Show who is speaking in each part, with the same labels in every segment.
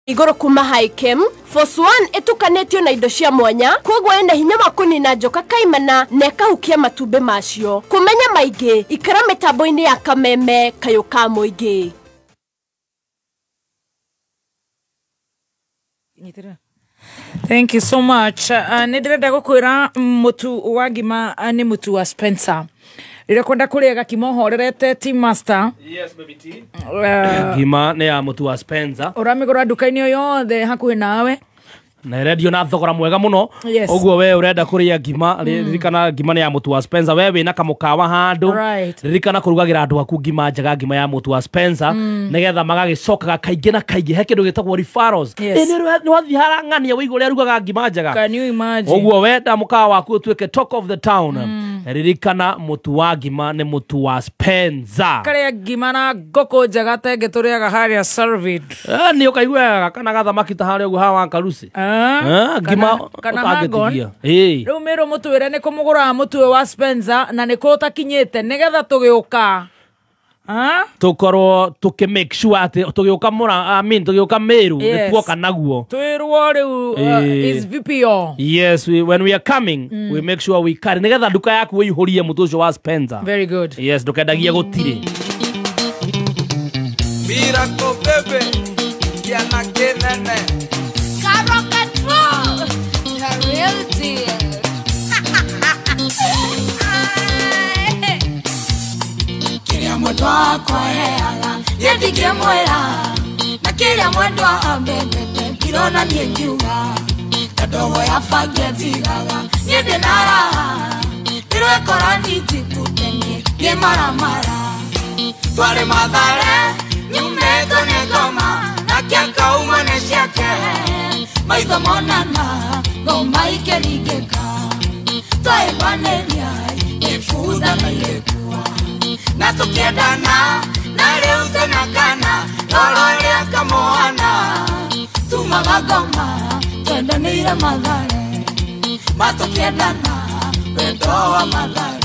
Speaker 1: Igũrũ kuma Hikem Force 1 ĩtukanĩtio na indo cia mwanya koguo ĩna hinya wa kũnina njoka kaimana na ĩkahukia matumbĩ macio. Kũmenya maingĩ ikara mĩtambo-inĩ ya Kameme kayũ ka mũingĩ.
Speaker 2: Thank you so much. Nĩ ndĩrenda gũkwĩra mũtu wa ngima nĩ mũtu wa Spencer. Rĩrĩa kwenda kũrĩa gakima ũhorerete Team Master.
Speaker 3: Yes, baby T. Ngima nĩ ya mũtu wa Spencer.
Speaker 2: Ũramĩgũra nduka-inĩ o yothe hakuhĩ nawe.
Speaker 3: Na ĩrendio na thogora mwega mũno.
Speaker 2: Yes.
Speaker 3: Ũguo we ũrenda kũrĩa ngima, ririkana ngima nĩ ya mũtu wa Spencer. We wĩna kamũkawa handũ.
Speaker 2: Right.
Speaker 3: Ririkana kũrugagĩra andũ aku ngima njega, ngima ya mũtu wa Spencer, nĩgetha magagĩcokaga kaingĩ na kaingĩ. He kĩndũ gĩtagwo referrals.
Speaker 2: Yes.
Speaker 3: Ĩ nĩ wathiĩ harang'ania wĩigua ũrĩa arugaga ngima njega.
Speaker 2: Can you imagine?
Speaker 3: Ũguo wenda mũkawa waku ũtuĩke talk of the town. Ririkana mũtu wa ngima nĩ mũtu wa Spencer.
Speaker 2: Karĩa ngima na ngũkũ njega ta ĩngĩ tũrĩaga harĩa Servid.
Speaker 3: Nĩ ũkaiguaga kana gathamaki ta harĩa ũguo haha wa Karusi. Ngima
Speaker 2: kana hangon.
Speaker 3: ũtangĩtigia. Ĩĩ.
Speaker 2: Rĩu mĩrũ mũtwĩre nĩ kũmũgũraga mũtu ũyũ wa Spencer na nĩ kũ ũtakinyĩte nĩgetha tũgĩũka.
Speaker 3: Tũkorwo tũkĩ make sure atĩ tũgĩũka mũra, I mean, tũgĩũka Meru,
Speaker 2: Yes.
Speaker 3: nĩ tuoka naguo.
Speaker 2: Twĩrwo rĩu is VPO.
Speaker 3: Yes, when we are coming, we make sure we carry. Nĩgetha nduka yaku wĩihũrie mũtu ũcio wa Spencer.
Speaker 2: Very good.
Speaker 3: Yes, ndũkendagie gũtirĩ.
Speaker 4: Miracle baby, kiana kĩnene.
Speaker 5: Karoka the real deal.
Speaker 6: Kĩrĩa mwendwa wakwa heaga niĩ ndingĩmwĩra, na kĩrĩa mwendwa ambendete ndirona niĩ ngiuga, ta ndogo ya bangi ĩnjigaga niĩ ndĩ na raha, ndĩrwekora ninjikute niĩ niĩ maramara. Twarĩ Mathare nyumĩtwo nĩ ngoma, nake akauma nĩ ciake, maitho monana ngoma ikĩringĩka, twahĩmbanĩria ibutha na igĩkua, na tũkĩendana na rĩu twĩna kana, rora ũrĩa kamũhana, tumaga ngoma twendanĩire Mathare, ma tũkĩendana wendo wa Mathare.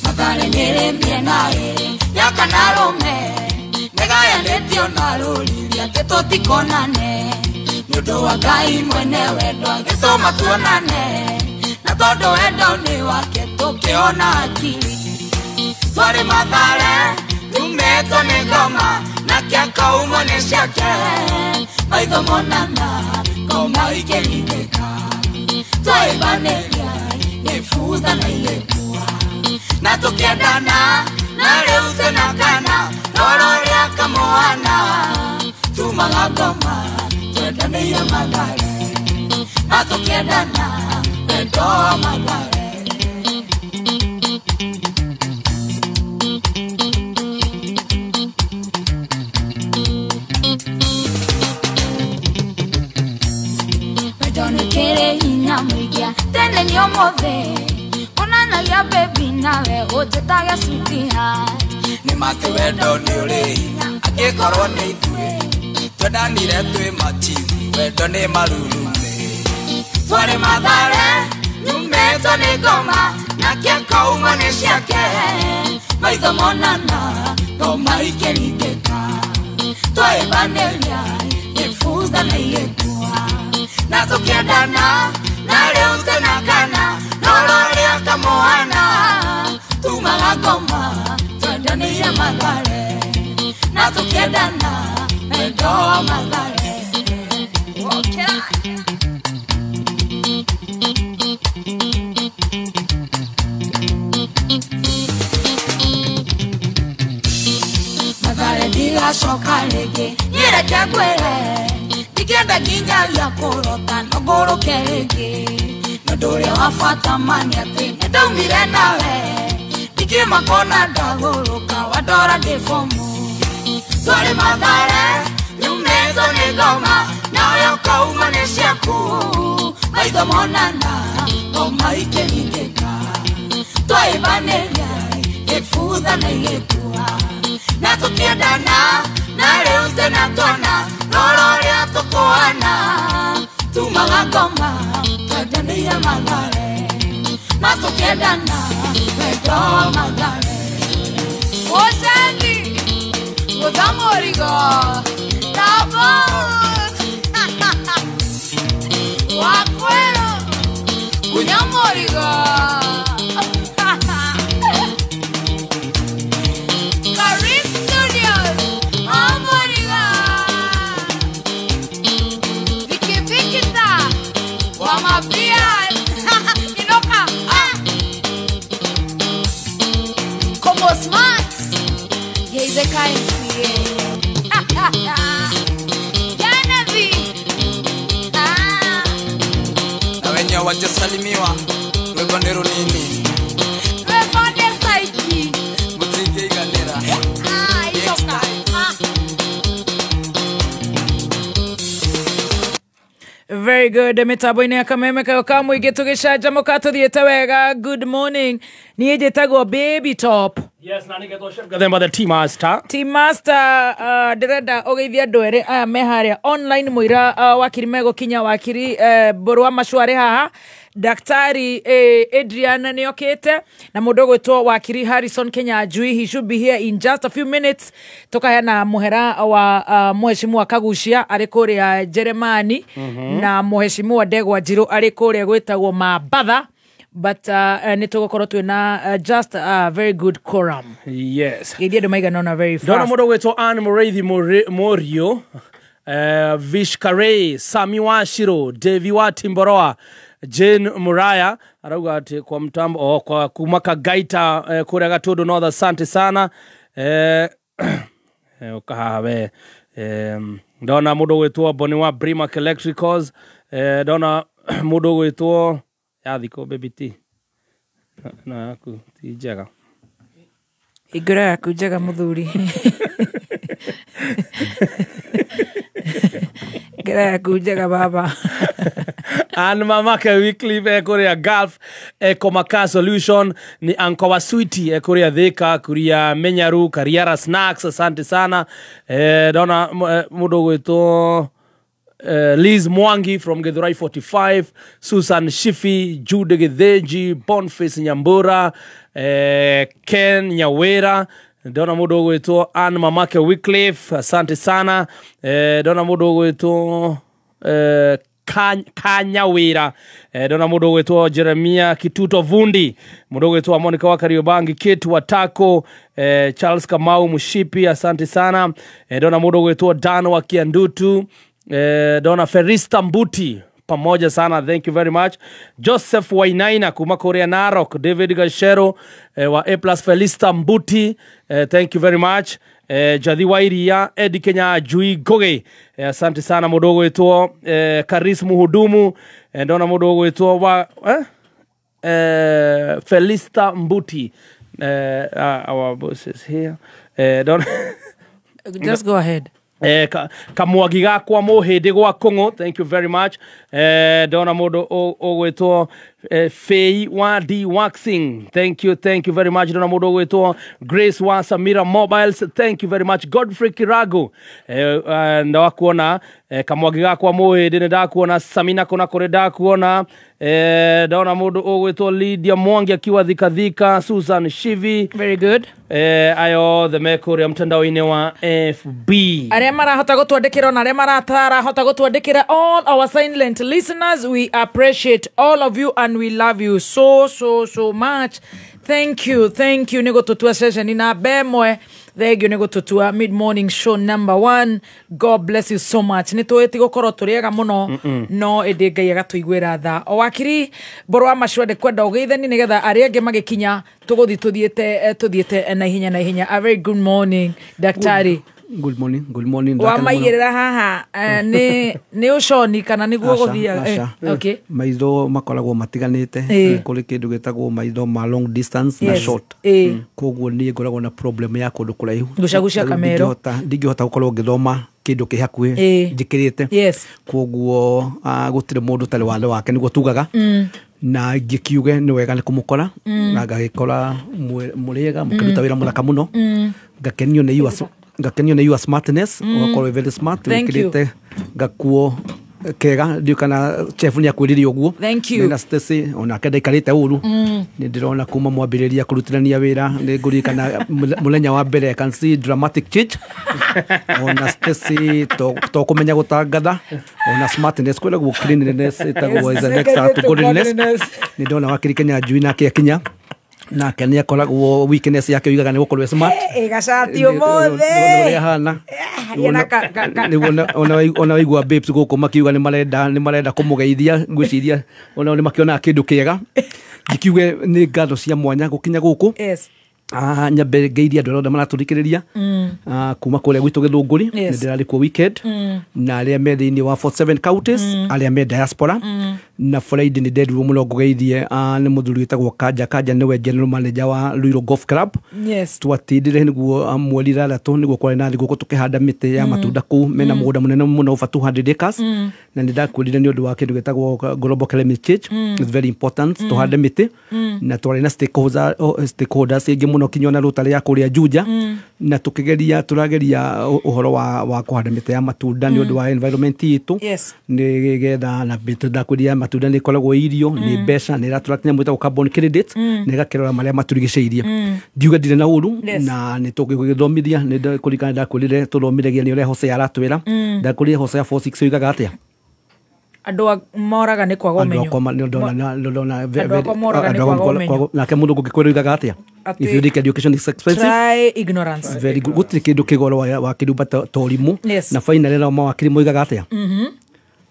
Speaker 6: Mathare nĩrĩ mĩena ĩrĩ ya kana rũme, nĩgayanĩtio na rũriri atĩ tũtikonane, nĩ ũndũ wa Ngai mwene wendo agĩtũma tuonane, na tondũ wendo nĩ wake tũkĩona akili. Twarĩ Mathare tumĩtwo nĩ ngoma, nake akaumwo nĩ ciake, maitho monana ngoma ikĩringĩka, twahĩmbanĩria ibutha na igĩkua, na tũkĩendana na rĩu twĩna kana, rora ũrĩa kamũhana, tumaga ngoma twendanĩire Mathare, na tũkĩendana wendo wa Mathare. Wendo nĩ kĩrĩ hinya mũingĩ tene nĩ ũmũthĩ, onanagia baby nawe ũnjĩtage sweetheart.
Speaker 4: Nĩ matĩ wendo nĩ ũrĩ hinya angĩkorwo nĩ ithuĩ twendanire twĩ machizi, wendo nĩ marurume.
Speaker 6: Twarĩ Mathare nyumĩtwo nĩ ngoma, nake akauma nĩ ciake, maitho monana ngoma ikĩringĩka, twahĩmbanĩria ibutha na igĩkua, na tũkĩendana na rĩu twĩna kana, rora ũrĩa kamũhana, tumaga ngoma twendanĩire Mathare, na tũkĩendana wendo wa Mathare. Mathare ndigacoka rĩngĩ, niĩ reke ngwĩre, ndingĩenda nginyagia kũrota no ngũrũke rĩngĩ, nĩ ũndũ ũrĩa wa bata ma nĩ atĩ nĩ ndaumire nawe, ndingĩmakona ndagũrũka wandora ndĩ bomu. Twarĩ Mathare nyumĩtwo nĩ ngoma, nawe ũkauma nĩ ciaku, maitho monana ngoma ikĩringĩka, twahĩmbanĩria ibutha na igĩkua, na tũkĩendana na rĩu twĩna twana, rora ũrĩa tũkũhana, tumaga ngoma twendanĩire Twaingĩrire Mathare na tũkĩendana wendo Mathare. Ũcendi gũtha mũrigo tabo wakwero kunya mũrigo. Karim Studios amũrigo Vikipikita wa mapia inoka Como smart yeizeka MCA Genevieve
Speaker 4: na wenye wajasalimiwa rwĩmbo nĩ rũnini
Speaker 6: rwĩmbo nĩ saiki
Speaker 4: mũtingĩiganĩra.
Speaker 6: Inoka.
Speaker 2: Very good. Mitambo-inĩ ya Kameme kayo ka mũingĩ tũgĩcanjamũka tũthiĩte wega. Good morning. Niĩ njĩtagwo Baby Top.
Speaker 3: Yes, na nĩgetwo Chef Gathemba the tea master.
Speaker 2: Team Master, ndĩrenda ũgeithie andũ erĩ aya me harĩa online mũira wakiri megũkinya wakiri Mbũrũ wa Macua arĩ haha, Daktari Adrian nĩokĩte na mũndũ ũgwĩtwo wakiri Harrison Kinyanjui. He should be here in just a few minutes. Tũkaheana mũhera wa mũheshimiwa Kagucia arĩ kũrĩa Jeremani na mũheshimiwa Ndegwa Njirũ arĩ kũrĩa gwĩtagwo Mambatha, but nĩ tũgũkorwo twĩna just a very good quorum.
Speaker 3: Yes.
Speaker 2: Geithia andũ maigana ũna very
Speaker 3: Ndona
Speaker 2: fast.
Speaker 3: mũndũ ũgwĩtwo Ann Mũrĩithi Mũriũ, Vishkare, Sami Washiro, Devi wa Timboroa, Jane Muraya arauga atĩ kwa mtambo kwa kuma Kagaita kũrĩa Gatundu North, asante sana. Ũka haha we. Ndona mũndũ ũgwĩtwo Boni wa Brimac Electricals, ndona mũndũ ũgwĩtwo yathikũ baby T na yaku ti njega.
Speaker 2: Hingũra yaku njega mũthuri. Hingũra yaku njega baba.
Speaker 3: Ann Mamake Wycliffe kũrĩa Gulf, Ekomaka Solution ni Anko wa Sweetie kũrĩa Thika, kũrĩa Menyaru, Kariara Snacks, asante sana. Ndona mũndũ ũgwĩtwo Liz Mwangi from Githurai 45, Susan Shifi, Jude Githinji, Boniface Nyambura, Ken Nyawera. Ndona mũndũ ũgwĩtwo Ann Mamake Wycliffe, asante sana. Ndona mũndũ ũgwĩtwo Kanyawira. Ndona mũndũ ũgwĩtwo Jeremia Kituto Vundi, mũndũ ũgwĩtwo Monica wa Kariobangi, Kate Watako, Charles Kamau Mushipi, asante sana. Ndona mũndũ ũgwĩtwo Dan wa Kiandutu, ndona Ferista Mbuti, pamoja sana, thank you very much. Joseph Wainaina kuma kũrĩa Narok, David Gashero wa A plus, Felista Mbuti, thank you very much. Jathi Wairia, Eddie Kenya Jui Goge, asante sana. Mũndũ ũgwĩtwo Karis Muhudumu, ndona mũndũ ũgwĩtwo wa Felista Mbuti, our boss is here. Ndona
Speaker 2: Just go ahead.
Speaker 3: Kamwagi gakwa mũhĩndĩ gwa kũng'ũ, thank you very much. Ndona mũndũ ũgwĩtwo Fei wa D Waxing, thank you very much. Ndona mũndũ ũgwĩtwo Grace wa Samira Mobiles, thank you very much. Godfrey Kirago, ndawakuona. Kamwagi gakwa mũhĩndĩ nĩ ndakuona. Samina kũna kũrĩ ndakuona. Ndona mũndũ ũgwĩtwo Lydia Mwangi akiwa Thika Thika, Susan Shivi,
Speaker 2: Very good.
Speaker 3: Ayo othe me kũrĩa mtandao-inĩ wa FB.
Speaker 2: Arĩa marahota gũtwandĩkĩra ona arĩa maratahota gũtwandĩkĩra, all our silent listeners, we appreciate all of you and we love you so so so much. Thank you, thank you nĩ gũtũtua ceceni namba ĩmwe. Thank you nĩ gũtũtua mid morning show number 1. God bless you so much. Nĩ tũĩ ti gũkorwo tũrĩ ega mũno, no ĩndĩ Ngai agatũiguĩra tha. O wakiri Mbũrũ wa Macua ndĩkwenda ũgeithani nĩgetha arĩa angĩ magĩkinya tũgũthiĩ tũthiĩte na ihenya na ihenya. A very good morning daktari.
Speaker 7: Good morning, good morning.
Speaker 2: Wa maigĩrĩra haha nĩ ũconi kana nĩguo gũthiaga? Okay.
Speaker 7: Maitho makoragwo matiganĩte. Kũrĩ kĩndũ gĩtagwo maitho ma long distance na short. Koguo niĩ ngoragwo na problem ya kũndũ kũraihu.
Speaker 2: Gucagucia kamero.
Speaker 7: Ndingĩhota gũkorwo ngĩthoma kĩndũ kĩ hakuhĩ njĩkĩrĩte. Koguo gũtirĩ mũndũ ũtarĩ wathe wake nĩguo tugaga. Na ngĩkiuge nĩ wega nĩ kũmũkora na ngagĩkora mũrĩega mũkĩruta wĩra mũthaka mũno. Ngakenio nĩ your smartness, ũgakorwo very smart, wĩkĩrĩte gakuo Kega ndiũ kana chef nĩ akwĩrire ũguo.
Speaker 2: Thank you.
Speaker 7: Mena Stacy onake ndaikarĩte ũru. Nĩ ndĩrona kuma mwambĩrĩria kũrutithania wĩra nĩ ngũririkana mũthenya wa mbere I can see dramatic change. Ona Stacy to kũmenya gũtangatha ona smartness kwĩragwo cleanliness ĩtagwo is the next to godliness. Nĩ ndona wakiri Kenya Njui nake akinya nake nĩ akoragwo weakness yake oigaga nĩ gũkorwo smart.
Speaker 2: Gacati ũmũthĩ
Speaker 7: ũrĩa hana ona waigua babes gũkũ makiuga nĩ marenda kũmũgeithia ngwĩciria ona nĩ makĩonaga kĩndũ kĩega. Ngikiuge nĩ ngatho cia mwanya gũkinya gũkũ.
Speaker 2: Yes.
Speaker 7: Nyambe ngeiria andũ arĩa othe maratũthikĩrĩria kuma kũrĩa gwitũ Gĩthũngũri. Nĩ ndĩrarĩ kuo weekend na arĩa me thĩinĩ wa 47 counties arĩa me diaspora na Friday nĩ ndendirwo mũno ngũgeithie nĩ mũthuri wĩtagwo Kanja. Kanja nĩwe general manager wa Ruiru Golf Club.
Speaker 2: Yes.
Speaker 7: Twatindire nĩguo mweri ithathatũ nĩguo kwarĩ na thigũkũ tũkĩhanda mĩtĩ ya matunda kũu mena mũgũnda mũnene mũno over 200 acres na nĩ ndakwĩrire nĩ ũndũ wa kĩndũ gĩtagwo global climate change. It's very important tũhande mĩtĩ na twarĩ na stakeholders aingĩ mũno kinya ona rotary ya kũrĩa Juja na tũkĩgeria tũrageria ũhoro wa kũhanda mĩtĩ ya matunda nĩ ũndũ wa environment itũ nĩgetha na mĩtĩ ndakwĩrire matunda nĩ ĩkoragwo irio nĩ mbeca nĩ ĩratũra kĩnyamũ gĩtagwo carbon credit na ĩgakĩrora marĩa matũrigicĩirie. Ndiuga ndirĩ na ũru na nĩ tũgĩgĩthomithia nĩ kũririkana ndakwĩrire tũthomithagia nĩ ũrĩa Hosea aratwĩra. Ndakwĩrire Hosea 4:6 oigaga atĩa?
Speaker 2: Andũ moraga nĩ kwaga ũmenyo.
Speaker 7: Nake mũndũ ngũgĩkwĩra oigaga atĩa? If you think education is expensive,
Speaker 2: try ignorance.
Speaker 7: Very good. Gũtirĩ kĩndũ kĩgoro wa kĩrumba ta ũrimũ. Na finally nao mawakiri moigaga atĩa?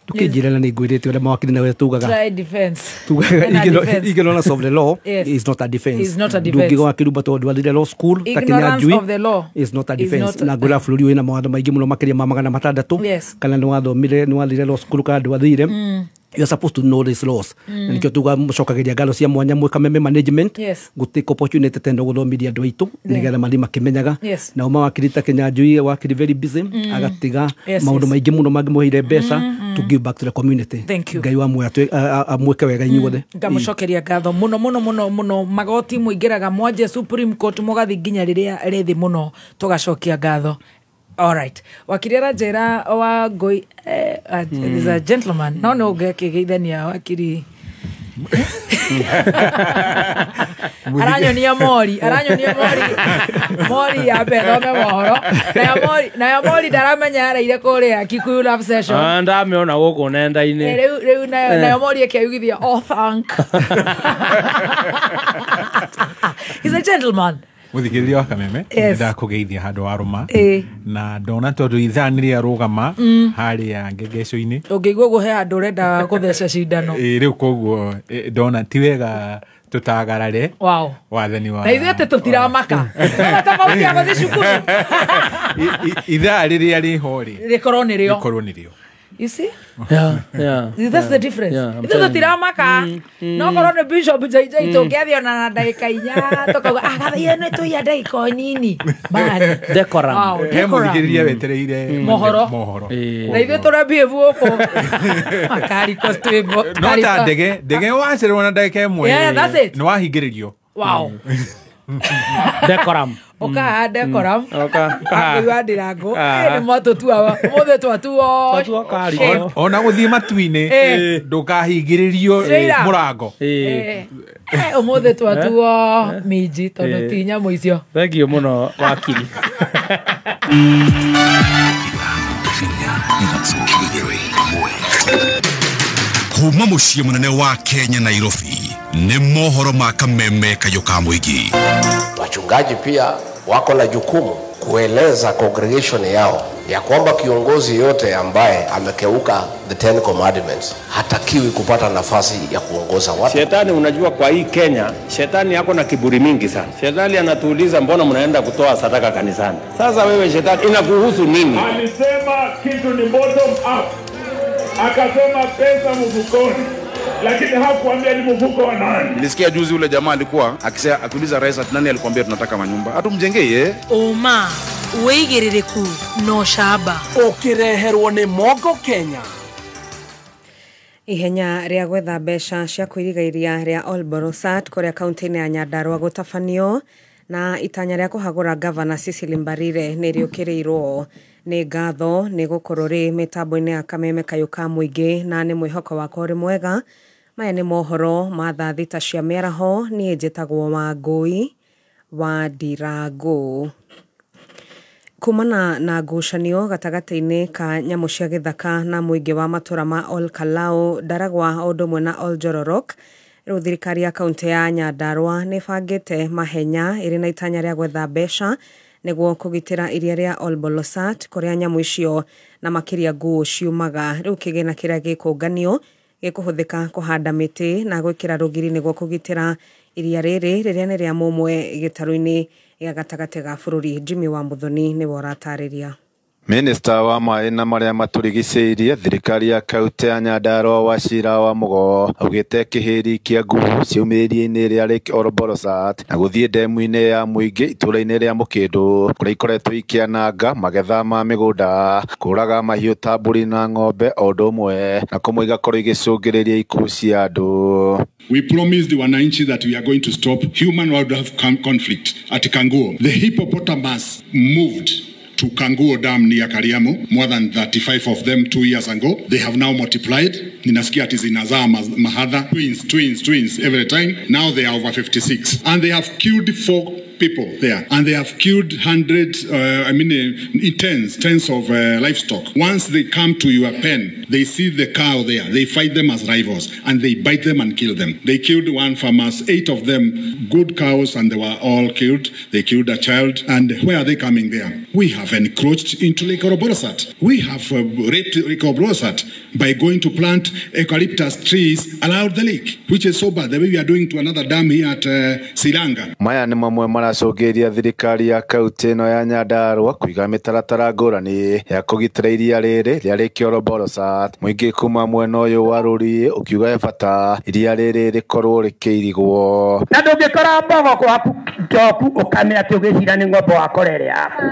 Speaker 7: Ndũkĩnjĩre na nĩ ngwĩrĩte ũrĩa mawakiri nawe tugaga.
Speaker 2: Try defense.
Speaker 7: Tugaga ignorance of the law is not a defense. Ndũngĩgwa kĩrumba tondũ ndwathire law school ta Kenya Njui is not a defense. Na ngwĩra bũrũri wĩna mawatho maingĩ mũno makĩria ma 600 kana nĩ wathomire nĩ wathire law school kana ndwathire. You are supposed to know these laws. Na nikio tuga mũcokageria ngatho cia mwanya mwĩ Kameme management gũtake opportunity tendo gũthomithia andũ aitũ nĩgetha mathiĩ makĩmenyaga. Nao mawakiri ta Kenya Njui wakiri very busy agatiga maũndũ maingĩ mũno mangĩmũheire mbeca to give back to the community. Ngai wa muoyo amwĩke wega inyuothe.
Speaker 2: Ngamũcokeria ngatho mũno mũno mũno mũno. Magoti mũingĩraga mwanje Supreme Court mũgathiĩ nginya rĩrĩa rĩthĩ mũno tũgacokia ngatho. All right. Wakiri aranjĩra wa Ngũi is a gentleman. No no ũngĩkĩgeithania wakiri. Aranyonia mori mori ya mbere mohoro. Nayo mori ndaramenya araire kũrĩa Kikuyu Love Session.
Speaker 3: Ndamĩona gũkũ nenda-inĩ.
Speaker 2: Rĩu nayo mori ĩkĩyugithia oh thank. He's a gentleman.
Speaker 8: Mũthikĩrĩria wa Kameme ndakũgeithia handũ wa rũma na ndona tondũ ithaa nĩ rĩarũgama harĩa ngegeco-inĩ
Speaker 2: ũngĩigua ũguo he handũ ũrenda gũtheca cindano.
Speaker 8: Rĩu koguo ndona ti wega tũtagarare wathani wa
Speaker 2: na ithuĩ atĩ tũtiramaka tofauti ya gũthiĩ cukuru
Speaker 8: ithaa rĩrĩa rĩho rĩ
Speaker 2: rĩkorwo nĩrĩo. You see?
Speaker 3: Yeah.
Speaker 2: That's the difference. Ithuĩ tũtiramaka no korwo nĩ Bishop JJ tũngĩathiĩ ona na ndagĩka inya tũkauga gathiĩ nĩ tũiya ndagĩka o nini.
Speaker 3: Decorum.
Speaker 8: He mũthikĩrĩria wetereire
Speaker 2: mohoro. Na ithuĩ tũrambie gũkũ makariko twĩbo.
Speaker 8: No ta ndege wacererwo na ndagĩka ĩmwe.
Speaker 2: Yeah, that's it.
Speaker 8: Nĩ wahingĩrĩrio.
Speaker 2: Wow.
Speaker 3: Decorum.
Speaker 2: Oka decorum. Oka. Akũigua ndirango. Nĩ mwatũtua ũmũthĩ twatuo.
Speaker 8: Ona gũthiĩ matu-inĩ ndũkahingĩrĩrio mũrango.
Speaker 2: Ũmũthĩ twatuo minji tondũ ti nyamũ icio.
Speaker 3: Thank you mũno wakiri.
Speaker 9: Kuma mũciĩ mũnene wa Kenya Nairobi ni mohoro ma Kameme Kayũ ka Mũingĩ.
Speaker 10: Wachungaji pia wako na jukumu kueleza congregation yao ya kwamba kiongozi yote ambaye amekeuka the 10 commandments hatakiwi kupata nafasi ya kuongoza watu.
Speaker 11: Shetani, unajua kwa hii Kenya, shetani yako na kiburi mingi sana. Shetani anatuuliza mbona mnaenda kutoa sadaka kanisani? Sasa wewe shetani, inakuhusu nini?
Speaker 12: Alisema kitu ni bottom up. Akasema pesa mfukoni, lakini hakuambia ni mfuko wa nani.
Speaker 13: Nilisikia juzi ule jamaa alikuwa akisema, akiuliza rais ati nani alikwambia tunataka manyumba? Hatumjengee yeye.
Speaker 14: Oma wigiririku no shaba.
Speaker 15: Ukireherwo ni Mogo Kenya.
Speaker 16: Ihenya rĩa gwetha mbeca cia kwĩrigairia rĩa Olborosat kũrĩa kaunti-inĩ ya Nyandarua gũtabanio Na itanya rĩa kũhagũra gavana Cecily Mbarire nĩ rĩũkĩrĩirwo. Nĩ ngatho nĩ gũkorwo rĩ mĩtambo-inĩ ya Kameme Kayũ ka mũingĩ, na nĩ mwĩhoko wakwa ũrĩ mwega. Maya nĩ mohoro ma thaa 6 cia mĩaraho. Niĩ njĩtagwo Wangũi wa Ndirangũ. Kumana na ngucanio gatagatĩ-inĩ ka nyamũ cia gĩthaka na mũingĩ wa matũra ma Ol Kalou, Ndaragwa o ũndũ ũmwe na Ol Njororok, rĩu thirikari ya kaunti ya Nyandarua nĩ ĩbangĩte mahenya ĩrĩ na itanya rĩa gwetha mbeca nĩguo kũgitĩra iria rĩa Ol Bolosat kũrĩa nyamũ icio na makĩria nguo ciumaga. Rĩu kĩgĩna kĩrĩa gĩkũnganio gĩkũhũthĩka kũhanda mĩtĩ na gwĩkĩra rũgiri nĩguo kũgitĩra iria rĩrĩ rĩrĩa nĩ rĩa mũmwe gĩtarũ-inĩ gĩa gatagatĩ ga bũrũri. Jimmy wa Muthoni nĩwe ũratarĩria.
Speaker 17: Minista wa maĩ na marĩa matũrigicĩirie thirikari ya kaunti ya Nyandarua Wachira wa Mugo augĩte kĩhĩri kĩa nguo ciumĩrie-inĩ rĩa Lake Ol Bolosat na gũthiĩ ndemu-inĩ ya mũingĩ itũũra-inĩ rĩa Mũkĩndũ kũrĩa ikoretwo ikĩananga magetha ma mĩgũnda, kũraga mahiũ ta mbũri na ng'ombe o ũndũ ũmwe na kũmwe igakorwo igĩcũngĩrĩria ikuũ cia andũ.
Speaker 18: We promised the wananchi that we are going to stop human wildlife conflict at Kanguo. The hippopotamus moved to Kanguo Dam near Kariamo, more than 35 of them 2 years ago. They have now multiplied. Ninasikia ati zinazaa mahadha, twins every time. Now they are over 56. And they have killed 4 people there. And they have killed hundreds, tens of livestock. Once they come to your pen, they see the cow there. They fight them as rivals and they bite them and kill them. They killed one farmer, 8 of them, good cows, and they were all killed. They killed a child. And where are they coming there? We have encroached into Lake Ol Bolosat. We have raped Lake Ol Bolosat by going to plant eucalyptus trees around the lake, which is so bad. The way we are doing to another dam here at Silanga.
Speaker 17: Maya nĩ mamwe maracũngĩrĩria thirikari ya kaunti ĩno ya Nyandarua kũiga mĩtaratara ngũrani ya kũgitĩra iria rĩrĩ rĩa Lake Ol Bolosat. Mũingĩ kuma mwena ũyũ wa rũriĩ ũkiuga he bata iria rĩrĩ rĩkorwo rĩkĩirigwo.
Speaker 19: Na ndũngĩkora mbogo gwaku njoku ũkame atĩ ũgĩcira nĩ ng'ombe wakora ĩrĩa yaku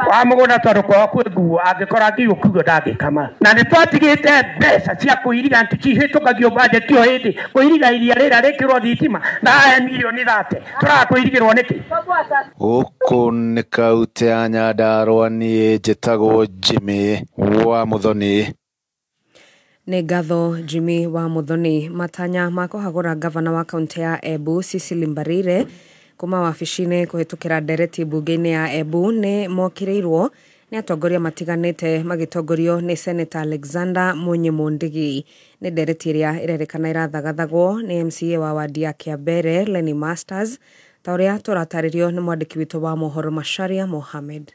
Speaker 19: wa mũgũnda tondũ kwao kwĩ nguo, angĩkora ngiũ kiugo ndangĩkama. Na nĩ twatigĩte mbeca cia kũiriga cihĩtũkagio bajeti o hĩndĩ kũiriga iria rĩrĩa rĩkĩrwo thitima na aya mirioni 30 tũraga kũirigĩrwo nĩkĩ?
Speaker 17: Gũkũ nĩ kaunti ya Nyandarua, niĩ njĩtagwo Jimmy wa Muthoni.
Speaker 16: Nĩ ngatho Jimmy wa Muthoni. Matanya ma kũhagũra gavana wa kaunti ya Embu Cecily Mbarire kuma wabici-inĩ kũhĩtũkĩra ndereti mbunge-inĩ ya Embu nĩ mokĩrĩirwo nĩ atongoria matiganĩte magĩtongorio nĩ Senator Alexander Munyi Mundigi. Nĩ ndereti ĩrĩa ĩrerĩkana ĩrathagathagwo nĩ MCA wa wadi ya Kĩambere Lenny Masters, ta ũrĩa tũratarĩrio nĩ mwandĩki witũ wa mohoro Macharia Mohamed.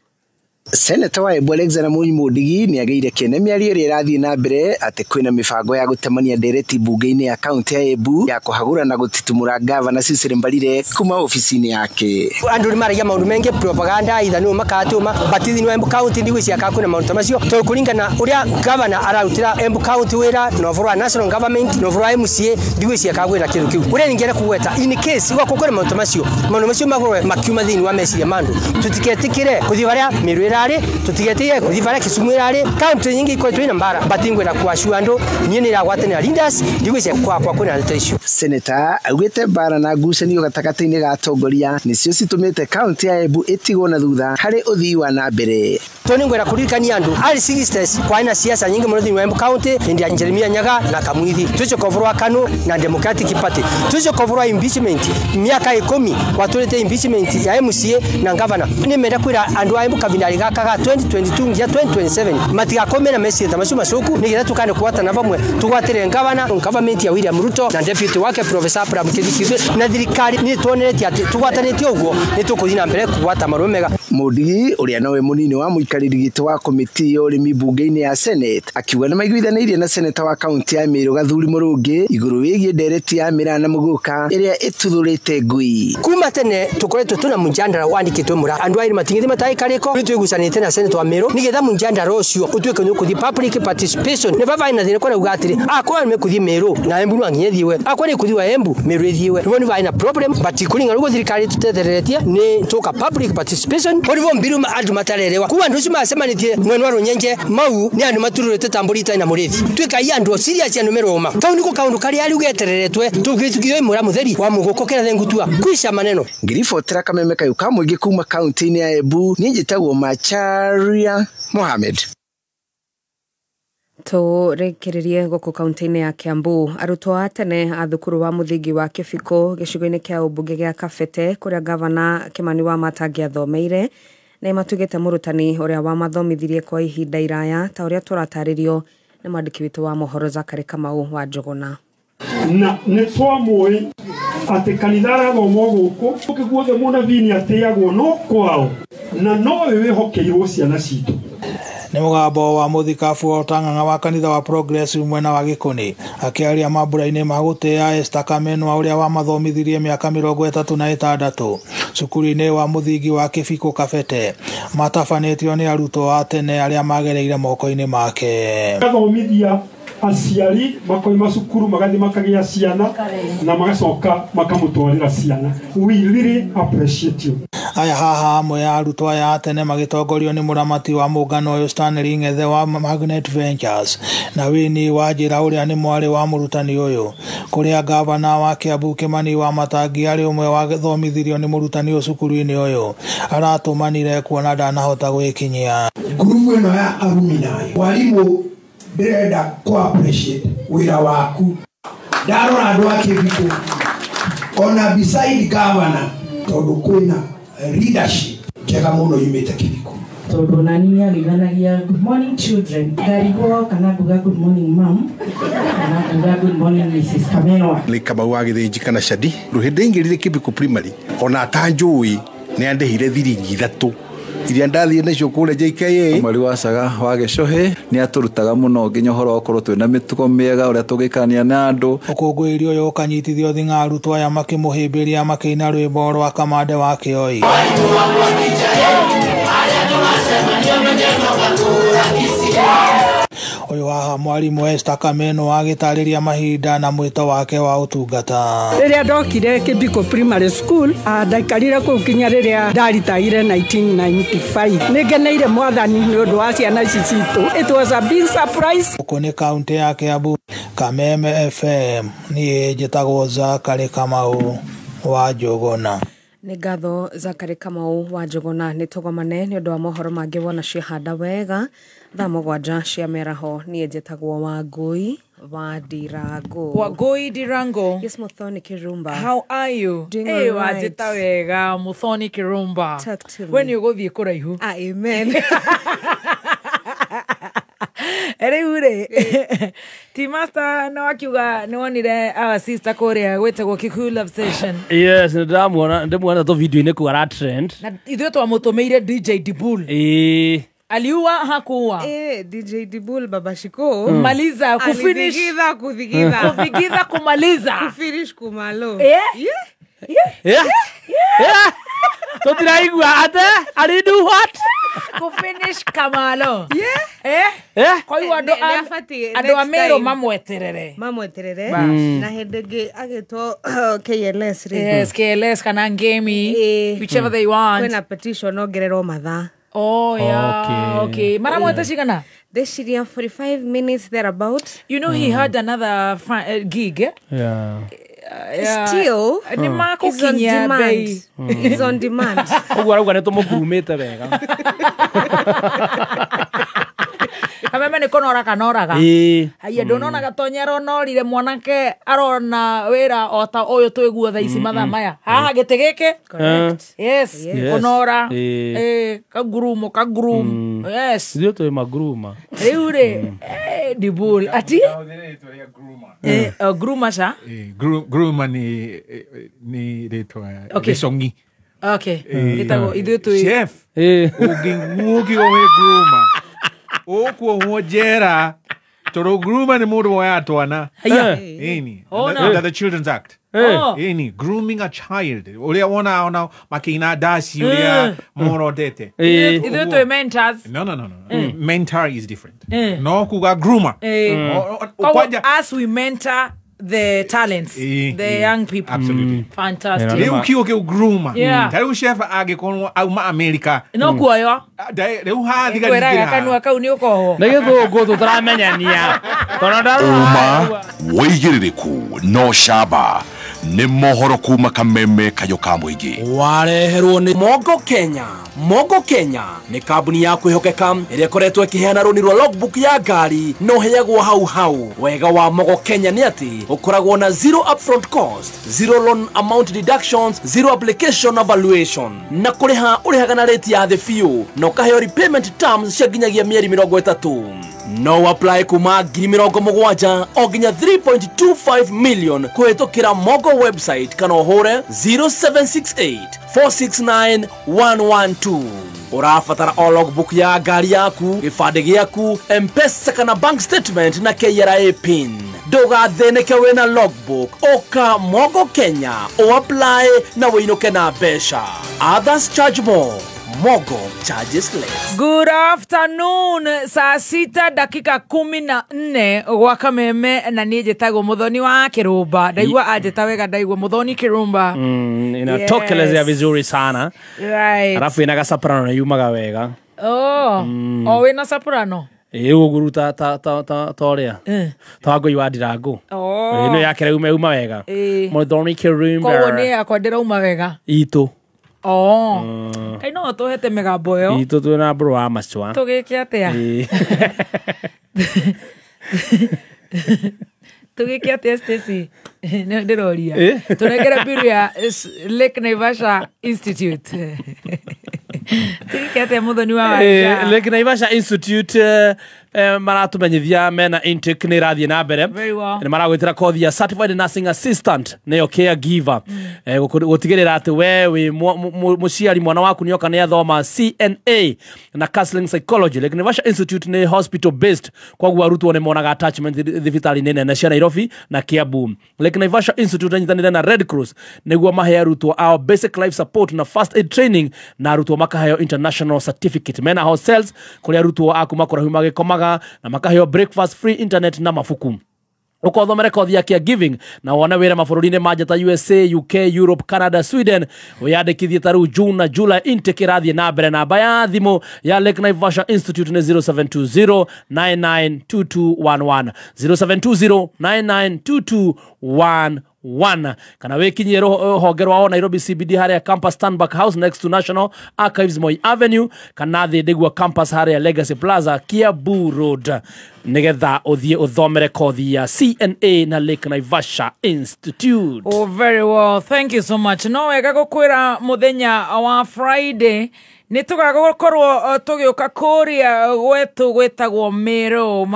Speaker 20: Senator wa Embu Alexander Munyi Mundigi nĩ agĩire kĩene mĩario ĩrĩa ĩrathiĩ na mbere atĩ kwĩna mĩbango ya gũtemania ndereti mbunge-inĩ ya kaunti ya Embu ya kũhagũra na gũtitimũra gavana Cecily Mbarire kuma obici-inĩ yake.
Speaker 21: Andũ nĩ maragia maũndũ maingĩ propaganda itha nĩ makatũma but thĩinĩ wa Embu county ndigwĩciria kana kwĩna maũndũ ta macio tondũ kũringana ũrĩa gavana ararutĩra Embu county wĩra na ũhoro wa national government na ũhoro wa MCA ndigwĩciria kana kwĩna kĩndũ kĩu. Ũrĩa ningĩenda kũgweta in case gwakorwo kwĩna maũndũ ta macio, maũndũ macio makorwo makiuma thĩinĩ wa meciria ma andũ, tũtiketĩkĩre gũthiĩ harĩa Meru ĩrarĩ, tũtigetie gũthiĩ harĩa Kisumu ĩrarĩ. Kaunti nyingĩ ikoretwo ina mbara but ngwenda kuassure andũ niĩ nĩ ndĩragwatanĩra leaders ndigwĩciria kwakwa kwĩna ndeto icio.
Speaker 20: Senator augĩte mbara na ngucanio gatagatĩ-inĩ ga atongoria nĩcio citũmĩte kaunti ya Embu ĩtigwo na thutha harĩ ũthii wa na mbere.
Speaker 21: Tondũ nĩngwenda kũririkania andũ early 60s kwarĩ na siasa nyingĩ mũno thĩinĩ wa Embu county hĩndĩ ya Jeremiah Nyaga na Kamwithi, tũcoka ũhoro wa KANU na Democratic Party, tũcoka ũhoro wa impeachment mĩaka 10 gwatũrĩte impeachment ya MCA na governor. Nĩ menda kwĩra andũ a Embu kavinda gaka ga 2022 nginya 2027 matigakome na meciria ta macio macoku nĩgetha tũkane kũgwatana vamwe tũgwatĩre governor government ya William Ruto na deputy wake Professor Abraham Kithure na thirikari nĩ tuoneretie atĩ tũgwatanĩtie ũguo nĩ tũkũthiĩ na mbere kũgwata marũa mega.
Speaker 20: Mundigi ũrĩa nowe mũnini wa mũikarĩri gĩtĩ wa komiti ya ũrĩmi mbunge-inĩ ya Senate akiuga nĩ maiguithanĩirie na seneta wa kaunti ya Meru Gathuri Mũrũngĩ igũrũ wĩgiĩ ndereti ya Mĩraa na Mũgũka ĩrĩa ĩtuthũrĩte ngui.
Speaker 21: Kuma tene tũkoretwo tũna mũnjandara wandĩkĩtwo mũra andũ a irĩma tingĩthi mataĩkarĩko nĩ twĩgucanĩte na seneta wa Meru nĩgetha mũnjandara ũcio ũtuĩke nĩ ũkũthiĩ public participation nĩ baba ina thĩna kona uga atĩrĩ akorwo nĩ mekũthiĩ Meru na Embu no nginya ĩthiwe akorwo nĩ kũthiĩ Embu Meru ĩthiwe nĩguo nĩ na problem but kũringana ũguo thirikari tũtethereretie nĩ tũka public participation. Korivo mbiru andu matarerewa kuwa andu macemanitie mwena wa Runyenje mau ni andu matururite tamburi itai na murithi twikai andu serious andu meroma kau niko kaundu karia ari ugetereretwe tugitukiyo imura mutheri wa muguko kera thengutua kwisha maneno.
Speaker 20: Ngiribotera kameme kayu ka mũingĩ kuma kaunti-inĩ ya Embu, niĩ njĩtagwo Macharia Mohamed.
Speaker 16: Tũrĩkĩrĩrie gũkũ kaunti-inĩ ya Kiambu. Arutwo a tene a thukuru wa mũthingi wa Kĩbiko gĩcigo-inĩ kĩa ũmbunge gĩa Kabete kũrĩa gavana Kimani Wamatangi athomeire nĩ matugĩte mũrutani ũrĩa wamathomithirie kwa ihinda iraya ta ũrĩa tũratarĩrio nĩ mwandĩki witũ wa mohoro Zakari Kamau wa Njũgũna.
Speaker 1: Na nĩ twamũĩ atĩ kanitha arathomwo gũkũ gũkũ guothe mũnabii nĩ atĩagwo no kwao na nowe wĩhokeirwo ciana citũ.
Speaker 22: Nĩ mũgambo wa mũthikabu wa Ũtang'ang'a wa kanitha wa Progressive mwena wa Gĩkũnĩ akĩaria mambura-inĩ ma gũtĩa Esther Kamenwa ũrĩa wamathomithirie mĩaka 36 cukuru-inĩ wa mũthingi wa Kĩbiko Kabete matabanĩtio nĩ arutwo a tene arĩa magereire moko-inĩ make.
Speaker 1: Athomithia aciari makoima cukuru magathi makagĩa ciana na magacoka makamũtwarĩra ciana. We really appreciate you.
Speaker 22: Aya haha amwe ya arutwo aya a tene magĩtongorio nĩ mũramati wa mũngano ũyũ Stanley Ng'ethe wa Magnet Ventures na Winnie wa Njĩra ũrĩa nĩ mwarĩ wa mũrutani ũyũ kũrĩa gavana wa Kiambu Kimani Wamatangi arĩ ũmwe wathomithirio nĩ mũrutani ũyũ cukuru-inĩ ũyũ aratũmanire kuona ndanahota gwĩkinyia.
Speaker 23: Ngurubu ĩno ya alumni mwarimũ ndĩrenda kũ appreciate wĩra waku. Ndarora andũ a Kĩbiko ona beside governor tondũ kwĩna leadership njega mũno yumĩte Kĩbiko.
Speaker 24: Tondũ nani nĩariganagia good morning children ndarigwo kana nguga good morning mom kana nguga good morning Mrs. Kamenwa.
Speaker 25: Nĩ Kamau wa Gĩthĩnji kana Shadi rũhĩndĩ ingĩrire Kĩbiko primary ona atanjũĩ nĩ andĩhire thiringi 3 iria ndathire nacio kũrĩa JKA.
Speaker 26: Mweri wa Caga wa Gĩcũhĩ nĩ atũrutaga mũno nginya ũhoro wa gũkorwo twĩna mĩtugo mĩega ũrĩa tũgĩikarania na andũ.
Speaker 22: Ũkũngũĩri ũyũ ũkanyitithio thing'a arutwo aya makĩmũhĩmbĩria makĩina rwĩmbo rwa Kamande wa Kĩoi. Ũyũ haha mwarimũ Esther Kameno agĩtarĩria mahinda na mwĩto wake wa ũtungata.
Speaker 27: Rĩrĩa ndokire Kĩbiko Primary School ndaikarire kũu kinya rĩrĩa ndaritaire 1995. Nĩngeneire mwathani nĩ ũndũ wa ciana ici citũ. It was a big surprise.
Speaker 22: Gũkũ nĩ kaunti ya Kiambu, Kameme FM, niĩ njĩtagwo Zakari Kamau wa Njũgũna.
Speaker 16: Nĩ ngatho Zakari Kamau wa Njũgũna. Nĩ tũgomane nĩ ũndũ wa mohoro mangĩ wona ciehanda wega thaa 7 cia mĩaraho. Niĩ njĩtagwo Wangũi wa Ndirango.
Speaker 2: Wangũi Ndirango.
Speaker 16: Yes, Muthoni Kirumba.
Speaker 2: How are you?
Speaker 16: Doing
Speaker 2: hey,
Speaker 16: all right.
Speaker 2: Wajĩta wega Muthoni Kirumba.
Speaker 16: Talk to me.
Speaker 2: We nĩ ũgũthiĩ kũraihu.
Speaker 16: Amen.
Speaker 2: Rĩu rĩ ti master no akiuga nĩ wonire our sister kũrĩa gwĩtagwo Kikuyu Love Session.
Speaker 3: Yes, ndĩramuona ndĩmuona tũ video-inĩ kũu ara trend.
Speaker 2: Na ithuĩ twamũtũmĩire DJ Dibul.
Speaker 3: Ĩĩ.
Speaker 2: Aliua hakuua.
Speaker 16: DJ Dibul Baba Shiko.
Speaker 2: Maliza kufinish.
Speaker 16: Kuthigitha.
Speaker 2: Kuthigitha kumaliza.
Speaker 16: Kufinish kumalo.
Speaker 2: Yeah.
Speaker 3: Yeah. Yeah. Tũtiraigua ate ari do what?
Speaker 2: Kufinish kamalo.
Speaker 16: Yeah.
Speaker 2: Eh? Kwa hiyo andũ a Meru mamweterere.
Speaker 16: Mamweterere. Na hĩndĩ ĩngĩ agĩtwo KLS rĩ.
Speaker 2: Yes, KLS kana Ngemi, whichever they want.
Speaker 16: Kwĩna petition ongererwo mathaa.
Speaker 2: Oh yeah, okay. Maramweta cigana?
Speaker 16: Ndĩciria 45 minutes thereabout.
Speaker 2: You know he had another gig, eh?
Speaker 3: Yeah.
Speaker 16: Still,
Speaker 2: it's on
Speaker 16: demand. It's on demand.
Speaker 3: Ũguo arauga nĩ tũmũkurumĩte wega.
Speaker 2: Kameme nĩ kũnora kanoraga. Haiya ndũnona Gatonya aronorire mwanake arona wĩra o ta ũyũ twĩguo thaa ici mathaa maya. Haha gĩtĩ gĩkĩ?
Speaker 16: Correct.
Speaker 2: Yes, kũnora. Kagurumo kagurum. Yes.
Speaker 3: Ithuĩ twĩ maguruma.
Speaker 2: Rĩu rĩ, Dibul ati? Groomer ca?
Speaker 8: Groomer nĩ rĩtwa rĩcong'i.
Speaker 2: Okay. Ĩtagwo ithuĩ twĩ
Speaker 8: chef. Ũngĩguũkio wĩ groomer ũkuohwo njera tondũ groomer nĩ mũndũ woyaga twana. Ĩni. Under the Children's Act. Ĩni, grooming a child ũrĩa wona ona makĩina ndaci ũrĩa morotete.
Speaker 2: Ithuĩ twĩ mentors.
Speaker 8: No. Mentor is different. No kuga groomer.
Speaker 2: As we mentor the talents, the young people.
Speaker 8: Absolutely.
Speaker 2: Fantastic.
Speaker 8: Rĩu kiugo kĩu groomer.
Speaker 2: Yeah.
Speaker 8: Ta rĩu chef angĩkorwo auma America.
Speaker 2: No kuoyo.
Speaker 8: Rĩu hathigari
Speaker 2: Ngwĩraga kanua kau nĩ ũkohwo.
Speaker 3: Nĩ gĩthũngũ tũtaramenyania. Tondũ
Speaker 4: Ũma wĩigĩrĩrĩku no camba nĩ mohoro kuma kameme kayũ ka mũingĩ.
Speaker 15: Wareherwo nĩ Mogo Kenya. Mogo Kenya nĩ kambuni ya kwĩhokeka ĩrĩa ĩkoretwo ĩkĩheana rũni rwa logbook ya ngari no ũheagwo hau hau. Wega wa Mogo Kenya nĩ atĩ ũkoragwo na zero upfront cost, zero loan amount deductions, zero application evaluation, na kũrĩha ũrĩhaga na rate ya thĩ biũ na ũkaheo repayment terms cia nginyagia mĩeri 30. No apply kuma 70,000 o nginya 3.25 million kũhĩtũkĩra Mogo website kana ũhũre 0768 469 112. Ũrabatara o logbook ya ngari yaku, gĩbandĩ gĩaku, M-Pesa kana bank statement na KRA pin. Ndũgathĩnĩke wĩna logbook, ũka Mogo Kenya, ũapply na wĩinũke na mbeca. Others charge more. Mogo charges less.
Speaker 2: Good afternoon. Saa 6:14 gwa kameme na niĩ njĩtagwo Muthoni wa Kirumba. Ndaigua anjĩta wega, ndaigua Muthoni Kirumba.
Speaker 3: Inatokelezea vizuri sana.
Speaker 2: Right.
Speaker 3: Alafu inaga soprano na yumaga wega.
Speaker 2: Oh. O wĩna soprano?
Speaker 3: Ĩĩ ũguru ta ta ta ta ta ũrĩa. Ta ngũi wa Ndirango.
Speaker 2: Oh.
Speaker 3: Ĩno yake rĩu uma wega. Muthoni Kirumba.
Speaker 2: Koguo nĩ yakwa ndĩrauma wega.
Speaker 3: Itũ.
Speaker 2: Oh. Kai no tũhete mĩgambo ĩyo.
Speaker 3: Itũ twĩna mbũrũ wa macua.
Speaker 2: Tũgĩke atĩa? Tũgĩke atĩa Stacy? Nĩ ndĩroria. Tũnengere biru ya Lake Naivasha Institute. Tũgĩke atĩa Muthoni wa Wanja?
Speaker 3: Lake Naivasha Institute maratumenyithia mena intake nĩ ĩrathiĩ na mbere. Nĩ maragwĩtĩra kothi ya Certified Nursing Assistant nĩyo caregiver. Gũtigĩrĩra atĩ we wĩ mũciari mwana waku nĩoka nĩ athoma CNA na counseling psychology. Lake Naivasha Institute nĩ hospital based, koguo arutwo nĩ monaga attachment thibitarĩ-inĩ nene cia Nairobi na Kiambu. Lake Naivasha Institute ĩnyitanĩire na Red Cross nĩguo mahe arutwo ao basic life support na first aid training, na arutwo makaheo international certificate. Mena hostels kũrĩa arutwo a kuma kũraihu magĩkomaga na makaheo breakfast, free internet na mabuku. Ukothomere kothi ya caregiving na wone wĩra mabũrũri-inĩ ma nja ta USA, UK, Europe, Canada, Sweden. Wĩyandĩkithie ta rĩu June na July intake ĩrathiĩ na mbere. Namba ya thimũ ya Lake Naivasha Institute nĩ 0720 992211, 0720 992211, kana wĩkinyie rũhonge rwao Nairobi CBD harĩa campus Stanback House next to National Archives Moi Avenue, kana thĩ Ndigua campus harĩa Legacy Plaza Kiambu Road, nĩgetha ũthiĩ ũthomere kothi ya CNA na Lake Naivasha Institute.
Speaker 2: Oh, very well. Thank you so much. No wega gũkwĩra mũthenya wa Friday nĩ tũgagũkorwo tũgĩũka kũrĩa gwetũ gwĩtagwo Meru,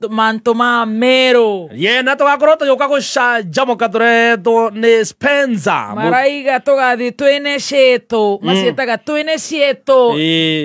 Speaker 2: mantũ ma Meru.
Speaker 3: Ye, na tũgakorwo tũgĩũka gũcanjamũka tũretwo nĩ Spencer.
Speaker 2: Maraiga tũgathiĩ twĩne ciitũ, maciĩtaga twĩne ciitũ,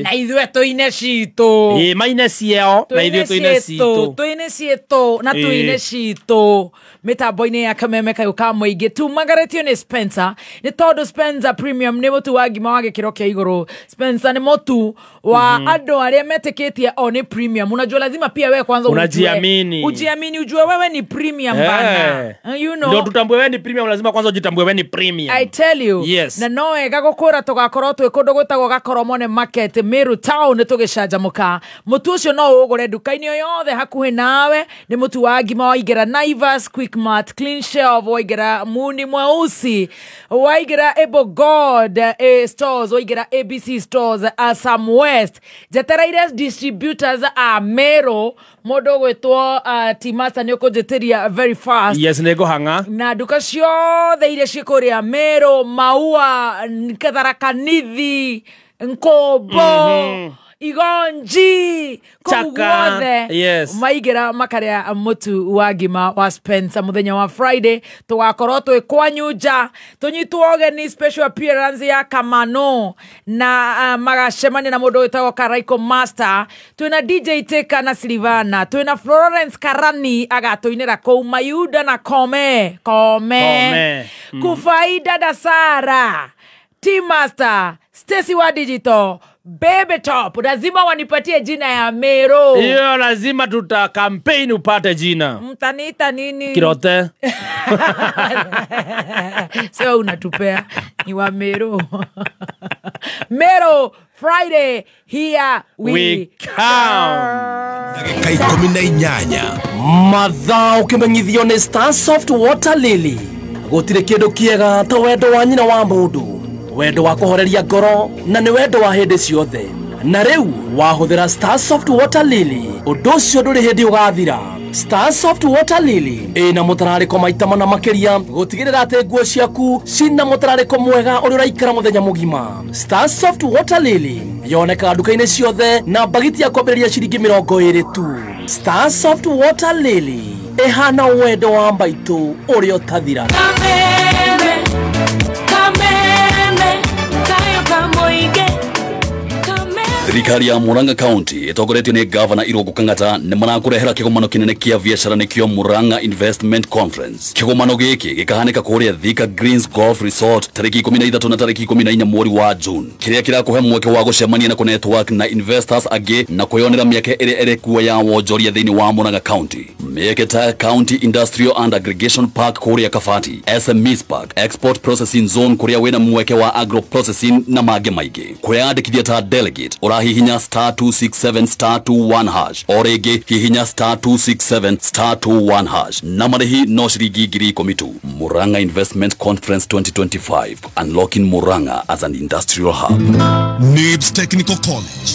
Speaker 2: na ithuĩ tũine ciitũ.
Speaker 3: Ĩ, maine ciao na ithuĩ tũine ciitũ.
Speaker 2: Twĩne ciitũ na tũine ciitũ. Mĩtambo-inĩ ya kameme kayũ ka mũingĩ tumagarĩtio nĩ Spencer, nĩ tondũ Spencer Premium nĩ mũtu wa ngima wa gĩkĩro kĩa igũrũ. Spencer ni motu wa andũ arĩa metĩkĩtie o ni premium. Unajua lazima pia wewe kwanza
Speaker 3: unajiamini.
Speaker 2: Ujiamini, ujue wewe ni premium bana. You know.
Speaker 3: Ndio tutambue wewe ni premium, lazima kwanza ujitambue wewe ni premium.
Speaker 2: I tell you.
Speaker 3: Yes.
Speaker 2: Na no wega gũkwĩra tũgakorwo twĩ kũndũ gwĩtagwo Gakoromone Market Meru Town tũgĩcanjamũka. Mũtu ũcio no ũgũre nduka-inĩ o yothe hakuhĩ nawe. Nĩ mũtu wa ngima waingĩra Naivas, Quickmart, Clean Shelf, waingĩra Muni Mweusi, waingĩra Able God stores, waingĩra ABC stores, Assam West. Njetereire distributors a Meru mũndũ ũgwĩtwo T-Master nĩ ũkũnjĩtĩria very fast.
Speaker 3: Yes, nĩ ngũhang'a.
Speaker 2: Na nduka ciothe iria ciĩ kũrĩa Meru, Maua, Tharaka Nithi, Nkombo, Igonji, kũu guothe.
Speaker 3: Yes.
Speaker 2: Maigĩra makarĩa mũtu wa ngima wa Spencer mũthenya wa Friday. Tũgakorwo twĩ kwanyu nja, tũnyitwo ũgeni special appearance ya Kamano na magacemania na mũndũ wĩtagwo Karaiko Master. Twĩna DJ Teka na Silvana, twĩna Florence Karani agatũinĩra kũu Mayuda na Kome. Kome. Kufaida Dasara, T-Master, Stacy wa Digital, Baby Top. Lazima wanipatie jina ya Mero.
Speaker 3: Hiyo lazima tuta campaign upate jina.
Speaker 2: Mtaniita nini?
Speaker 3: Kirote.
Speaker 2: Sio unatupea ni wa Mero. Mero Friday, here we
Speaker 3: come.
Speaker 4: Ndagĩka 18.
Speaker 15: Mathaa ũkĩmenyithio nĩ Star Soft Water Lily. Gũtirĩ kĩndũ kĩega ta wendo wa nyina wa mũndũ, wendo wa kũhoreria ngoro, na nĩ wendo wa hĩndĩ ciothe. Na rĩu wahũthĩra Star Soft Water Lily, ũndũ ũcio ndũrĩ hĩndĩ ũgathira. Star Soft Water Lily ĩna mũtararĩko maita mana makĩria gũtigĩrĩra atĩ nguo ciaku cina mũtararĩko mwega ũrĩa ũraikara mũthenya mũgima. Star Soft Water Lily yonekaga nduka-inĩ ciothe na mbagiti ya kwambĩrĩria ciringi 20 tu. Star Soft Water Lily ĩhana wendo wa mbaitũ ũrĩa ũtathiraga.
Speaker 14: Kameme, kameme, kayo kamoige.
Speaker 5: Thirikari ya Murang'a County ĩtongoretio nĩ Gavana Irũngũ Kang'ata nĩ marakũrehera kĩgomano kĩnene kĩa biacara nĩkĩo Murang'a Investment Conference. Kĩgomano gĩkĩ gĩkahanĩka kũrĩa Thika Greens Golf Resort tarĩki 13 na tarĩki 14 mweri wa June, kĩrĩa kĩrakũhe mweke wa gũcemania na kũnetwork na investors angĩ na kwĩyonera mĩeke ĩrĩa ĩrĩ kuo ya wonjoria thĩinĩ wa Murang'a County. Mĩeke ta County Industrial and Aggregation Park kũrĩa Kabati, SMEs Park, Export Processing Zone kũrĩa wĩna mweke wa agro processing na mangĩ maingĩ. Kwĩyandĩkithia ta delegate hihinya star 267 star 21 hash o rĩngĩ hihinya star 267 star 21 hash na marĩhi no ciringi 10,000 tu. Murang'a Investment Conference 2025, unlocking Murang'a as an industrial hub.
Speaker 4: Nibs Technical College.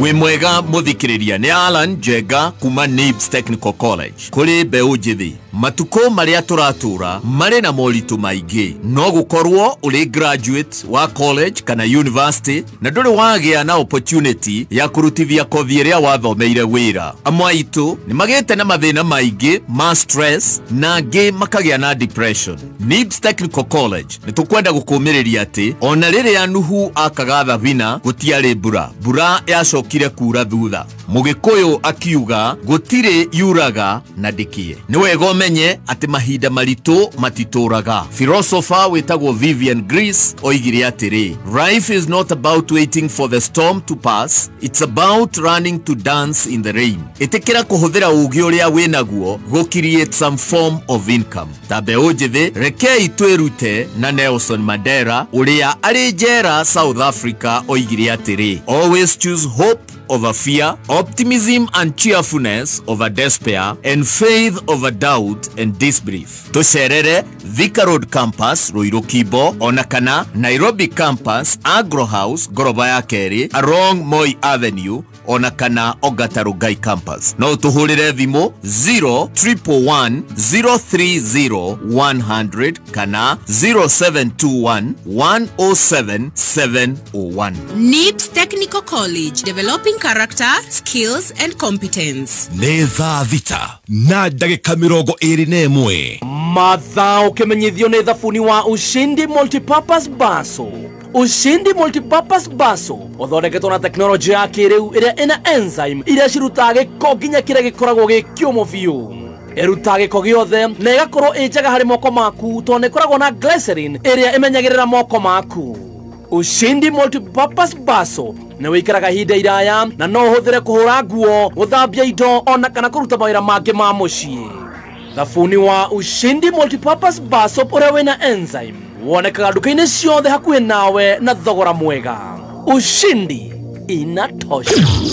Speaker 6: Wĩ mwega mũthikĩrĩria, nĩ Alan Njenga kuma Nibs Technical College. Kũrĩ mbeũ njĩthĩ, matukũ marĩa tũratũra marĩ na moritũ maingĩ. No gũkorwo ũrĩ graduate wa college kana university na ndũrĩ wagĩa na opportunity ya kũrutithia kothi ĩrĩa wathomeire wĩra. Amwe aitũ nĩ magĩte na mathĩna maingĩ ma stress na angĩ makagĩa na depression. Nibs Technical College nĩ tũkwenda gũkũmĩrĩria atĩ ona rĩrĩa Nuhu akaga thabina gũtiarĩ mbura, mbura yacokire kura thutha. Mũgĩkũyũ akiuga gũtirĩ yuraga na ndĩkĩe. Nĩ wega ũmenye atĩ mahinda maritũ matitũraga. Philosopher wĩtagwo Vivian Greece oigire atĩrĩ, life is not about waiting for the storm to pass, it's about learning to dance in the rain. Ĩtĩkĩra kũhũthĩra ũũgĩ ũrĩa wĩnaguo gũ create some form of income. Ta mbeũ njĩthĩ, rekei twĩrute na Nelson Mandela ũrĩa arĩ njera South Africa oigire atĩrĩ, always choose hope over fear, optimism and cheerfulness over despair, and faith over doubt and disbelief. Tũcerere Thika Road Campus, Ruiru Kibo, ona kana Nairobi Campus, Agro House, ngoroba ya kerĩ, along Moi Avenue, ona kana Ongata Rongai Campus. No tũhũrĩre thimũ 0111 030 100 kana 0721 107 701.
Speaker 7: Nibs Technical College, developing character, skills and competence.
Speaker 4: Nĩ thaa 6 na ndagĩka 21.
Speaker 15: Mathaa ũkĩmenyithio nĩ thabuni wa Ushindi Multipurpose Baso. Ushindi Multipurpose Baso ũthondeketwo na tekinoronjĩ ya kĩrĩu ĩrĩa ĩna enzyme iria cirutaga gĩko nginya kĩrĩa gĩkoragwo gĩ kĩũmũ biũ. Ĩrutaga gĩko gĩothe na ĩgakorwo ĩ njega harĩ moko maku tondũ nĩ ĩkoragwo na glycerin ĩrĩa ĩmenyagĩrĩra moko maku. Ushindi Multipurpose Baso nĩ wĩikaraga ihinda iraya na no ũhũthĩre kũhũra nguo, gũthambia indo ona kana kũruta mawĩra mangĩ ma mũciĩ. Thabuni wa Ushindi Multipurpose Bar Soap ũrĩa wĩna enzyme wonekaga nduka-inĩ ciothe hakuhĩ nawe na thogora mwega. Ushindi inatosha.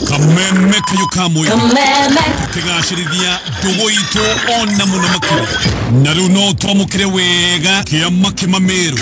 Speaker 4: Kameme kayo kamwe tukigacĩrithia ndũgũ itũ ona mũno makĩria na rĩu no twamũkĩre wega kĩama kĩmamĩrũ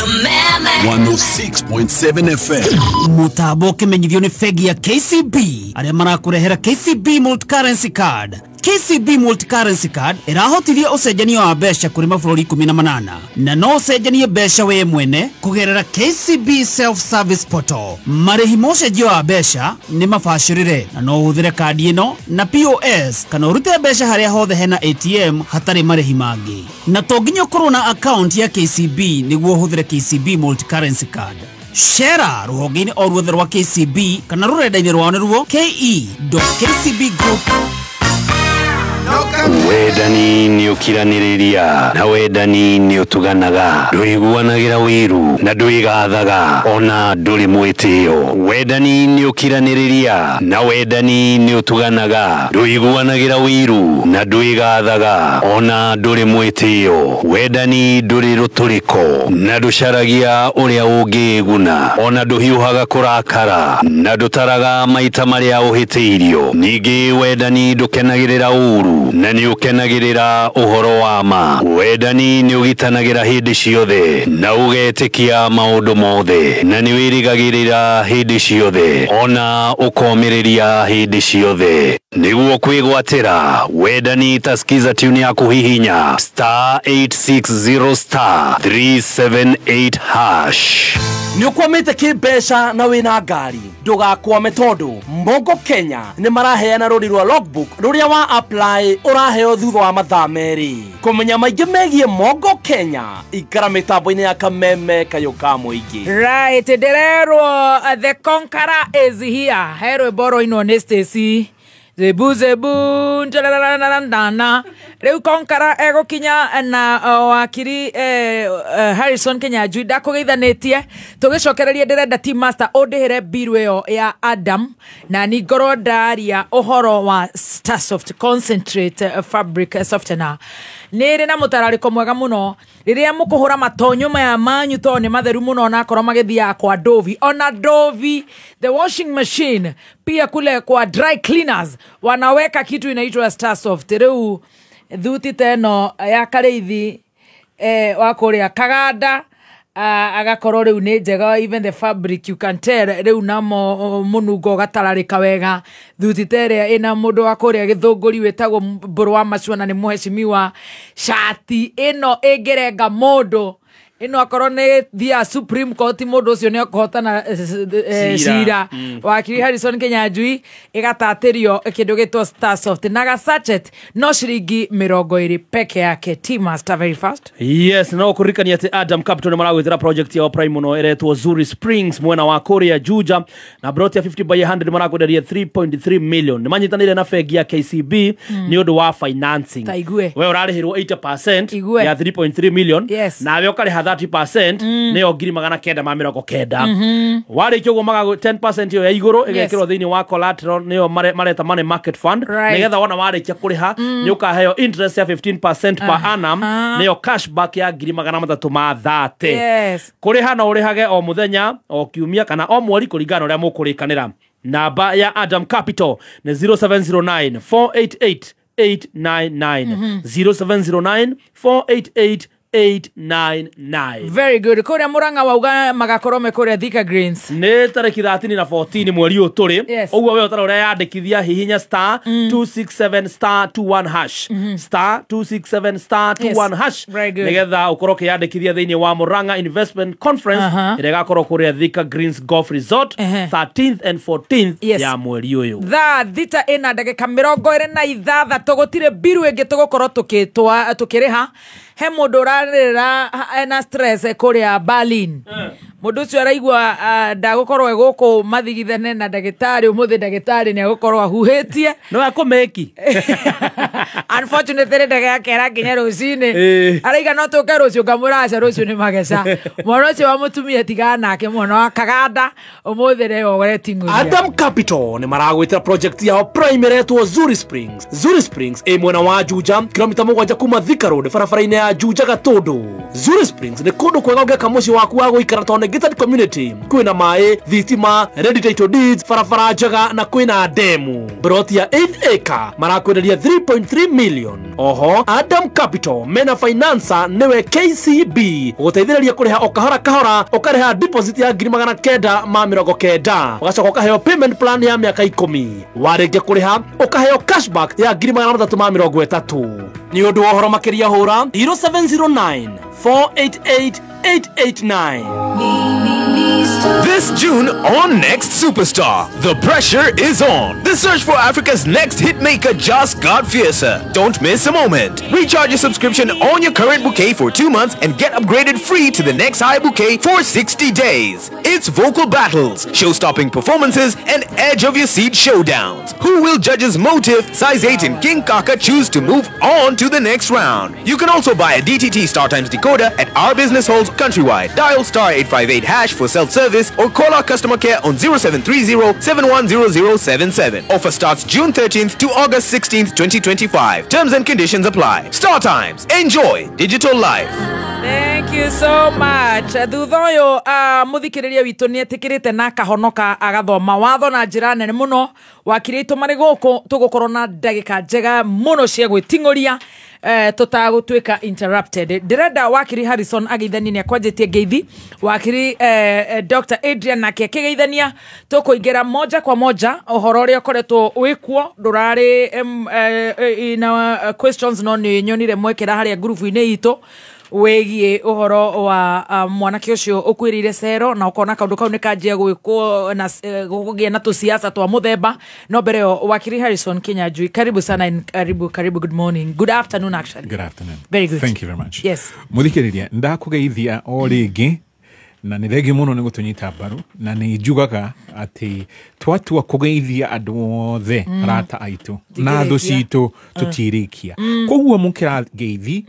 Speaker 9: 106.7 FM.
Speaker 10: Mũtambo ũkĩmenyithio nĩ bengi ya KCB arĩa marakũrehera KCB Multi-Currency Card. KCB Multi-Currency Card ĩrahotithia ũcenjania wa mbeca kũrĩ mabũrũri 18 na no ũcenjanie mbeca we mwene kũgerera KCB Self-Service Portal. Marĩhi ma ũcenjia wa mbeca nĩ mabacĩrĩre na no ũhũthĩre kandi ĩno na POS kana ũrute mbeca harĩa hothe hena ATM hatarĩ marĩhi mangĩ. Na to nginya ũkorwo na account ya KCB nĩguo ũhũthĩre KCB Multi-Currency Card. Shera rũhonge-inĩ o ruothe rwa KCB kana rũrenda-inĩ rwao nĩruo ke.kcbgroup.
Speaker 9: Wendani nĩ ũkiranĩrĩria na wendani nĩ ũtuganaga, ndũiguanagĩra wĩiru na ndwĩgathaga ona ndũrĩ mwĩtĩo. Wendani nĩ ũkiranĩrĩria na wendani nĩ ũtuganaga, ndũiguanagĩra wĩiru na ndwĩgathaga ona ndũrĩ mwĩtĩo. Wendani ndũrĩ rũtũrĩko na ndũcaragia ũrĩa ũngĩĩguna ona ndũhiũhaga kũrakara na ndũtaraga maita marĩa ũhĩtĩirio. Ningĩ wendani ndũkenagĩrĩra ũũru na nĩ ũkenagĩrĩra ũhoro wa ma. Wendani nĩ ũgitanagĩra hĩndĩ ciothe na ũgetĩkia maũndũ mothe na nĩ wĩrĩgagĩrĩra hĩndĩ ciothe ona ũkomĩrĩria hĩndĩ ciothe. Nĩguo kwĩgwatĩra wendani, tasikiza tune ya kũhihinya star 860 star 378 hash.
Speaker 15: Nĩ ũkwamĩte kĩmbeca na wĩna ngari, ndũgakwame tondũ Mogo Kenya nĩ maraheana rũri rwa logbook rũrĩa wa apply ũraheo thutha wa mathaa merĩ. Kũmenya maingĩ megiĩ Mogo Kenya, ikara mĩtambo-inĩ ya Kameme Kayũ ka Mũingĩ.
Speaker 2: Right, ndĩrerwo the conqueror is here. He rwĩmbo rwainwo nĩ Stacy Zebu zebu ndana. Rĩu conqueror egũkinya na wakiri Harrison Kinyanjui ndakũgeithanĩtie. Tũgĩcokererie ndĩrenda team master ũndĩhĩre biru ĩyo ya Adam na ningorwo ndaria ũhoro wa Starsoft Concentrate Fabric Softener. Nĩ ĩrĩ na mũtararĩko mwega mũno rĩrĩa mũkũhũra matonyo maya manyu tondũ nĩ matheru mũno na akorwo magĩthiaga kwa Dovi. Ona Dovi the washing machine pia kule kwa dry cleaners wanaweka kitu inaitwa Starsoft. Rĩu thuti teno ya Karĩithi wa kũrĩa Kaganda agakorwo rĩu nĩ njega, even the fabric you can tell rĩu namo mũnungo ũgatararĩka wega. Thuti ta ĩrĩa ĩna mũndũ wa kũrĩa Gĩthũngũri wĩtagwo Mbũrũ wa Macua na nĩ mũhecimiwa. Cati ĩno ĩngĩrenga mũndũ ĩno akorwo nĩ thia Supreme Court mũndũ ũcio nĩ akũhotana cira. Wakiri Harrison Kinyanjui ĩgatatĩrio kĩndũ gĩtwo Starsoft na ga sachet no ciringi 20 peke yake. Team master very fast.
Speaker 3: Yes, no kũririkania atĩ Adam Capital nĩ maragwĩtĩra project yao prime mũno ĩretwo Zuri Springs mwena wa kũrĩa Juja na broti ya 50 by 100 marakwenderia 3.3 million. Nĩ manyitanĩire na bengi ya KCB nĩ ũndũ wa financing.
Speaker 2: Ta igue.
Speaker 3: We ũrarĩhĩrwo 80%
Speaker 2: Igue.
Speaker 3: ya 3.3 million.
Speaker 2: Yes.
Speaker 3: Nawe ũkarĩha 30% nĩyo 990,000. Warĩkia ũguo magago 10% ĩyo ya igũrũ ĩgekĩrwo thĩinĩ wa collateral nĩyo mareta money market fund.
Speaker 2: Right.
Speaker 3: Nĩgetha wona warĩkia kũrĩha nĩ ũkaheo interest ya 15% per annum nĩyo cashback ya 330,000.
Speaker 2: Yes.
Speaker 3: Kũrĩha no ũrĩhage o mũthenya o kiumia kana o mweri kũringana na ũrĩa mũkũrĩkanĩra. Namba ya Adam Capital nĩ 0709 488 899 0709 488 899.
Speaker 2: Very good. Kũrĩa Murang'a wauga magakorwo me kũrĩa Thika Greens
Speaker 3: nĩ tarĩki 13 na 14 mweri ũyũ tũrĩ.
Speaker 2: Yes.
Speaker 3: Ũguo we ũtarĩ ũreyandĩkithia hihinya star 267 star 21 hash star 267 star 21 hash
Speaker 2: Very good.
Speaker 3: nĩgetha ũkorwo ũkĩyandĩkithia thĩinĩ wa Murang'a Investment Conference ĩrĩa ĩgakorwo kũrĩa Thika Greens Golf Resort 13th and 14th
Speaker 2: Yes.
Speaker 3: ya mweri ũyũ.
Speaker 2: Thaa thita ĩna ndagĩka 26 tũgũtirĩ mbiru ĩngĩ tũgũkorwo tũkĩrĩha. He mũndũ ũrarĩra ena stress kũrĩa Berlin. Mũndũ ũcio araigua ndagũkorwo e gũkũ mathigithane na ndagĩtarĩ ũmũthĩ, ndagĩtarĩ nĩ agũkorwo ahuhĩtie.
Speaker 3: No akũmeki.
Speaker 2: Unfortunately ndege yake ĩrakinya rũcinĩ. Araiga no tũke rũciũ, ngamwĩra aca rũciũ nĩ mageca. Mwana ũcio wa mũtumia tigana nake, mwana wa Kaganda ũmũthĩ rĩo weting'ũria.
Speaker 15: Adam Capital nĩ maragwĩtĩra project yao prime ĩretwo Zuri Springs. Zuri Springs ĩ mwena wa Juja, kilomita 7 kuma Thika Road barabara-inĩ ya Juja Gatũndũ. Zuri Springs nĩ kũndũ kwega ũngĩaka mũciĩ waku wa gũikara tondũ nĩ gated community. Kwĩna maĩ, thitima, ready title deeds, barabara njega na kwĩna demu. Broti ya 8 acre marakwenderia 3.3 million. Oho, Adam Capital mena financer nĩwe KCB gũteithĩrĩria kũrĩha o kahora kahora, ũkarĩha deposit ya 990,000 ũgacoka ũkaheo payment plan ya mĩaka 10. Warĩkia kũrĩha ũkaheo cashback ya 330,000. Nĩ ũndũ wa ũhoro makĩria hũra 0709 488 889.
Speaker 11: This June on Next Superstar, the pressure is on. The search for Africa's next hitmaker just got fiercer. Don't miss a moment. Recharge your subscription on your current bouquet for 2 months and get upgraded free to the next high bouquet for 60 days. It's vocal battles, show-stopping performances, and edge-of-your-seat showdowns. Who will judges Motive, Size 8, and King Kaka choose to move on to the next round? You can also buy a DTT StarTimes decoder at our business halls countrywide. Dial star 858 hash for self-service or call our customer care on 0730 710077. Offer starts June 13th to August 16th, 2025. Terms and conditions apply. Star Times. Enjoy digital life.
Speaker 2: Thank you so much. Thutha ũyũ mũthikĩrĩria witũ nĩ etĩkĩrĩte na akahonoka agathoma watho na njĩra nene mũno. Wakiri aitũ marĩ gũkũ tũgũkorwo na ndagĩka njega mũno cia gwĩting'ũria tũtagũtuĩka interrupted. Ndĩrenda wakiri Harrison ageithanie nĩ akwanjĩtie ngeithi. Wakiri Dr. Adrian nake akĩgeithania. Tũkũingĩra moja kwa moja ũhoro ũrĩa ũkoretwo wĩkuo ndũrarĩ ina questions no nĩ nyonire mwekĩra harĩa ngurubu-inĩ itũ wĩgiĩ ũhoro wa mwanake ũcio ũkuĩrĩire cero na ũkona kaũndũ kau nĩ kanjia gwĩkwo na gũkũgĩa na tũsiasa twa mũthemba. No mbere ĩyo wakiri Harrison Kinyanjui, karibu sana and karibu karibu, good morning, good afternoon actually.
Speaker 8: Good afternoon.
Speaker 2: Very good.
Speaker 8: Thank you very much.
Speaker 2: Yes.
Speaker 8: Mũthikĩrĩria ndakũgeithia o rĩngĩ na nĩ thengiũ mũno nĩ gũtũnyita mbaru na nĩ njugaga atĩ twatua kũgeithia andũ othe arata aitũ na thũ citũ tũtirĩkia. Koguo mũkĩra ngeithi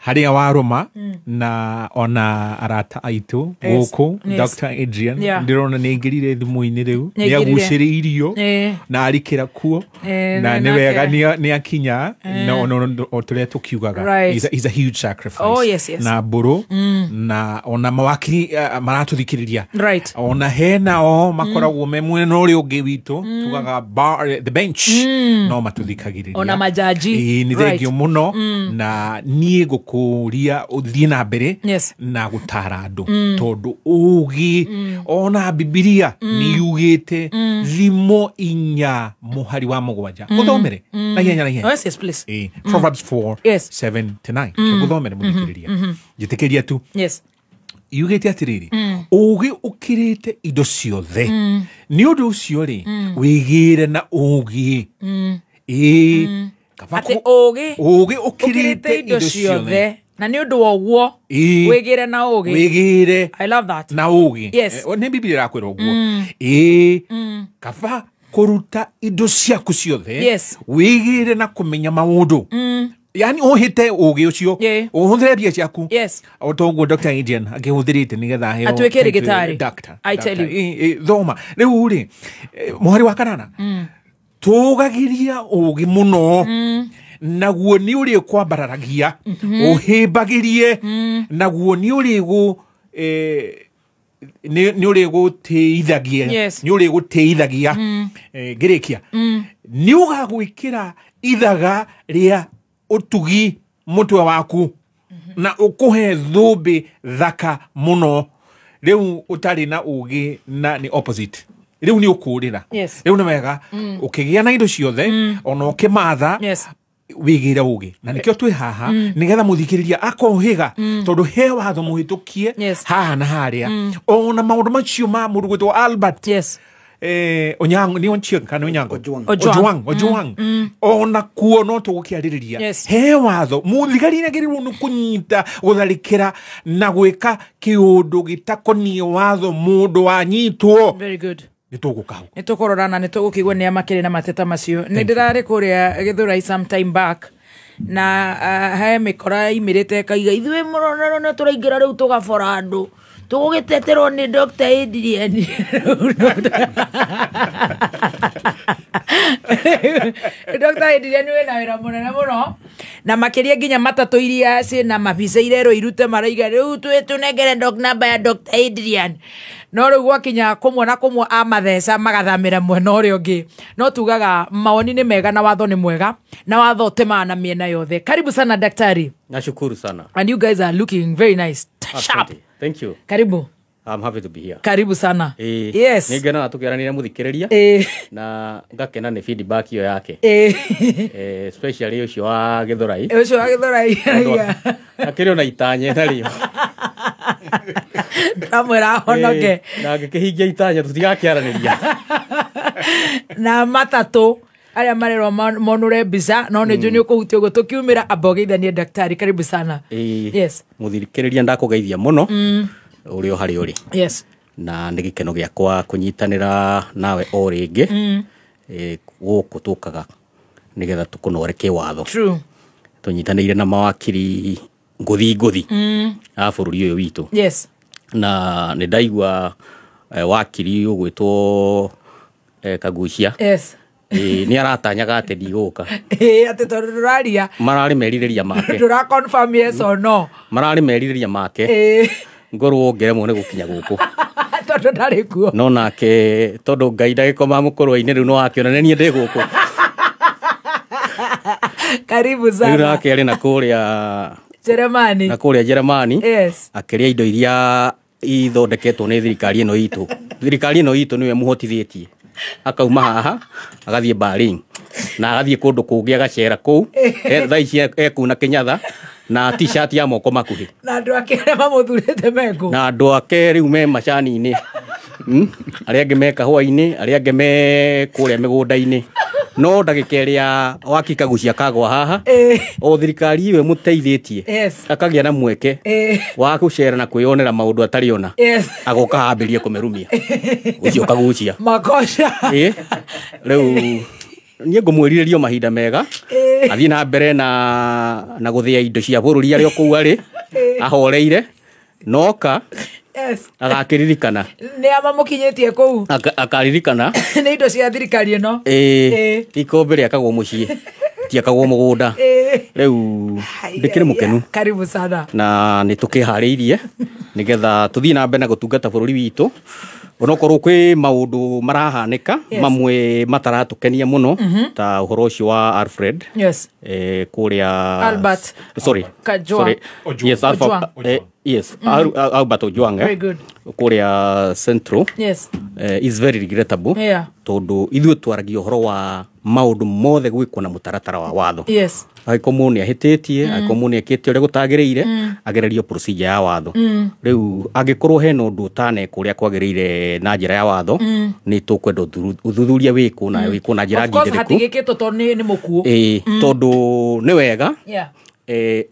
Speaker 8: harĩa warũma na ona arata aitũ gũkũ. Dr. Adrian ndĩrona nĩ aingĩrire thimũ-inĩ rĩu nĩ agucĩrĩirio na arikĩra kuo na nĩ wega nĩ akinya na o tũrĩa tũkiugaga is a huge sacrifice.
Speaker 2: Oh, yes, yes.
Speaker 8: Na mbũrũ na ona mawakiri maratũthikĩrĩria ona hena o makoragwo me mwena ũrĩa ũngĩ witũ tugaga bar, the bench no matũthikagĩrĩria
Speaker 2: ona majaji.
Speaker 8: Nĩ thengio mũno na niĩ ngũkũria ũthiĩ na mbere na gũtara andũ tondũ ũgĩ ona Bibilia nĩ yugĩte thimo 4 mũhari wa 7 gũthomere na ihenya na ihenya.
Speaker 2: Yes, yes, please.
Speaker 8: Proverbs 4 7 to 9 gũthomere mũthikĩrĩria njĩtĩkĩria tu.
Speaker 2: Yes.
Speaker 8: Yugĩte atĩrĩrĩ ũgĩ ũkĩrĩte indo ciothe nĩ ũndũ ũcio rĩ wĩgĩre na ũgĩ.
Speaker 2: Atĩ ũgĩ
Speaker 8: ũkĩrĩte
Speaker 2: indo ciothe na nĩ ũndũ wa ũguo wĩgĩre na ũgĩ.
Speaker 8: Wĩgĩre
Speaker 2: I love that.
Speaker 8: Na ũgĩ.
Speaker 2: Yes.
Speaker 8: Nĩ Bibilia ĩrakwĩra ũguo. Kaba kũruta indo ciaku ciothe.
Speaker 2: Yes.
Speaker 8: Wĩgĩre na kũmenya maũndũ. Yani ũhĩte ũgĩ ũcio ũhũthĩre mbia ciaku.
Speaker 2: Yes.
Speaker 8: O ta ũguo Dr. Adrian akĩhũthĩrĩte nĩgetha aheo
Speaker 2: atuĩke rĩgĩtarĩ.
Speaker 8: Doctor.
Speaker 2: I tell you.
Speaker 8: Thoma rĩu rĩ mũhari wa 8 tũgagiria ũgĩ mũno naguo nĩ ũrĩ kwambararagia ũhĩmbagĩrie naguo nĩ ũrĩ gũ nĩ ũrĩ gũtĩithagia nĩ ũrĩ gũtĩithagia ngĩrĩkia nĩ ũgagwĩkĩra ithaga rĩa ũtugi mũtwe waku na ũkũhe thũmbĩ thaka mũno. Rĩu ũtarĩ na ũgĩ na nĩ opposite. Rĩu nĩ ũkũrĩra. Rĩu nĩ wega ũkĩgĩa na indo ciothe ona ũkĩmatha wĩgĩre ũgĩ na nĩkĩo twĩ haha nĩgetha mũthikĩrĩria akohĩga tondũ he watho mũhĩtũkie haha na harĩa ona maũndũ macio ma mũndũ gwĩtwo Albert.
Speaker 2: Yes.
Speaker 8: Onyango ni Onchieng kana Onyango Ojwang ona kuo no tũgũkĩarĩrĩria he watho mũthigari nĩagĩrĩirwo nĩ kũnyita gũtharĩkĩra na gwĩka kĩũndũ gĩtakoniĩ watho mũndũ wanyitwo.
Speaker 2: Very good.
Speaker 8: Nĩ tũgũka hau
Speaker 2: nĩ tũkũrora na nĩ tũgũkĩigua nĩa makĩrĩ na mateta macio. Nĩ ndĩrarĩ kũrĩa Gĩthũrai some time back na he mĩkora imĩrĩte ĩkaiga ithuĩ mũronero nĩ tũraingĩra rĩu tũgabora andũ tũgũgĩteterwo nĩ Dr. Adrian. Dr. Adrian wĩna wĩra mũnene mũno na makĩria nginya matatũ iria ciĩna mabica irerwo irute maraiga rĩu tũnengere namba ya Dr. Adrian. No rĩu gwakinya kũmwe na kũmwe amatheca magathamĩra mwena ũrĩa ũngĩ. No tugaga mawoni nĩ mega na watho nĩ mwega na watho ũtemaga na mĩena yothe. Karibu sana daktari.
Speaker 12: Nashukuru sana.
Speaker 2: And you guys are looking very nice. Sharp.
Speaker 12: Thank you.
Speaker 2: Karibu.
Speaker 12: I'm happy to be here.
Speaker 2: Karibu sana. Yes.
Speaker 12: Nĩngenaga tũkĩaranĩria mũthikĩrĩria na ngakena nĩ feedback ĩyo yake. Especially ũcio wa Gĩthũrai.
Speaker 2: Ũcio wa Gĩthũrai.
Speaker 12: Akĩrĩ ona itanye narĩo.
Speaker 2: Ndamwĩra ahonoke.
Speaker 12: Na ngĩkĩhingia itanya tũtigakĩaranĩria.
Speaker 2: Na matatũ arĩa marerwo monũre mbica no nĩ njũĩ nĩ ũkũhutia ũguo tũkiumĩra amba ũgeithanie daktari. Karibu sana. Yes.
Speaker 12: Mũthikĩrĩria ndakũgeithia mũno ũrĩ o harĩa ũrĩ.
Speaker 2: Yes.
Speaker 12: Na nĩ gĩkeno gĩakwa kũnyitanĩra nawe o rĩngĩ gũkũ tũkaga nĩgetha tũkũnore kĩwatho.
Speaker 2: True.
Speaker 12: Tũnyitanĩire na mawakiri ngũthi ngũthi a bũrũri ũyũ witũ.
Speaker 2: Yes.
Speaker 12: Na nĩ ndaigua wakiri ũgwĩtwo Kagucia.
Speaker 2: Yes.
Speaker 12: Nĩ aratanyaga atĩ ndigũka.
Speaker 2: Atĩ tondũ ndũraria.
Speaker 12: Mararĩ merirĩria make.
Speaker 2: Ndũra confirm yes or no.
Speaker 12: Mararĩ merirĩria make. Ngorwo ngeremwo nĩ gũkinya gũkũ.
Speaker 2: Tondũ ndarĩ kuo.
Speaker 12: No nake tondũ Ngai ndagĩkoma mũkũrũ-inĩ rĩu no akĩona nĩ niĩ ndĩ gũkũ.
Speaker 2: Karibu sana.
Speaker 12: Rĩu nake arĩ na kũrĩa
Speaker 2: Jeremani.
Speaker 12: Na kũrĩa Jeremani.
Speaker 2: Yes.
Speaker 12: Akĩrĩa indo iria ithondeketwo nĩ thirikari ĩno itũ. Thirikari ĩno itũ nĩwe mũhotithĩtie. Akauma haha agathiĩ Berlin na agathiĩ kũndũ kũngĩ agacera kũu. Thaa ici ekuna Kenyatta na t-shirt ya moko makuhĩ.
Speaker 2: Na andũ ake arĩa mamũthurĩte mekũ.
Speaker 12: Na andũ ake rĩu me macani-inĩ. Arĩa angĩ me kahũa-inĩ, arĩa angĩ me kũrĩa mĩgũnda-inĩ. No ndagĩka ĩrĩa waki Kagucia kagwa haha o thirikari ĩyo ĩmũteithĩtie akagĩa na mweke wa gũcera na kwĩyonera maũndũ atarĩ ona. Agoka ambĩrĩrie kũmĩrumia ũcio Kagucia
Speaker 2: makoca.
Speaker 12: Rĩu niĩ ngũmwĩrirĩrio mahinda mega athiĩ na mbere na gũthĩa indo cia bũrũri arĩ o kũu arĩ ahoreire noka.
Speaker 2: Yes.
Speaker 12: Agakĩririkana.
Speaker 2: Nĩ amamũkinyĩtie kũu.
Speaker 12: Akaririkana.
Speaker 2: Nĩ indo cia thirikari ĩno.
Speaker 12: Ikũmbĩ rĩakagwo mũciĩ tiakagwo mũgũnda. Rĩu ndĩkĩrĩ mũkenu.
Speaker 2: Karibu sana.
Speaker 12: Na nĩ tũkĩharĩirie nĩgetha tũthiĩ na mbere na gũtungata bũrũri witũ. Onokorwo kwĩ maũndũ marahanĩka mamwe mataratũkenia mũno ta ũhoro ũcio wa Alfred.
Speaker 2: Yes.
Speaker 12: Kũrĩa
Speaker 2: Albert.
Speaker 12: Sorry.
Speaker 2: Kajua.
Speaker 12: Yes, Alpha. Yes, Albert Ojwang.
Speaker 2: Very good.
Speaker 12: Kũrĩa Central.
Speaker 2: Yes.
Speaker 12: Is very regrettable.
Speaker 2: Yeah.
Speaker 12: Tondũ ithuĩ twaragia ũhoro wa maũndũ mothe gwĩkwo na mũtaratara wa watho.
Speaker 2: Yes.
Speaker 12: Angĩkorwo mũndũ nĩ ahĩtĩtie, angĩkorwo mũndũ nĩ ekĩte ũrĩa gũtagĩrĩire, agererio procedure ya watho. Rĩu angĩkorwo hena ũndũ ũtanekwo ũrĩa kwagĩrĩire na njĩra ya watho, nĩ tũkwenda ũthuthuria wĩkwo na wĩkwo na njĩra
Speaker 2: ngindĩrĩku. Of course hatigĩkĩtwo tondũ nĩ mũkuũ.
Speaker 12: Tondũ nĩ wega.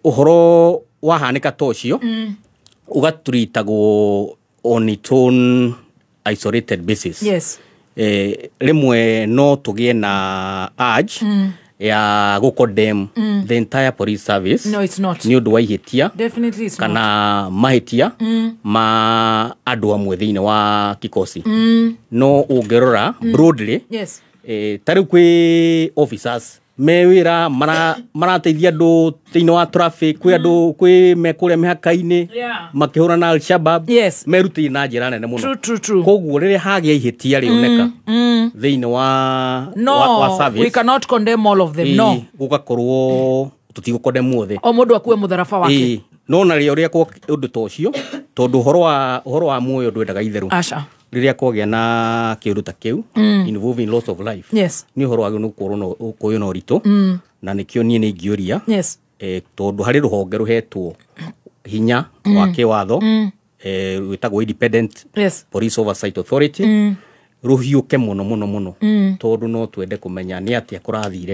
Speaker 12: Ũhoro wahanĩka ta ũcio ũgatreatagwo on its own isolated basis.
Speaker 2: Yes.
Speaker 12: Rĩmwe no tũgĩe na urge ya gũcondemn the entire police service.
Speaker 2: No, it's not.
Speaker 12: Nĩ ũndũ wa ihĩtia.
Speaker 2: Definitely it's
Speaker 12: kana not. Mahĩtia ma andũ amwe thĩinĩ wa kikosi. No ũngĩrora broadly.
Speaker 2: Yes.
Speaker 12: Ta rĩu kwĩ officers me wĩra marateithia andũ thĩinĩ wa traffic, kwĩ andũ kwĩ me kũrĩa mĩhaka-inĩ makĩhũra na Al-Shabaab.
Speaker 2: Yes.
Speaker 12: Merutĩire na njĩra nene mũno.
Speaker 2: True, true, true.
Speaker 12: Koguo rĩrĩa hagĩa ihĩtia rĩoneka thĩinĩ wa service,
Speaker 2: we cannot condemn all of them. No.
Speaker 12: Gũgakorwo tũtigũkondemn othe.
Speaker 2: O mũndũ akue mũtharaba wake.
Speaker 12: No na rĩrĩa ũrĩa ũndũ ta ũcio tondũ ũhoro wa muoyo ndwendaga itherũ.
Speaker 2: Aca.
Speaker 12: Rĩrĩa kwagĩa na kĩũndũ ta kĩu involving loss of life.
Speaker 2: Yes.
Speaker 12: Nĩ ũhoro wagĩrĩirwo gũkorwo ũkũyũ na ũritũ na nĩkĩo niĩ nĩ ingĩũria.
Speaker 2: Yes.
Speaker 12: Tondũ harĩ rũhonge rũhetwo hinya wa kĩwatho rwĩtagwo Independent Police Oversight Authority rũhiũke mũno mũno mũno tondũ no twende kũmenya nĩ atĩa kũrathire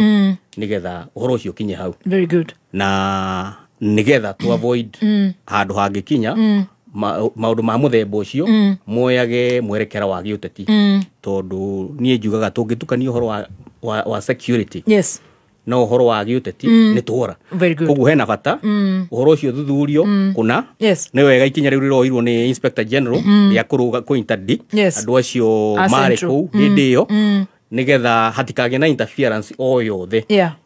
Speaker 12: nĩgetha ũhoro ũcio ũkinye hau.
Speaker 2: Very good.
Speaker 12: Na nĩgetha to avoid handũ hangĩkinya maũndũ ma mũthemba ũcio moyage mwerekera wa gĩũteti tondũ niĩ njugaga tũngĩtukania ũhoro wa security.
Speaker 2: Yes.
Speaker 12: Na ũhoro wa gĩũteti nĩ tũhora. Koguo hena bata ũhoro ũcio thuthurio kũna.
Speaker 2: Yes.
Speaker 12: Nĩ wega ikinya rĩu rĩroirwo nĩ Inspector General rĩa kũrũga kũ interdict andũ acio marĩ kũu hĩndĩ ĩyo nĩgetha hatikagĩe na interference o yothe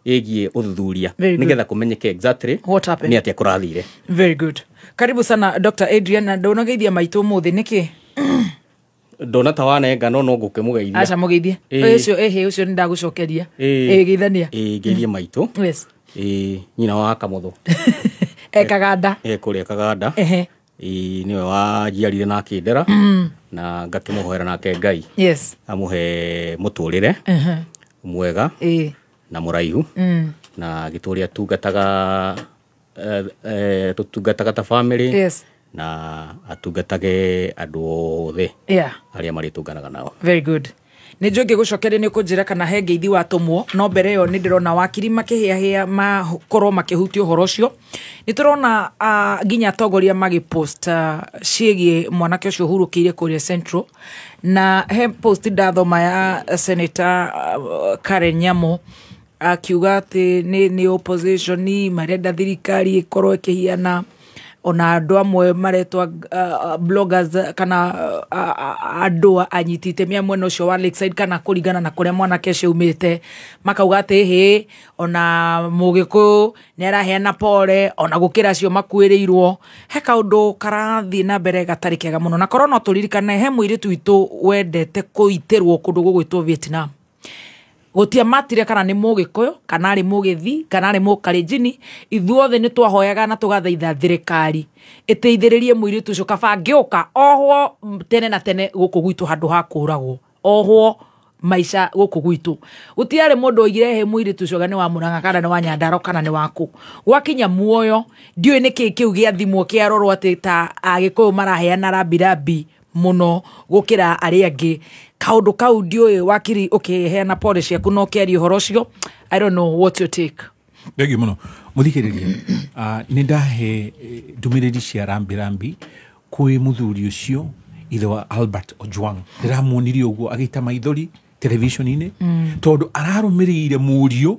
Speaker 12: ĩgiĩ ũthuthuria nĩgetha kũmenyeke exactly nĩ atĩa kũrathire.
Speaker 2: Very good. Karibu sana Dr. Adrian na ndũnageithia maitũ ũmũthĩ nĩkĩ?
Speaker 12: Ndona ta wanenga no ngũkĩmũgeithia.
Speaker 2: Aca mũgeithie. Ũcio ũcio nĩ ndagũcokeria. Geithania.
Speaker 12: Ngeithie maitũ.
Speaker 2: Yes.
Speaker 12: Nyina wa Kamotho.
Speaker 2: Kaganda.
Speaker 12: Kũrĩa Kaganda. Nĩwe wanjiarire na akĩndera na ngakĩmũhoera nake Ngai.
Speaker 2: Yes.
Speaker 12: Amũhe mũtũrĩre mwega na mũraihu na gĩtũrĩa tungataga tũtungataga ta family.
Speaker 2: Yes.
Speaker 12: Na atungatage andũ othe arĩa marĩtũnganaga nao.
Speaker 2: Very good. Nä njå ngä gå cokeria nä kå njä ra kana he ngeithi watåmwo no mbere ä yo nä ndä rona wakiri makä makorwo makä hutia å horo å cio. Nä tå rona nginya atongoria magä post ciägiä mwanake å cio hurå kä ire kå rä a Central, na he post ndathoma ya Senator Karen Nyamu akiuga atä nä opposition marenda thirikari ĩkorwo ĩkĩhiana ona andũ amwe maretwa bloggers kana andũ anyiti itemi a mwena ũcio wa Lakeside kana kũringana na kũrĩa mwanake ũcio aumĩte, makauga atĩ hĩ ona Mũgĩkũyũ nĩ araheana pore ona gũkĩra acio makuĩrĩirwo. He kaũndũ karathiĩ na mbere gatarĩ kega mũno, na korwo no tũririkane he mũirĩtu witũ wendete kũitĩrwo kũndũ gũgwĩtwo Vietnam. Gũtia matire kana nĩ Mũgĩkũyũ kana arĩ Mũgĩthii kana arĩ Mũkalenjini, ithuothe nĩ twahoyaga na tũgathaitha thirikari ĩteithĩrĩrie mũirĩtu ũcio kaba angĩũka ohwo tene na tene gũkũ gwitũ handũ ha kũragwo, ohwo maica gũkũ gwitũ. Gũtiarĩ mũndũ oigire he mũirĩtu ũcio nĩ wa Mũrang'a kana nĩ wa Nyandarua kana nĩ wa kũ. Gwakinya muoyo ndiũĩ nĩkĩ kĩu gĩathimwo kĩarorwo atĩ ta Agĩkũyũ maraheana rambirambi mũno gũkĩra arĩa angĩ. Kaũndũ kau ndiũĩ wakiri ũkĩheana pore ciaku no ũkĩaria ũhoro ũcio. I don't know what's your take.
Speaker 8: Thengiũ mũno mũthikĩrĩria. Nĩ ndahe ndũmĩrĩri cia rambirambi kwĩ mũthuri ũcio ithe wa Albert Ojwang. Ndĩramuonirie ũguo agĩita maithori television-inĩ tondũ ararũmĩrĩire mũriũ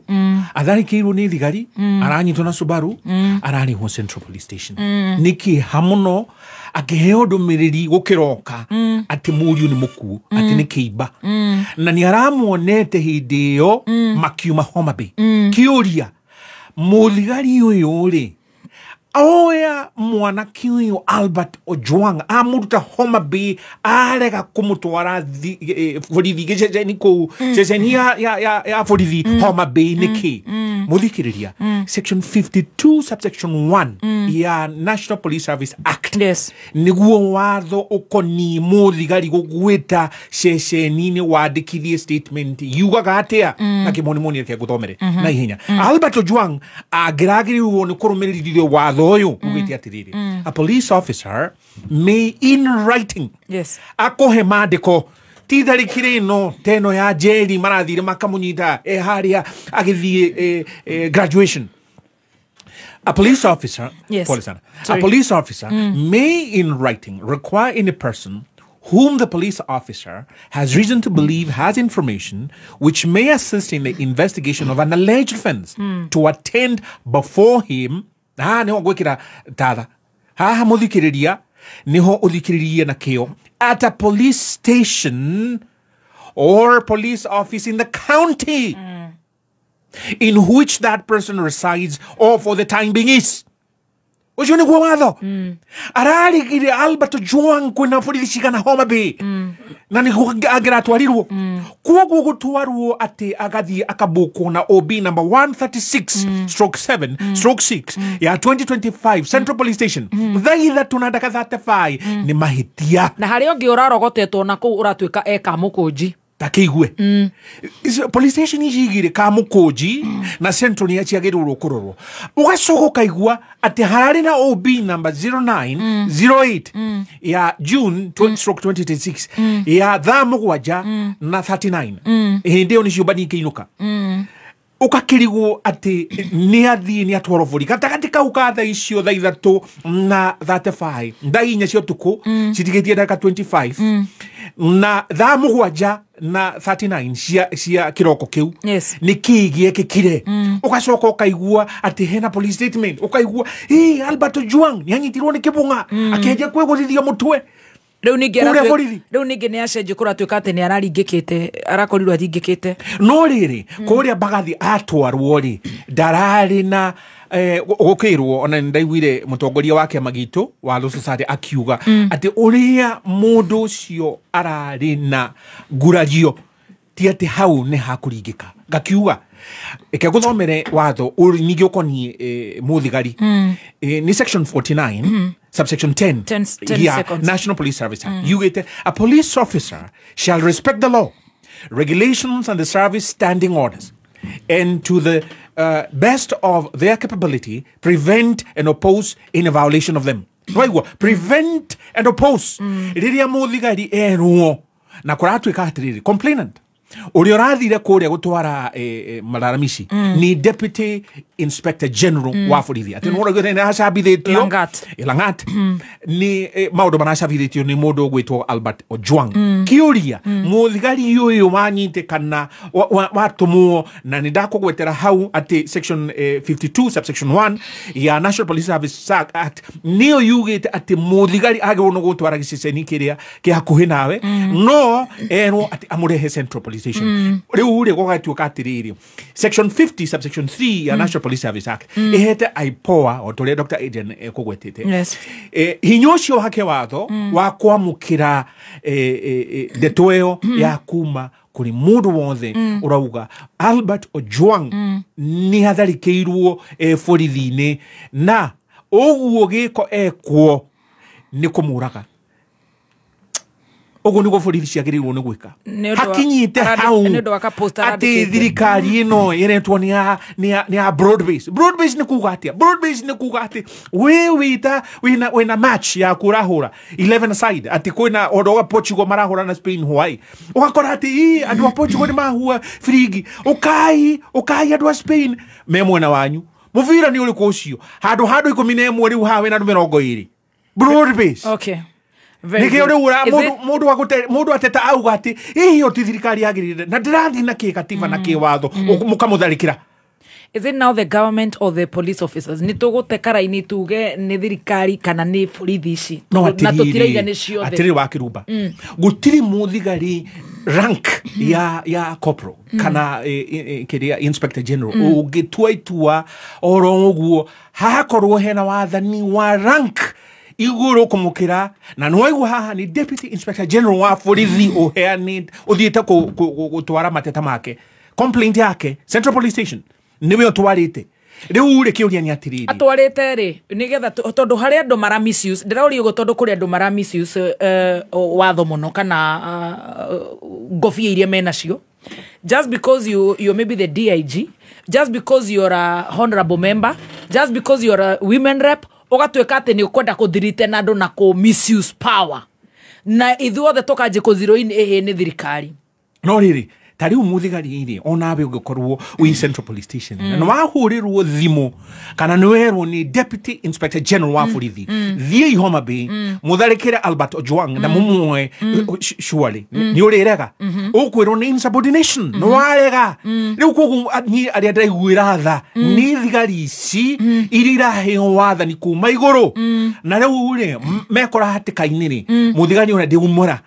Speaker 8: atharĩkĩirwo nĩ thigari, aranyitwo na Subaru, ararĩhwo Central Police Station. Nĩ kĩeha mũno akĩheo ndũmĩrĩri gũkĩroka atĩ mũriũ nĩ mũkuũ, atĩ nĩ kĩimba, na nĩ aramuonete hĩndĩ ĩyo makiuma Homa Bay. Kĩũria mũthigari ũyũ rĩ oya mwanake ũyũ Albert Ojwang amũruta Homa Bay arega kũmũtwara borithi gĩceceni kũu ceceni ya borithi Homa Bay nĩkĩ? Mũthikĩrĩria, section 52 subsection 1 ya National Police Service Act nĩguo watho ũkoniĩ mũthigari gũgwĩta ceceni-inĩ wandĩkithie statement yugaga atĩa na kĩmonimoni reke ngũthomere na ihenya. Albert Ojwang angĩragĩrĩirwo nĩ kũrũmĩrĩrithio watho ũyũ ugĩte atĩrĩrĩ, a police officer may in writing akũhe mandĩko ti tharĩkĩra ĩno ta ĩno ya Njeri marathire makamũnyita harĩa agĩthiĩ graduation. A police officer, a police officer may in writing require any person whom the police officer has reason to believe has information which may assist in the investigation of an alleged offense to attend before him. Haha niho gwikira tatha, haha muthikiriria niho uthikiririe na kio, at a police station or police office in the county in which that person resides or for the time being is. Ucio niguo watho. Ararigire Albert Ojwang kwina borithi cigana Homa Bay na niguo angĩratwarirwo. Koguo gũtwarwo atĩ agathiĩ akabũkwo na OB number 136/7 /6 ya 2025 Central Police Station thaa ithatũ na ndagĩka 35 nĩ mahĩtia.
Speaker 2: Na harĩa ũngĩ ũrarogotetwo na kũu ũratuĩka e Kamũkũnji
Speaker 8: takĩigue. Police station ici igĩrĩ Kamũkũnji na Central nĩ ciagĩrĩirwo kũrorwo. Ũgacoka ũkaigua atĩ hararĩ na OB number 0908 ya June 2026 ya thaa 7 na 39 hĩndĩ ĩyo nĩ ciũmba ikĩinũka. Ũgakĩrigwo atĩ nĩ athiĩ nĩ atwarwo borithi gatagatĩ kau ka thaa icio thaa 3 na 35 thaa 4 cia ũtukũ citigĩtie ndagĩka 25 na thaa 7 na 39 cia kĩroko kĩu nĩ kĩĩ gĩekĩkire. Ũgacoka ũkaigua atĩ hena police statement, ũkaigua Albert Ojwang nĩ anyitirwo nĩ kĩbũng'a akĩanjia kwĩgũthithia mũtwe.
Speaker 2: Rĩu ningĩ nĩ acenjia kũratuĩka atĩ nĩ araringĩkĩte, arakorirwo aringĩkĩte.
Speaker 8: No rĩrĩ kũrĩa Mbagathi atwarwo rĩ ndararĩ na gũkĩrwo ona nĩ ndaiguire mũtongoria wa kĩama gitũ wa Law Society akiuga atĩ ũrĩa mũndũ ũcio ararĩ na ngurario ti atĩ hau nĩ hakũringĩka. Ngakiuga eke ngũthomere watho ningĩ ũkoniĩ mũthigari nĩ section 49 subsection 10, 10 yeah, National Police Service Act. You get a police officer shall respect the law, regulations and the service standing orders, and to the best of their capability prevent and oppose any violation of them. Waigua prevent and oppose rĩrĩa mũthigari erwo na kũratuĩka atĩrĩrĩ complainant ũrĩa ũrathire kũrĩa gũtwara malalamishi ni deputy inspector general wa borithi atĩ nĩ ũraigua nĩ acabithĩtio Langat nĩ maũndũ maracabithĩtio nĩ mũndũ ũgwĩtwo Albert Ojwang. Kĩũria mũthigari ũyũ wanyitĩkana watũmwo na nĩ ndakũgwetera hau atĩ section 52 subsection 1 ya National Police Service Act nĩyo yugĩte atĩ mũthigari agĩrĩirwo nĩ gũtwara gĩceceni kĩrĩa kĩ hakuhĩ nawe no erwo atĩ amũrehe Central Police Station. Rĩu rĩ gũgatuĩka atĩrĩrĩ section 50 subsection 3 ya National Police Service Act ĩhete IPOA o ta ũrĩa Dr. Adrian ekũgwetete.
Speaker 2: Yes.
Speaker 8: Hinya ũcio wake watho wa kwamũkĩra ndeto ĩyo ya kuma kũrĩ mũndũ wothe ũrauga Albert Ojwang nĩ atharĩkĩirwo borithi-inĩ na ũguo gĩko ekwo nĩ kũmũraga. Ũguo nĩguo borithi ciagĩrĩirwo nĩ gwĩka. Hakinyĩte hau atĩ thirikari ĩno ĩretwo nĩ ya broad base. Broad base nĩ kuga atĩa? Broad base nĩ kuga atĩ we wĩta wĩna match ya kũrahũra 11 side atĩ kwĩna ũndũ wa Portugal marahũra na Spain Hawaii. Ũgakora atĩ ĩ andũ a Portugal nĩ mahua firigi. Ũkai andũ a Spain me mwena wanyu. Mũbira nĩ ũrĩkũ ũcio? Handũ 11 rĩu haha wĩna andũ 20. Broad base.
Speaker 2: Okay.
Speaker 8: Nĩkĩo rĩu mũndũ ateta auga atĩ ĩyo ti thirikari yagĩrĩire na ndĩrathiĩ na kĩgatiba na kĩwatho mũkamũtharĩkĩra.
Speaker 2: Is it now the government or the police officers? Nĩ tũgũte karaini tuge nĩ thirikari kana nĩ borithi ici? Na tũtiraiga nĩ ciothe.
Speaker 8: Atĩrĩrĩ wa Kĩrumba, gũtirĩ mũthigari rank ya corporal kana kĩrĩa inspector general ũngĩtua itua oro ũguo hakorwo hena wathani wa rank igũrũ kũmũkĩra na nĩwaigua haha nĩ deputy inspector general wa borithi ũheanĩte ũthiĩte gũtwara mateta make complaint yake Central Police Station nĩwe ũtwarĩte. Rĩu rĩ kĩũria nĩ atĩrĩrĩ
Speaker 2: atwarĩte rĩ nĩgetha tondũ harĩ andũ mara misuse ndĩraũria ũguo tondũ kũrĩ andũ mara misuse watho mũno kana ngobia iria menacio. Just because you may be the DIG, just because you're a honorable member, just because you're a women rep, ũgatuĩka atĩ nĩ ũkwenda kũthirite na andũ na kũ misuse power na ithuothe tũkanjĩ kũ-zero-in ĩhĩ nĩ thirikari.
Speaker 8: No rĩrĩ ta rĩu mũthigari rĩ onawe ũngĩkorwo wĩ Central Police Station na nĩwahũrĩrwo thimũ kana nĩwerwo nĩ deputy inspector general wa borithi thiĩi Homa Bay mũtharĩkĩre Albert Ojwang na mũmuoe surely nĩ ũrĩrega ũkwĩrwo nĩ insubordination nĩ warega. Rĩu koguo niĩ arĩa ndĩraiguĩra tha nĩ thigari ici iria iraheo wathani kuma igũrũ na rĩu rĩ mekora hatĩka-inĩ rĩ mũthigari ũrĩa ndĩumũra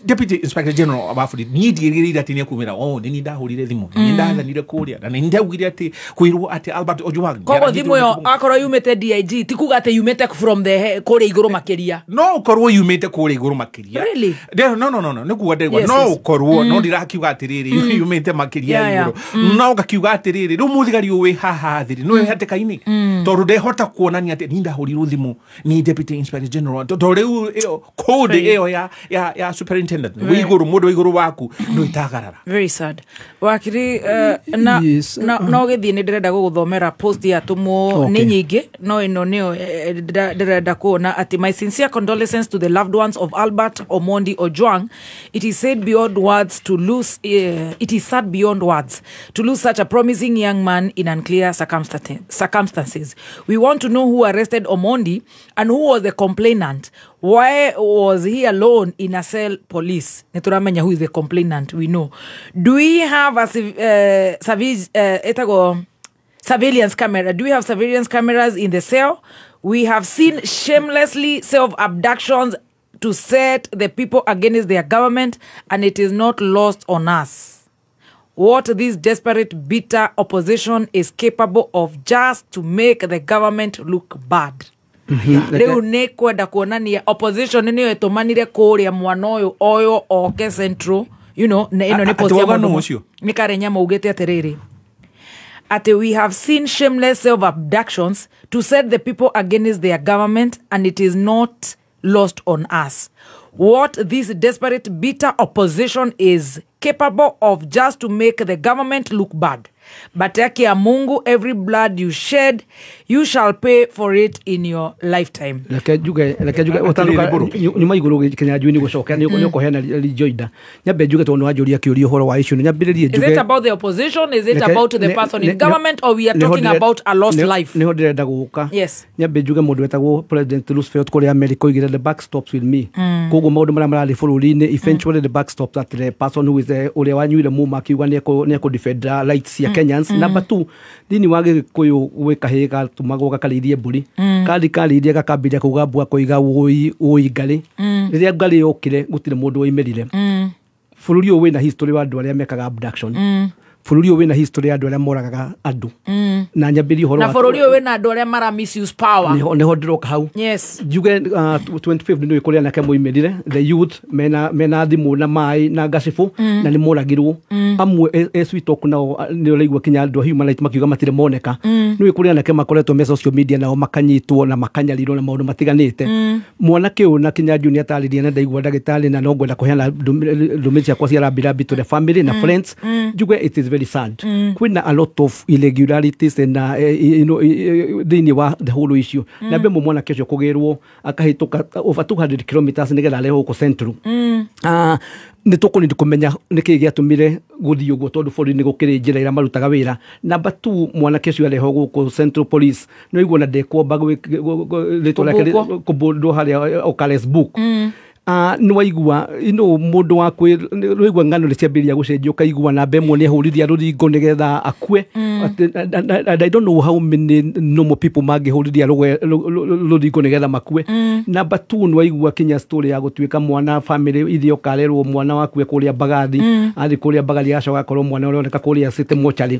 Speaker 8: Deputy Inspector General wa borithi niĩ ndiĩrĩgĩrĩire atĩ nĩekumĩra nĩ niĩ ndahũrire thimũ nĩ ndathanire kũrĩa na nĩ ndaugire atĩ kwĩrwo atĩ Albert Ojwang.
Speaker 2: Koguo thimũ ĩyo akorwo yumĩte DIG ti kuga atĩ yumĩte from the kũrĩa igũrũ makĩria.
Speaker 8: No ũkorwo yumĩte kũrĩa igũrũ makĩria.
Speaker 2: Really?
Speaker 8: No nĩ kuga ndĩraigua no ũkorwo no ndirakiuga atĩrĩrĩ yumĩte makĩria igũrũ no ngakiuga atĩrĩrĩ rĩu mũthigari ũyũ wĩ haha thĩ nĩwe hatĩka-inĩ tondũ ndehota kuonania atĩ niĩ ndahũrirwo thimũ nĩ Deputy Inspector General tondũ rĩu ĩyo code ĩyo ya superintendent wĩ igũrũ mũndũ wĩ igũrũ waku no itagarara.
Speaker 2: Very sad. Wakiri na no gĩthiĩ nĩ ndĩrenda gũgũthomera post ya tũmwo nĩ nyingĩ no ĩno nĩyo ndĩrenda kuona atĩ my sincere condolences to the loved ones of Albert Omondi Ojwang. It is said beyond words to lose it is sad beyond words to lose such a promising young man in unclear circumstances. We want to know who arrested Omondi and who was the complainant. Why was he alone in a cell? Police. Nituramenya who is the complainant, we know. Do we have a surveillance camera? Do we have surveillance cameras in the cell? We have seen shamelessly self-abductions to set the people against their government, and it is not lost on us what this desperate, bitter opposition is capable of just to make the government look bad. Rĩu nĩ kwenda kuonania opposition nĩyo ĩtũmanire kũrĩa mwana ũyũ oyo oke Central, you know, na ĩno nĩ post ya mũndũ nĩ Karen Nyamu augĩte atĩrĩrĩ atĩ we have seen shameless self-abductions to set the people against their government, and it is not lost on us what this desperate, bitter opposition is capable of just to make the government look bad. But yake ya Mungu, every blood you shed, you shall pay for it in your lifetime.
Speaker 3: Reke njuge ũtanuka nyuma igũrũ Kĩnyanjui nĩ gũcoka nĩ ũkũheana rejoinder. Nyambe njuge tondũ nĩwanjũria kĩũria ũhoro wa issue nyambĩrĩrie njuge.
Speaker 2: Is it about the opposition? Is it about the person in government, or we are talking about a lost life?
Speaker 3: Nĩho ndĩrenda gũka.
Speaker 2: Yes.
Speaker 3: Nyambe njuge mũndũ wetagwo President Roosevelt kũrĩa America oigire the buck stops with me. Koguo maũndũ marĩa mararĩ bũrũri-inĩ, eventually the buck stops at the person who is ũrĩa wanyuire muma akiuga nĩ defend rights ya Kenyans. Number 2, thĩinĩ wa Gĩkũyũ gwĩ kahĩĩ gatũmagwo gakarĩithie mbũri. Kathi karĩithia gakambĩrĩria kuuga mbua koiga wũi wũi ngarĩ. Rĩrĩa ngarĩ yokire gũtirĩ mũndũ woimĩrire. Bũrũri ũyũ wĩna history wa andũ arĩa mekaga abduction. Bũrũri ũyũ wĩna history ya andũ arĩa moragaga andũ. Na nyambĩrĩrie ũhoro
Speaker 2: na bũrũri ũyũ wĩna andũ arĩa mara misuse power.
Speaker 3: Nĩho ndĩroka hau.
Speaker 2: Yes.
Speaker 3: Njuge 25th nĩ kũrĩ anake moimĩrire, the youth mena thimũ na maĩ na ngacibũ na nĩ moragirwo. Amwe as we talk now nĩ ũraigua kinya andũ a human rights makiuga matirĩ moneka. Nĩ kũrĩ anake makoretwo me social media nao makanyitwo na makanyarirwo na maũndũ matiganĩte. Mwanake ũyũ na Kĩnyanjui nĩ atarĩria na ndaigua ndagĩtarĩ na no ngwenda kũheana ndũmĩrĩri ciakwa cia rambirambi to the family na friends. Njuge it is very sad. Kwĩna a lot of irregularities and you know thĩinĩ wa the whole issue. Na mbe mwanake ũcio kũgĩrwo akahĩtũka over 200 kilometers nĩgetha arehwo gũkũ Central. Nĩ tũkũnindi kũmenya nĩkĩĩ gĩatũmire gũthiĩ ũguo tondũ bũrũri nĩ gũkĩrĩ njĩra ĩrĩa marutaga wĩra. Number 2, mwanake ũcio arehwo gũkũ Central Police nĩ waigua na ndekwamba rĩtwa rĩake kũbũndwo harĩa Occurrence book. Nĩ waigua mũndũ wa waigua ng'ano nĩ ciambĩrĩria gũcenjia ũkaigua namba ĩmwe nĩ ahũrithia rũthingo nĩgetha akue. And I don't know how many normal people mangĩhũrithia rũthingo nĩgetha makue. Number 2, nĩ waigua kinya story ya gũtuĩka mwana family ithiĩ ũkarerwo mwana wakue kũrĩa Mbagathi, athiĩ kũrĩa Mbagathi agacoka akorwo mwana ũroneka kũrĩa City Mortuary.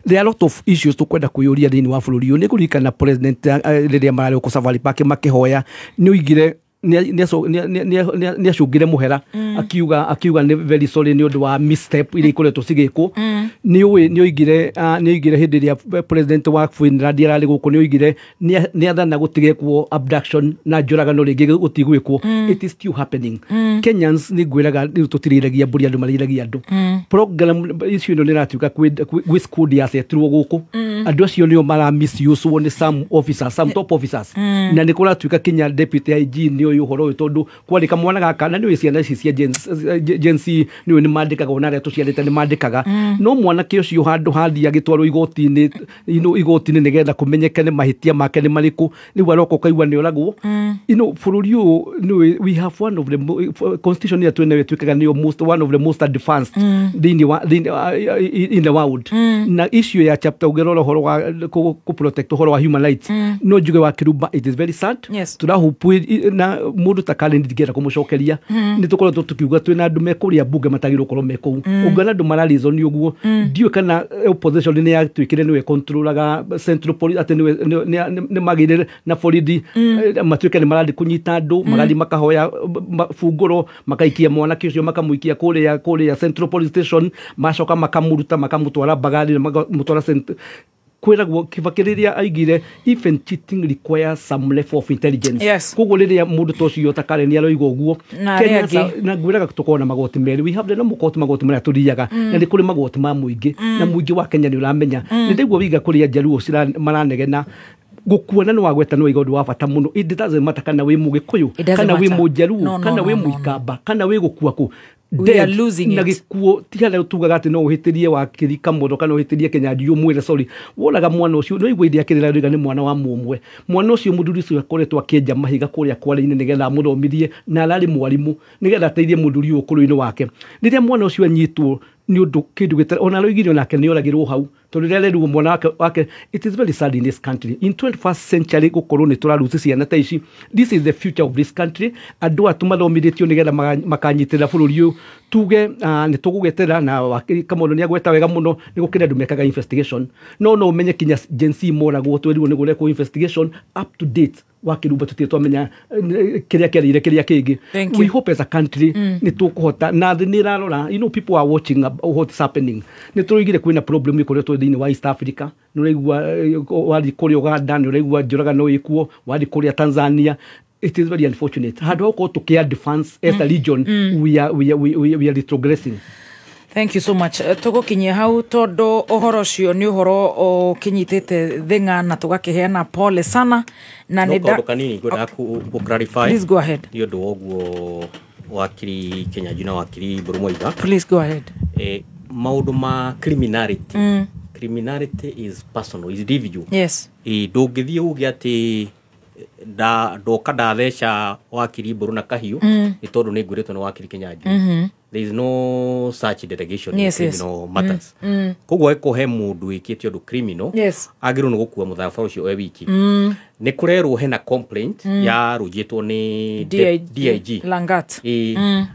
Speaker 3: There are a lot of issues tũkwenda kwĩyũria thĩinĩ wa bũrũri ũyũ. Nĩ ngũririkana president rĩrĩa mararĩ gũkũ Safari Park makĩhoya nĩ oigire nĩ acungire mũhera akiuga nĩ very sorry nĩ ũndũ wa misstep iria ikoretwo cigĩkwo. Nĩ oigire hĩndĩ ĩrĩa president wa Finland ararĩ gũkũ nĩ oigire nĩ athana gũtigekwo abduction na njũragano rĩngĩ gũtigwĩkwo. It is still happening. Kenyans nĩ ngwĩraga rĩu tũtirĩithagia mbũri andũ marĩithagia andũ. Program icio ĩno nĩ ĩratuĩka gwĩ squad yacetirwo gũkũ. Andũ acio nĩo mara misuse nĩ some officers, some top officers. Na nĩ kũratuĩka kinya deputy IG nĩ ũyũ ũhoro ũyũ tondũ kwandĩka mwana gaka na nĩ ũĩ ciana ici cia Gen Z nĩ ũĩ nĩ mandĩkaga ona arĩa tũciarĩte nĩ mandĩkaga. No mwanake ũcio handũ hathiĩ agĩtwarwo igoti-inĩ igoti-inĩ nĩgetha kũmenyeke nĩ mahĩtia make nĩ marĩkũ rĩu aroka ũkaigua nĩ oragwo. Bũrũri ũyũ nĩ we have one of the constitution ĩrĩa twĩnayo ĩtuĩkaga nĩyo most one of the most advanced thĩinĩ wa in the world. Na issue ya chapter ũngĩrora ũhoro wa kũ protect ũhoro wa human rights no njuge wa Kĩrumba it is very sad. Tũrahupu na mũndũ ta Karen ndingĩenda kũmũcokeria nĩ tũkoretwo tũkiuga twĩna andũ me kũrĩa mbunge matagĩrĩirwo gũkorwo me kũu. Ũngĩona andũ mara reason ũguo ndiũĩ kana opposition nĩ yatuĩkire nĩwe controlaga Central Police atĩ nĩ magĩrĩire na borithi matuĩke nĩ marathiĩ kũnyita andũ magathiĩ makahoya bungũro makaikia mwanake ũcio makamũikia kũrĩa Central Police Station macoka makamũruta makamũtwara Mbagathi na makamũtwara kwĩragwo Kibaki rĩrĩa aigire even cheating requires some level of intelligence. Koguo rĩrĩa mũndũ ta ũcio ta Karen aroiga ũguo na ngwĩraga tũkorwo na magoti merĩ. We have the normal court, magoti marĩa tũthiaga na nĩ kũrĩ magoti ma mũingĩ na mũingĩ wa Kenya nĩ ũramenya. Nĩ ndaigua wiga kũrĩa Njaruo maranegena gũkuona nĩ wagweta nĩ waiga ũndũ wa bata mũno. It doesn't matter kana wĩ Mũgĩkũyũ kana wĩ Mũnjaruo kana wĩ Mũikamba kana wĩ gũkua kũ.
Speaker 2: We are losing
Speaker 3: na
Speaker 2: it.
Speaker 3: Gĩkuũ ti harĩa tugaga atĩ no ũhĩtĩrie wakiri Kamotho kana ũhĩtĩrie Kĩnyanjui ũmwĩre sorry. Woraga mwana ũcio no igua iria akĩrĩra rĩga nĩ mwana wa mũmwe. Mwana ũcio mũthuri ũcio akoretwo akĩenja mahiga kũrĩa kware-inĩ nĩgetha amũthomithie na ararĩ mwarimũ nĩgetha ateithie mũthuri ũyũ ũkũrũ-inĩ wake. Rĩrĩa mwana ũcio anyitwo nĩ ũndũ kĩndũ gĩtarĩ ona aroigire onake nĩ oragĩrwo hau tondũ rĩrĩa arerirwo mwana wake. It is very sad in this country in 21st century gũkorwo nĩ tũraruci ciana ta ici. This is the future of this country. Andũ aya tũmathomithĩtio nĩgetha makanyitĩrĩra bũrũri ũyũ tuge nĩ tũgũgĩetera na wakiri Kamotho nĩ agweta wega mũno nĩ gũkĩrĩ andũ mekaga investigation no ũmenye kinya Gen Z moragwo twerirwo nĩ gũrekwo investigation up to date wa Kĩrumba tũtirĩ twamenya kĩrĩa kĩarĩire kĩrĩa kĩngĩ. We hope as a country nĩ tũkũhota na thĩ nĩ ĩrarora. You know people are watching what's happening. Nĩ tũroigire kwĩna problem ĩkoretwo thĩinĩ wa East Africa. Nĩ ũraigua wathiĩ kũrĩa Uganda nĩ ũraigua njũragano ĩkuo, wathiĩ kũrĩa Tanzania.
Speaker 1: It is very unfortunate. Handå ha gũkorwo tũkĩ advance as a region, we are retrogressing.
Speaker 2: Thank you so much. Tũgũkinyia hau tondũ ũhoro ũcio nĩ ũhoro ũkĩnyitĩte thĩng'a na tũgakĩheana pole sana na
Speaker 12: no
Speaker 2: nĩ
Speaker 12: kaũndũ kanini ngwendaga kũ clarify.
Speaker 2: Please go ahead.
Speaker 12: Nĩ ũndũ wa ũguo wakiri Kenyanjui na wakiri Mbũrũ Mwaiga.
Speaker 2: Please go ahead.
Speaker 12: Maũndũ ma criminality, criminality is personal, is individual. Ndũngĩthiĩ uge atĩ ndoka ndatheca wakiri Mbũrũ na kahiũ nĩ tondũ nĩ ngwĩrĩtwo nĩ wakiri Kenyanjui. There is no such delegation in criminal matters. Koguo ĩko he mũndũ wĩkĩte ũndũ criminal, agĩrĩirwo nĩ gũkua mũtharaba ũcio e wiki. Nĩ kũrerwo hena complaint ya rũnjĩtwo nĩ DIG
Speaker 2: Langat.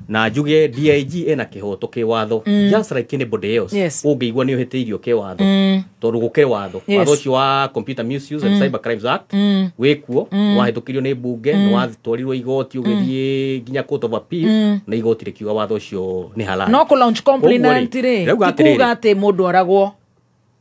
Speaker 12: Na njuge DIG ena kĩhoto kĩwatho, just like anybody else. Ũngĩigua nĩ ũhĩtĩirio kĩwatho, tondũ gũkĩrĩ watho, watho ũcio wa Computer Misuse and Cyber Crimes Act wĩkuo, wahĩtũkirio nĩ mbunge, nĩ watwarirwo igoti, ũgĩthiĩ nginya Court of Appeal, na igoti rĩkiuga watho ũcio nĩ halal.
Speaker 2: No kũ launch complaint
Speaker 12: Koguo rĩ,
Speaker 2: rĩ,
Speaker 12: ndauga
Speaker 2: ti kuga
Speaker 12: atĩrĩrĩ,
Speaker 2: atĩ mũndũ aragwo.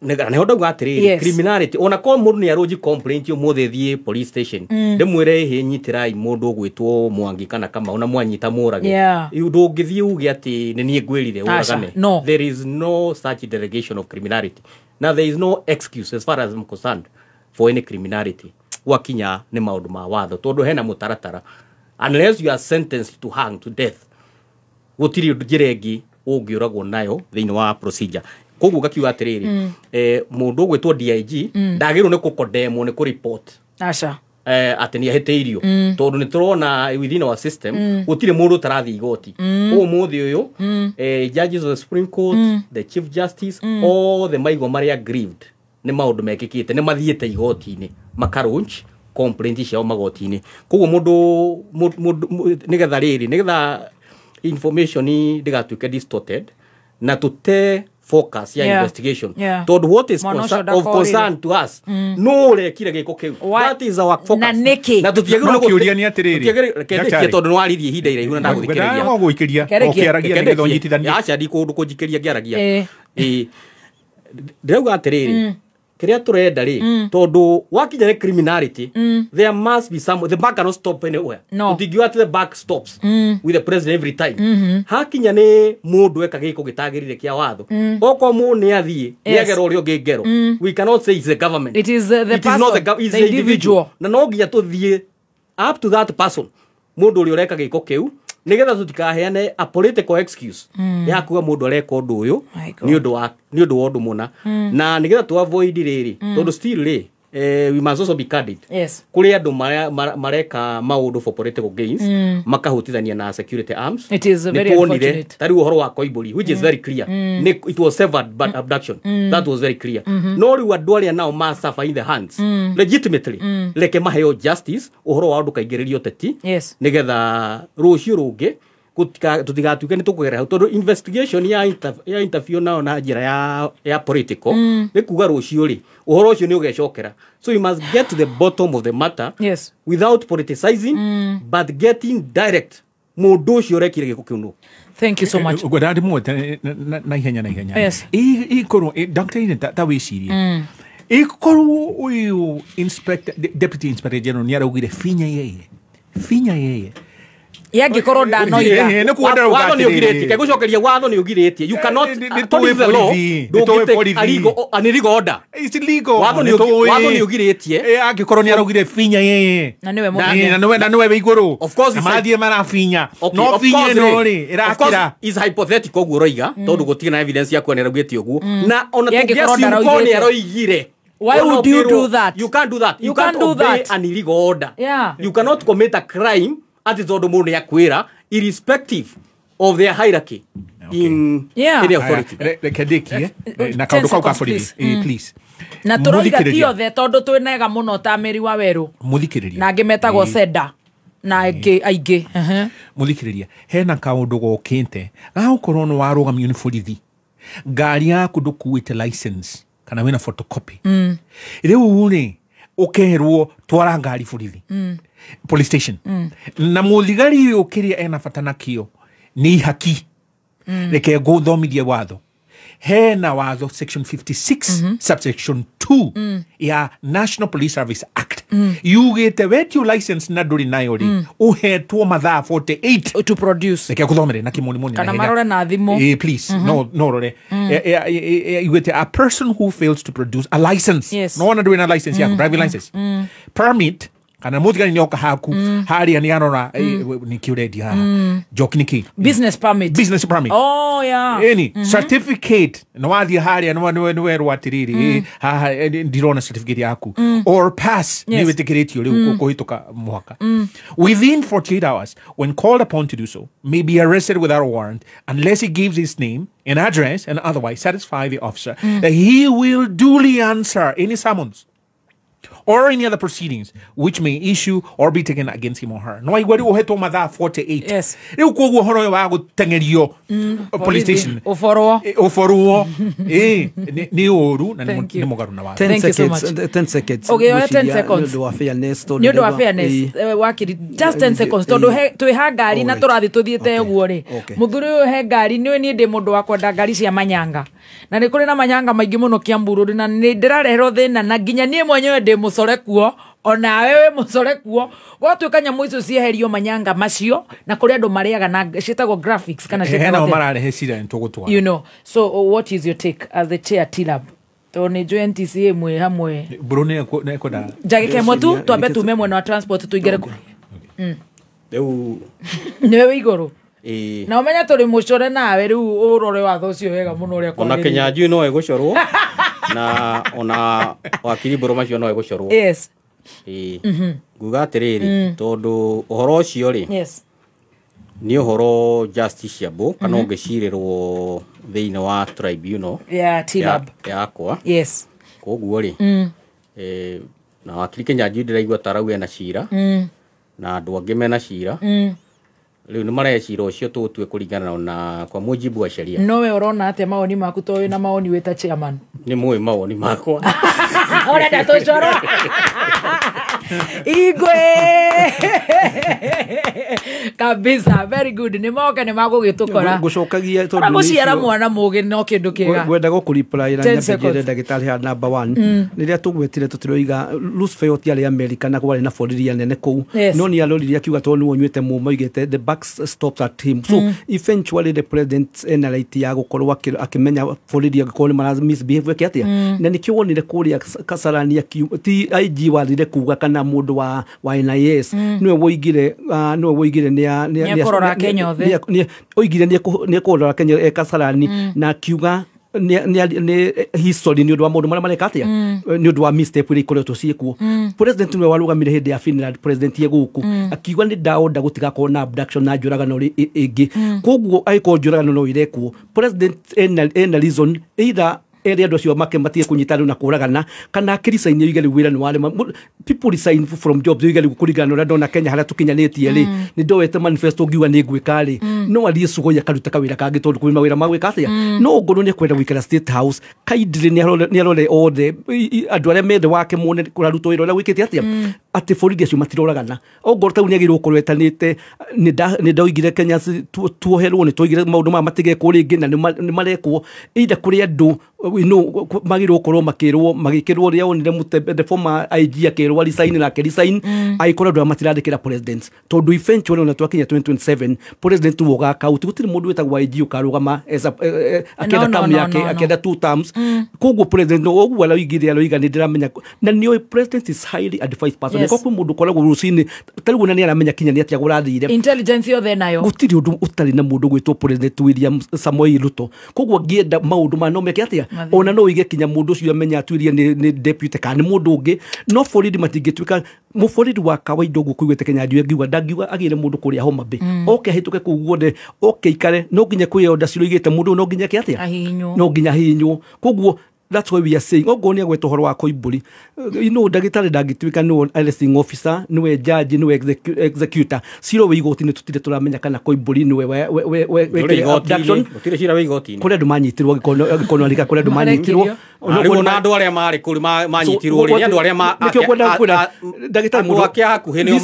Speaker 12: Nĩho ndauga atĩrĩrĩ, criminality ona korwo mũndũ nĩ arũnji complaint ũmũthĩ thiĩ police station, ndĩmwĩre ĩhĩ nyitĩrai mũndũ ũgwĩtwo Mwangi kana Kamau na mwanyita mũrage, ndũngĩthiĩ uge atĩ nĩ niĩ ngwĩrire
Speaker 2: Aca,
Speaker 12: ũragane.
Speaker 2: No.
Speaker 12: There is no such delegation of criminality. Now there is no excuse, as far as I'm concerned, for any criminality gwakinya nĩ maũndũ ma watho, tondũ hena mũtaratara. Unless you are sentenced to hang to death, gũtirĩ njĩra ĩngĩ ũngĩũragwo nayo thĩinĩ wa procedure. Koguo ngakiuga atĩrĩrĩ, mũndũ ũgwĩtwo DIG ndagĩrĩirwo nĩ gũkondemwo nĩ kũreport
Speaker 2: Aca.
Speaker 12: Atĩ nĩ ahĩtĩirio, tondũ nĩ tũrona within our system gũtirĩ mũndũ ũtarathiĩ igoti. Ũmũthĩ ũyũ, judges of the Supreme Court, the Chief Justice, othe maigua marĩa aggrieved nĩ maũndũ mekĩkĩte, nĩ mathiĩte igoti-inĩ makarunch complaint ciao magoti-inĩ. Koguo mũndũ nĩgetha rĩrĩ, nĩgetha information ndĩgatuĩke distorted na tũte focus ya investigation, tondũ what is
Speaker 2: Mwana ũcio
Speaker 12: concern, of
Speaker 2: ndakorire.
Speaker 12: concern to us, no ũrekire gĩko kĩu, that is our focus.
Speaker 2: Na nĩkĩ?
Speaker 12: Na tũtiagĩrĩirwo
Speaker 8: No
Speaker 12: nĩ gũte-
Speaker 8: kĩũria nĩ atĩrĩrĩ,
Speaker 12: reke ndĩkie,
Speaker 8: Daktari.
Speaker 12: tondũ nĩ warithie ihinda iraihu na ndagũthikĩrĩria.
Speaker 8: No gũikĩria,
Speaker 2: Kerekie.
Speaker 8: ũkĩaragia
Speaker 12: Reke
Speaker 8: nĩgetha
Speaker 12: ndĩkie.
Speaker 8: ũnyitithanie.
Speaker 12: Aca, ndikũndũ kũnjikĩria ngĩaragia. Ndĩrauga atĩrĩrĩ, kĩrĩa tũrenda rĩ, tondũ wakinya nĩ criminality, there must be some, the buck cannot stop anywhere.
Speaker 2: No.
Speaker 12: Ũtingiuga atĩ the buck stops with the president every time. Hakinya nĩ mũndũ eka gĩko gĩtagĩrĩire kĩa watho, okorwo mũndũ nĩ athiĩ nĩ agera ũrĩa ũngĩ ngero, we cannot say it's the government.
Speaker 2: It is, the
Speaker 12: It is not the
Speaker 2: person,
Speaker 12: it's
Speaker 2: the
Speaker 12: the individual.
Speaker 2: individual.
Speaker 12: Na no nginya tũthiĩ up to that person, mũndũ ũrĩa ũreka gĩko kĩu, nĩgetha tũtikaheane a political excuse ya kuga mũndũ areka ũndũ ũyũ
Speaker 2: My God.
Speaker 12: nĩ ũndũ wa ũndũ mũna, na nĩgetha tũ avoid rĩrĩ, tondũ still rĩ, we must also be candid. Kũrĩ andũ mareka maũndũ for political gains, makahutithania na security arms.
Speaker 2: It is
Speaker 12: Nĩ
Speaker 2: very
Speaker 12: tuonire
Speaker 2: unfortunate.
Speaker 12: ta rĩu ũhoro wa Koimbũri, which is very clear. It was severed but abduction, that was very clear. No rĩu andũ arĩa nao ma suffer in the hands legitimately, reke maheo justice, ũhoro wao ndũkaingĩrĩrio ũteti, nĩgetha rũciũ rũngĩ tũtigatuĩke nĩ tũkũgerera hau, tondũ investigation ya interview nao na njĩra ya political, nĩ kuga rũciũ rĩ ũhoro ũcio nĩ ũgecokera. So you must get to the bottom of the matter without politicizing, but getting direct mũndũ ũcio ũrekire gĩko kĩu nũ.
Speaker 2: Thank you so much.
Speaker 8: Ngwendaga ndĩmuote na ihenya na ihenya. Ikorwo daktari ta wĩcirie, ikorwo ũyũ inspector, deputy inspector general nĩ araugire finya yeye, finya yeye.
Speaker 2: Yangĩkorwo ndanoiga.
Speaker 8: Nĩ kuga ndĩrauga
Speaker 12: Watho nĩ
Speaker 8: atĩrĩrĩ.
Speaker 12: ũgirĩtie, kegũcokeria, watho nĩ ũgirĩtie. You cannot,
Speaker 8: Nĩ
Speaker 12: according to the
Speaker 8: tũĩ
Speaker 12: law,
Speaker 8: borithi, nĩ tũĩ
Speaker 12: ndũngĩtake
Speaker 8: borithi.
Speaker 12: an illegal order.
Speaker 8: It's illegal.
Speaker 12: Watho
Speaker 8: Nĩ tũĩ.
Speaker 12: watho nĩ ũgirĩtie.
Speaker 8: Angĩkorwo nĩ araugire finya yeye
Speaker 2: Na nĩwe
Speaker 8: Na
Speaker 2: mũnene.
Speaker 8: na nĩwe wĩ igũrũ.
Speaker 12: Of course
Speaker 8: Na
Speaker 12: it's
Speaker 8: mathiĩ marabinya.
Speaker 12: Okay,
Speaker 8: No
Speaker 12: of
Speaker 8: binya
Speaker 12: course
Speaker 8: ĩno
Speaker 12: rĩ,
Speaker 8: rĩ,
Speaker 12: of course
Speaker 8: ĩrakĩra.
Speaker 12: is hypothetical ũguo ũroiga, tondũ gũtirĩ na evidence ya kuona nĩaraugĩte ũguo, na ona
Speaker 2: Yangĩkorwo
Speaker 12: tũngĩ assume korwo
Speaker 2: ndaraugĩte.
Speaker 12: nĩaroigire.
Speaker 2: Why
Speaker 12: Ona
Speaker 2: would you
Speaker 12: ũkĩrwo,
Speaker 2: do that?
Speaker 12: You can't do that.
Speaker 2: You
Speaker 12: You can't
Speaker 2: can't do
Speaker 12: obey
Speaker 2: that.
Speaker 12: an illegal order. You cannot commit a crime atĩ tondũ mũndũ nĩ akwĩra, irrespective of their hierarchy in any authority.
Speaker 8: Aya, reke ndĩkie na
Speaker 2: 10
Speaker 8: kaũndũ kau ka
Speaker 2: seconds,
Speaker 8: borithi.
Speaker 2: please.
Speaker 8: Please.
Speaker 2: Na tũroiga ti
Speaker 8: Mũthikĩrĩria.
Speaker 2: othe, tondũ twĩnega mũno ta mĩri wa werũ
Speaker 8: Mũthikĩrĩria.
Speaker 2: na angĩ metagwo seda na angĩ aingĩ.
Speaker 8: Mũthikĩrĩria, hena kaũndũ gokĩte gagũkorwo nĩ warũgamio nĩ borithi, ngari yaku ndũkuĩte license kana wĩna photocopy. Rĩu rĩ, ũkerwo twara ngari borithi, police station, na mũthigari ũyũ kĩrĩa ena bata nakĩo nĩ ihaki. Reke ngũthomithie watho. Hena watho section 56 subsection 2 ya National Police Service Act. Yugĩte wetio license na ndũrĩ nayo rĩ, ũhetwo mathaa 48
Speaker 2: to produce.
Speaker 8: Reke ngũthomere na kĩmonimoni
Speaker 2: Kana marore na thimũ.
Speaker 8: Eh, please. No rore. Yugĩte a person who fails to produce a license.
Speaker 2: Yes.
Speaker 8: No wona ndũrĩ na license yaku, driving license. Permit kana mũthigari nĩ oka haku harĩa nĩ arora nĩkĩ ũrendia haha, njoki nĩkĩ.
Speaker 2: Business permit.
Speaker 8: Business permit.
Speaker 2: Oh yeah.
Speaker 8: Ĩni certificate nĩ wathiĩ harĩa nĩ werwo atĩrĩrĩ, haha ndirona certificate yaku or pass nĩ wĩtĩkĩrĩtio rĩu kũhĩtũka mũhaka within 48 hours when called upon to do so may be arrested without a warrant unless he gives his name and address and otherwise satisfy the officer that he will duly answer any summons or any other proceedings which may issue or be taken against him or her. No aigua rĩu ũhetwo mathaa 48.
Speaker 2: Yes.
Speaker 8: Rĩu koguo ũhoro ũyũ wa gũteng'erio police station
Speaker 2: ũborwo
Speaker 8: ũborwo nĩ ũru na nĩ mũgarũ na watho.
Speaker 1: 10 seconds, 10 seconds.
Speaker 2: Ũgĩoya 10 seconds.
Speaker 1: Nĩ ũndũ wa fairness.
Speaker 2: Nĩ ũndũ wa fairness, wakiri, just 10 seconds tondũ twĩ ha ngari na tũrathiĩ tũthiĩte ũguo rĩ. Mũthuri ũyũ he ngari, nĩ niĩ ndĩ mũndũ wa kwenda ngari cia manyanga. Na nĩ kũrĩ na manyanga maingĩ mũno Kiambu Road na nĩ ndĩrareherwo thĩna na nginya niĩ mwenyewe ndĩ mũcore kuo onawe wĩ mũcore kuo. Gwatuĩka nyamũ icio cieherio manyanga macio na kũrĩ andũ marĩaga na ciĩtagwo graphics kana
Speaker 8: ciĩtagwo nao mararehe cira nĩtũgũtwara.
Speaker 2: You know, so what is your take as the chair Tilab? Tondũ nĩ njũĩ NTCA mwĩ hamwe.
Speaker 8: Mbũrũ nĩ ekwenda
Speaker 2: njagĩka ĩmwe tu twambe tume mwena wa transport tũingĩre kũ.
Speaker 12: Rĩu
Speaker 2: nĩwe wĩ igũrũ na ũmenye tũrĩ mũcore nawe rĩu ũrore watho ũcio wega mũno ũrĩa
Speaker 12: ona Kinyanjui no ĩgũcorwo na ona wakiri Mbũrũ macio no ĩgũcorwo.
Speaker 2: Yes.
Speaker 12: Nguga atĩrĩrĩ tondũ ũhoro ũcio rĩ,
Speaker 2: yes,
Speaker 12: nĩ ũhoro justiciable kana ũngĩcirĩrwo thĩinĩ wa tribunal
Speaker 2: ya Tilab
Speaker 12: yakwa.
Speaker 2: Yes.
Speaker 12: Koguo rĩ, na wakiri Kinyanjui ndĩraigua ta arauga ena cira na andũ angĩ mena cira. Rĩu nĩ marehe cira ũcio tũũtue kũringana na kwa mujibu wa sheria.
Speaker 2: Nowe ũrona atĩa mawoni maku to wĩna mawoni wĩ ta chairman?
Speaker 12: Nĩ mũĩ mawoni makwa.
Speaker 2: Ũrenda tũcorwo? Igwe kabisa, very good. Nĩ moke nĩ magũgĩtũkora.
Speaker 1: Ngũcokagia tondũ
Speaker 2: gũciara mwana mũgĩ no kĩndũ kĩega.
Speaker 1: Ngwenda gũkũreply na nyambe njĩre ndagĩtarĩ ha number 1. Rĩrĩa tũgwetire tũtiroiga Roosevelt yarĩ America na kwarĩ na boriria nene kũu. No nĩ aroririe akiuga tondũ nĩwe ũnyuĩte mũma oigĩte the buck stops at him. So eventually the president ena right ya gũkorwo akĩmenya boriria angĩkorwo nĩ mara misbehave eke atĩa. Na nĩkĩo wonire kũrĩa Kasarani ti IG wathire kuga kana mũndũ wa NIS nĩwe woigire nĩ
Speaker 2: Kenya othe
Speaker 1: oigire nĩ ekũrora Kenya e Kasarani na akiuga nĩ history nĩ ũndũ wa maũndũ marĩa mareka atĩa nĩ ũndũ wa misstep iria ikoretwo ciĩkuo. President nĩwe warũgamire hĩndĩ ya Finland president ye gũkũ akiuga nĩ ndaonda gũtigakorwo na abduction na njũragano ĩngĩ. Koguo angĩkorwo njũragano no irekwo, president ena reason either ere andũ acio make matige kũnyitana na kũragana kana akĩricaini oige rĩu wĩra nĩ warema. People resign from jobs oige rĩu kũringana na ũrĩa ndona Kenya harĩa tũkinyanĩtie rĩ, nĩ ndoete manifesto ngiuga nĩ ngwĩka rĩ, no athiĩ Sugoi akaruta kawĩra kangĩ tondũ kwĩ mawĩra ma gwĩka atĩa. No ongorwo nĩ ekwenda gũikara State House kindly nĩ arore othe andũ arĩa mende wake mone kũrarutwo wĩra ũrĩa wĩkĩte atĩa atĩ borithi acio matiroragana. Ongorwo tau nĩ agĩrĩirwo gũkorwo etanĩte nĩ ndoigire Kenya tuoherwo nĩ twoigire maũndũ maya matigekwo rĩngĩ na nĩ marekwo either kũrĩ andũ magĩrĩirwo gũkorwo makĩrwo magĩkĩrwo ũrĩa wonire Mutembe the former IG akĩrwo resign na akĩresign agĩkorwo andũ aya matirandĩkĩra president tondũ eventually ona twakinya 2027 president nĩwe ũgakauti gũtirĩ mũndũ wĩtagwo IG ũkarũgama akĩenda term yake akĩenda 2 terms. Koguo president ũguo aroigire aroiga nĩ ndĩramenya na nĩoĩ president is highly advised person. Nĩko kwĩ mũndũ ũkoragwo rũcinĩ tarĩu ona nĩ aramenya kinya nĩ atĩa kũrathire
Speaker 2: intelligence yothe nayo
Speaker 1: gũtirĩ ũndũ ũtarĩ na mũndũ gwĩtwo president William Samoei Ruto. Koguo angĩenda maũndũ maya no meke atĩa ona no uige kinya mũndũ ũcio amenya atuirie nĩ deputy kana nĩ mũndũ ũngĩ. No borithi matingĩtuĩka mũborithi wa kawaida ũguo kũiguĩte Kinyanjui angiuga ndangiuga agĩre mũndũ kũrĩa Homa Bay oke ahĩtũke kũu guothe oke ikare no nginya kwĩ order ciroigĩte mũndũ no nginya eke atĩa no nginya ahihinywo. Koguo that's why we are saying ogo nĩ agweta ũhoro wa Koimbũri, you know, ndagĩtarĩ ndangĩtuĩka nĩwe arresting officer nĩwe judge nĩwe executor. Cira wĩ igoti-inĩ tũtirĩ tũramenya kana Koimbũri nĩwe wekire abduction.
Speaker 12: Gũtirĩ cira wĩ igoti-inĩ
Speaker 1: kũrĩ andũ manyitirwo angĩkorwo nĩ arika kũrĩ andũ manyitirwo
Speaker 12: Rĩu ona andũ arĩa marĩ kũu manyitirwo rĩ, nĩ andũ arĩa
Speaker 1: Nĩkĩo ngwenda kwĩra ndagĩtarĩ
Speaker 12: andũ ake a hakuhĩ nĩo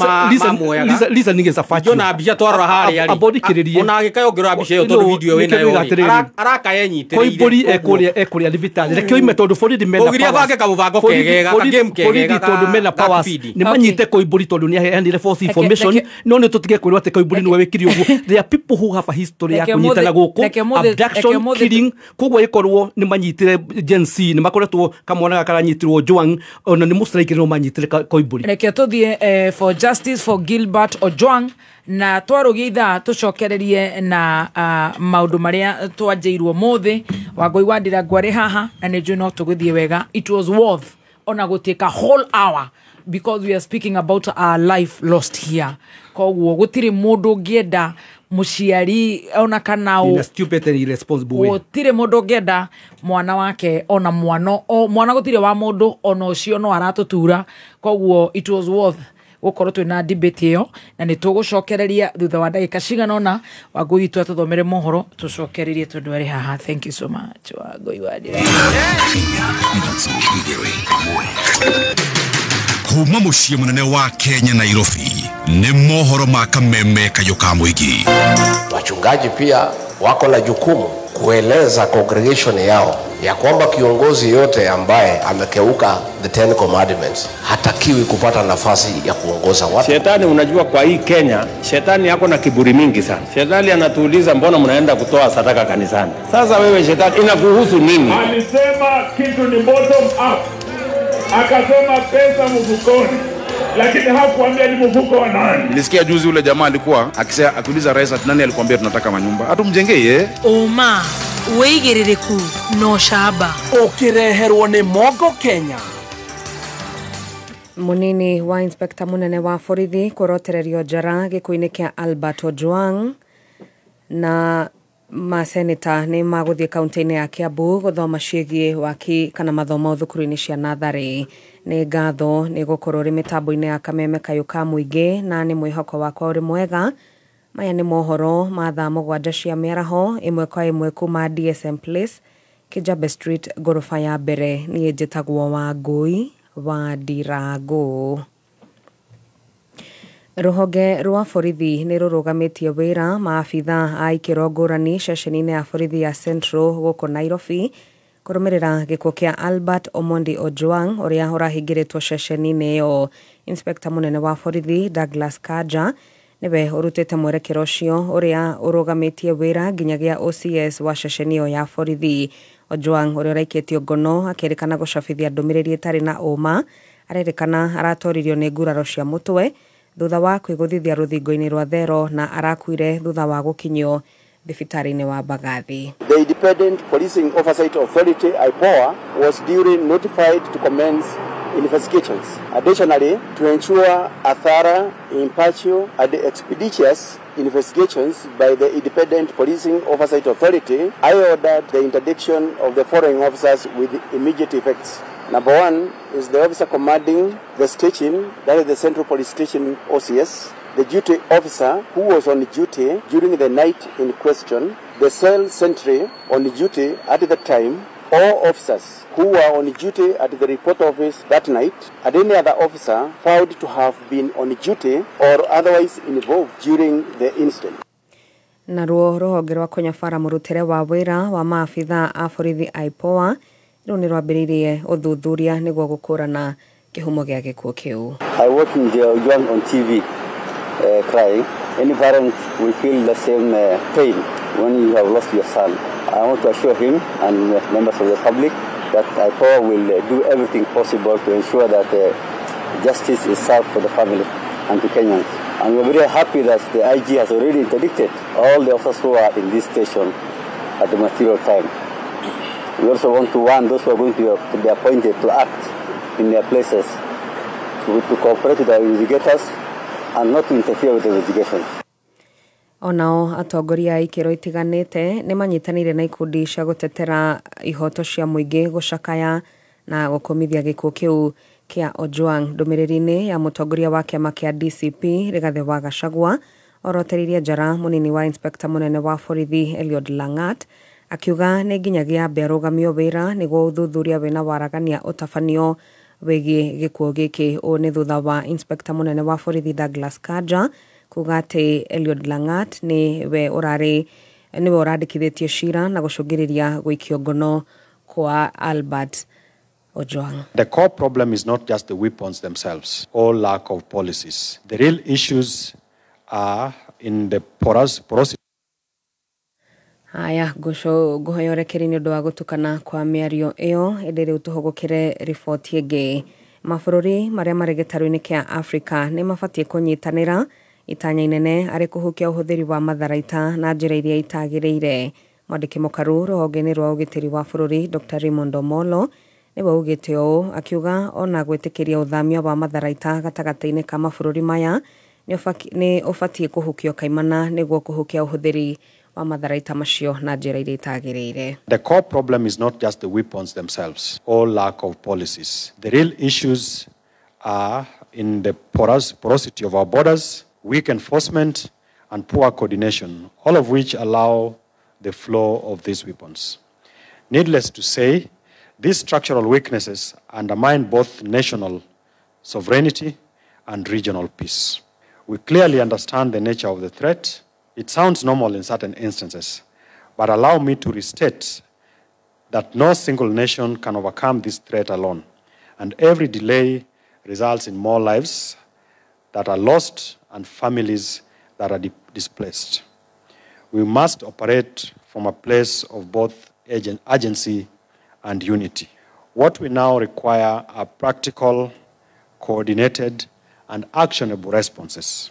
Speaker 12: mamuoyaga.
Speaker 1: Listening is a virtue.
Speaker 12: Ngĩona mbica twarora harĩa rĩ,
Speaker 1: Ambondikĩrĩrie.
Speaker 12: Ona agĩkaya ũngĩrora mbica ĩyo tondũ video wĩna
Speaker 1: Nĩkĩo
Speaker 12: yo
Speaker 1: ndoiga
Speaker 12: rĩ,
Speaker 1: atĩrĩrĩ,
Speaker 12: arakaya enyitĩrĩire.
Speaker 1: Koimbũri ekũrĩa thibitarĩ, reke oime tondũ borithi mena
Speaker 12: Ũgiria
Speaker 1: powers.
Speaker 12: bange kamũbango kegega, ka-game kegega
Speaker 1: Borithi tondũ mena
Speaker 12: ga
Speaker 1: powers
Speaker 12: kibindi.
Speaker 1: nĩ manyite Koimbũri tondũ nĩ aheanire false information, no nĩ tũtige kwĩrwo atĩ Koimbũri nĩwe wĩkire ũguo. There are people who have a history ya
Speaker 2: Reke
Speaker 1: kũnyitana gũkũ,
Speaker 2: reke
Speaker 1: abduction, killing. Koguo ĩkorwo nĩ manyitire Gen Z, nĩ makoretwo kamwana gaka karanyitirwo Ojwang, ona nĩ mũstraikĩ no manyitire Koimbũri.
Speaker 2: Reke tũthiĩ for justice for Gilbert Ojwang, na twarũgia ithaa tũcokererie na maũndũ marĩa twanjĩirwo mũthĩ. Wangũi wa Ndirangu arĩ haha na nĩ njũĩ no tũgũthiĩ wega. It was worth ona gũtuĩka whole hour because we are speaking about our life lost here. Koguo gũtirĩ mũndũ ũngĩenda mũciari ona kana
Speaker 1: In a stupid and irresponsible way.
Speaker 2: Gũtirĩ mũndũ ũngĩenda mwana wake ona mwana o mwana gũtirĩ wa mũndũ ona ũcio no aratũtura. Koguo it was worth gũkorwo twĩna debate ĩyo, na nĩ tũgũcokereria thutha wa ndagĩka cigana ũna. Wangũi witũ atũthomere mohoro tũcokererie tondũ arĩ haha. Thank you so much, Wangũi wa Ndirangu.
Speaker 4: Kuma mũciĩ mũnene wa Kenya Nairobi, nĩ mohoro ma kameme kayũ ka mũingĩ.
Speaker 13: Wachungaji pia wako na jukumu kueleza congregation yao ya kwamba kiongozi yote ambaye amekeuka the 10 commandments hatakiwi kupata nafasi ya kuongoza watu.
Speaker 17: Shetani, unajua kwa hii Kenya, shetani yako na kiburi mingi sana. Shetani anatuuliza mbona mnaenda kutoa sadaka kanisani? Sasa wewe shetani, inakuhusu nini?
Speaker 18: Alisema kitu ni bottom up, akasema pesa mfukoni, lakini hakuambia ni mfuko wa nani.
Speaker 19: Nilisikia juzi ule jamaa alikuwa akisema, akiuliza rais ati nani alikwambia tunataka manyumba? Hatumjengei eh?
Speaker 7: Ũma wĩigĩrĩrĩku na ũcamba.
Speaker 15: Ũkĩreherwo nĩ Mogo Kenya.
Speaker 16: Munini wa inspekta munene wa borithi kũrotererio njara gĩkuũ-inĩ kĩa Albert Ojwang, na maseneta nĩ magũthiĩ kaunti-inĩ ya Kiambu gũthoma ciĩgiĩ waki kana mathomo thukuru-inĩ cia natharĩ. Nĩ ngatho nĩ gũkorwo ũrĩ mĩtambo-inĩ ya kameme kayũ ka mũingĩ, na nĩ mwĩhoko wakwa ũrĩ mwega. Maya nĩ mohoro ma thaa 7 cia mĩaraho, ĩmwe kwa ĩmwe kuma DSM Place, Kijabe Street, ngoroba ya mbere. Niĩ njĩtagwo Wangũi wa Ndirangu. Rũhonge rwa borithi nĩ rũrũgamĩtie wĩra maabitha a ikĩro ngũrani ceceni-inĩ ya borithi ya Central gũkũ Nairobi kũrũmĩrĩra gĩkuũ kĩa Albert Omondi Ojwang ũrĩa ũrahingĩrĩtwo ceceni-inĩ ĩyo. Inspekta mũnene wa borithi Douglas Kanja nĩwe ũrutĩte mwerekero ũcio ũrĩa ũrũgamĩtie wĩra nginyagia OCS wa ceceni ĩyo ya borithi. Ojwang ũrĩa ũraikĩtio ngono akĩrĩkana gũcabithia ndũmĩrĩri ĩtarĩ na ũma arerĩkana aratoririo nĩ nguraro cia mũtwe thutha wa kwĩgũthithia rũthingo-inĩ rwa Thero, na arakuire thutha wa gũkinyio thibitarĩ-inĩ wa Mbagathi.
Speaker 20: The Independent Policing Oversight Authority IPOA was duly notified to commence investigations. Additionally, to ensure a thorough, impartial and expeditious investigations by the Independent Policing Oversight Authority, I ordered the interdiction of the following officers with immediate effects. Number one is the officer commanding the station, that is the Central Police Station OCS, the duty officer who was on duty during the night in question, the cell sentry on duty at the time, all officers who were on duty at the report office that night, and any other officer found to have been on duty or otherwise involved during the incident.
Speaker 16: Naruo rũhonge rwa kũnyabara mũrutĩre wa wĩra wa maabitha a borithi IPOA rĩu nĩ rwambĩrĩirie ũthuthuria nĩguo gũkũrana kĩhumo gĩa gĩkuũ kĩu.
Speaker 21: I watching the Ojwang on TV crying. Any parent will feel the same pain when you have lost your son. I want to assure him and members of the public that IPOA will do everything possible to ensure that justice is served for the family and to Kenyans. And we are very happy that the IG has already interdicted all the officers who are in this station at the material time. We also want to warn those who are going to be appointed to act in their places, to cooperate with our investigators and not to interfere with the investigations.
Speaker 16: Onao atongoria a ikĩro itiganĩte nĩ manyitanĩire na ikundi cia gũtetera ihoto cia mũingĩ gũcakaya na gũkũmithia gĩkuũ kĩu kĩa Ojwang. Ndũmĩrĩri-inĩ ya mũtongoria wa kĩama kĩa DCP Rigathĩ wa Gachagua orotereirie njara mũnini wa inspekta mũnene wa borithi Eliud Langat Akiuga nĩ nginyagia ambe arũgamio wĩra nĩguo ũthuthuria wĩna waragania ũtabanio wĩgiĩ gĩkuũ gĩkĩ. Ũũ nĩ thutha wa inspector mũnene wa borithi Douglas Kanja kuga atĩ Eliud Langat nĩwe ũrandĩkithĩtie cira na gũcũngĩrĩria gũikio ngono kwa Albert Ojwang.
Speaker 14: The core problem is not just the weapons themselves or lack of policies. The real issues are in the porosity.
Speaker 16: Haya, ngũhoya ũrekeri nĩ ũndũ wa gũtukana kwa mĩario ĩyo, ĩndĩ rĩu tũhũgũkĩre riboti ĩngĩ. Mabũrũri marĩa marĩ gĩtarũ-inĩ kĩa Afrika nĩ mabatiĩ kũnyitanĩra itanya inene arĩ kũhukia ũhũthĩri wa matharaita na njĩra iria itagĩrĩire. Mwandĩki mũkaru rũhonge-inĩ rwa ũgitĩri wa bũrũri Dr. Raymond Omolo nĩwe ugĩte ũũ, akiuga ona gwĩtĩkĩria ũthamia wa matharaita gatagatĩ-inĩ ka mabũrũri maya nĩ ũbatiĩ kũhukio kaimana nĩguo kũhukia ũhũthĩri wa matharaita macio na njĩra iria itagĩrĩire.
Speaker 14: The core problem is not just the weapons themselves or lack of policies. The real issues are in the porosity of our borders, weak enforcement, and poor coordination, all of which allow the flow of these weapons. Needless to say, these structural weaknesses undermine both national sovereignty and regional peace. We clearly understand the nature of the threat. It sounds normal in certain instances, but allow me to restate that no single nation can overcome this threat alone, and every delay results in more lives that are lost and families that are displaced. We must operate from a place of both urgency and unity. What we now require are practical, coordinated, and actionable responses.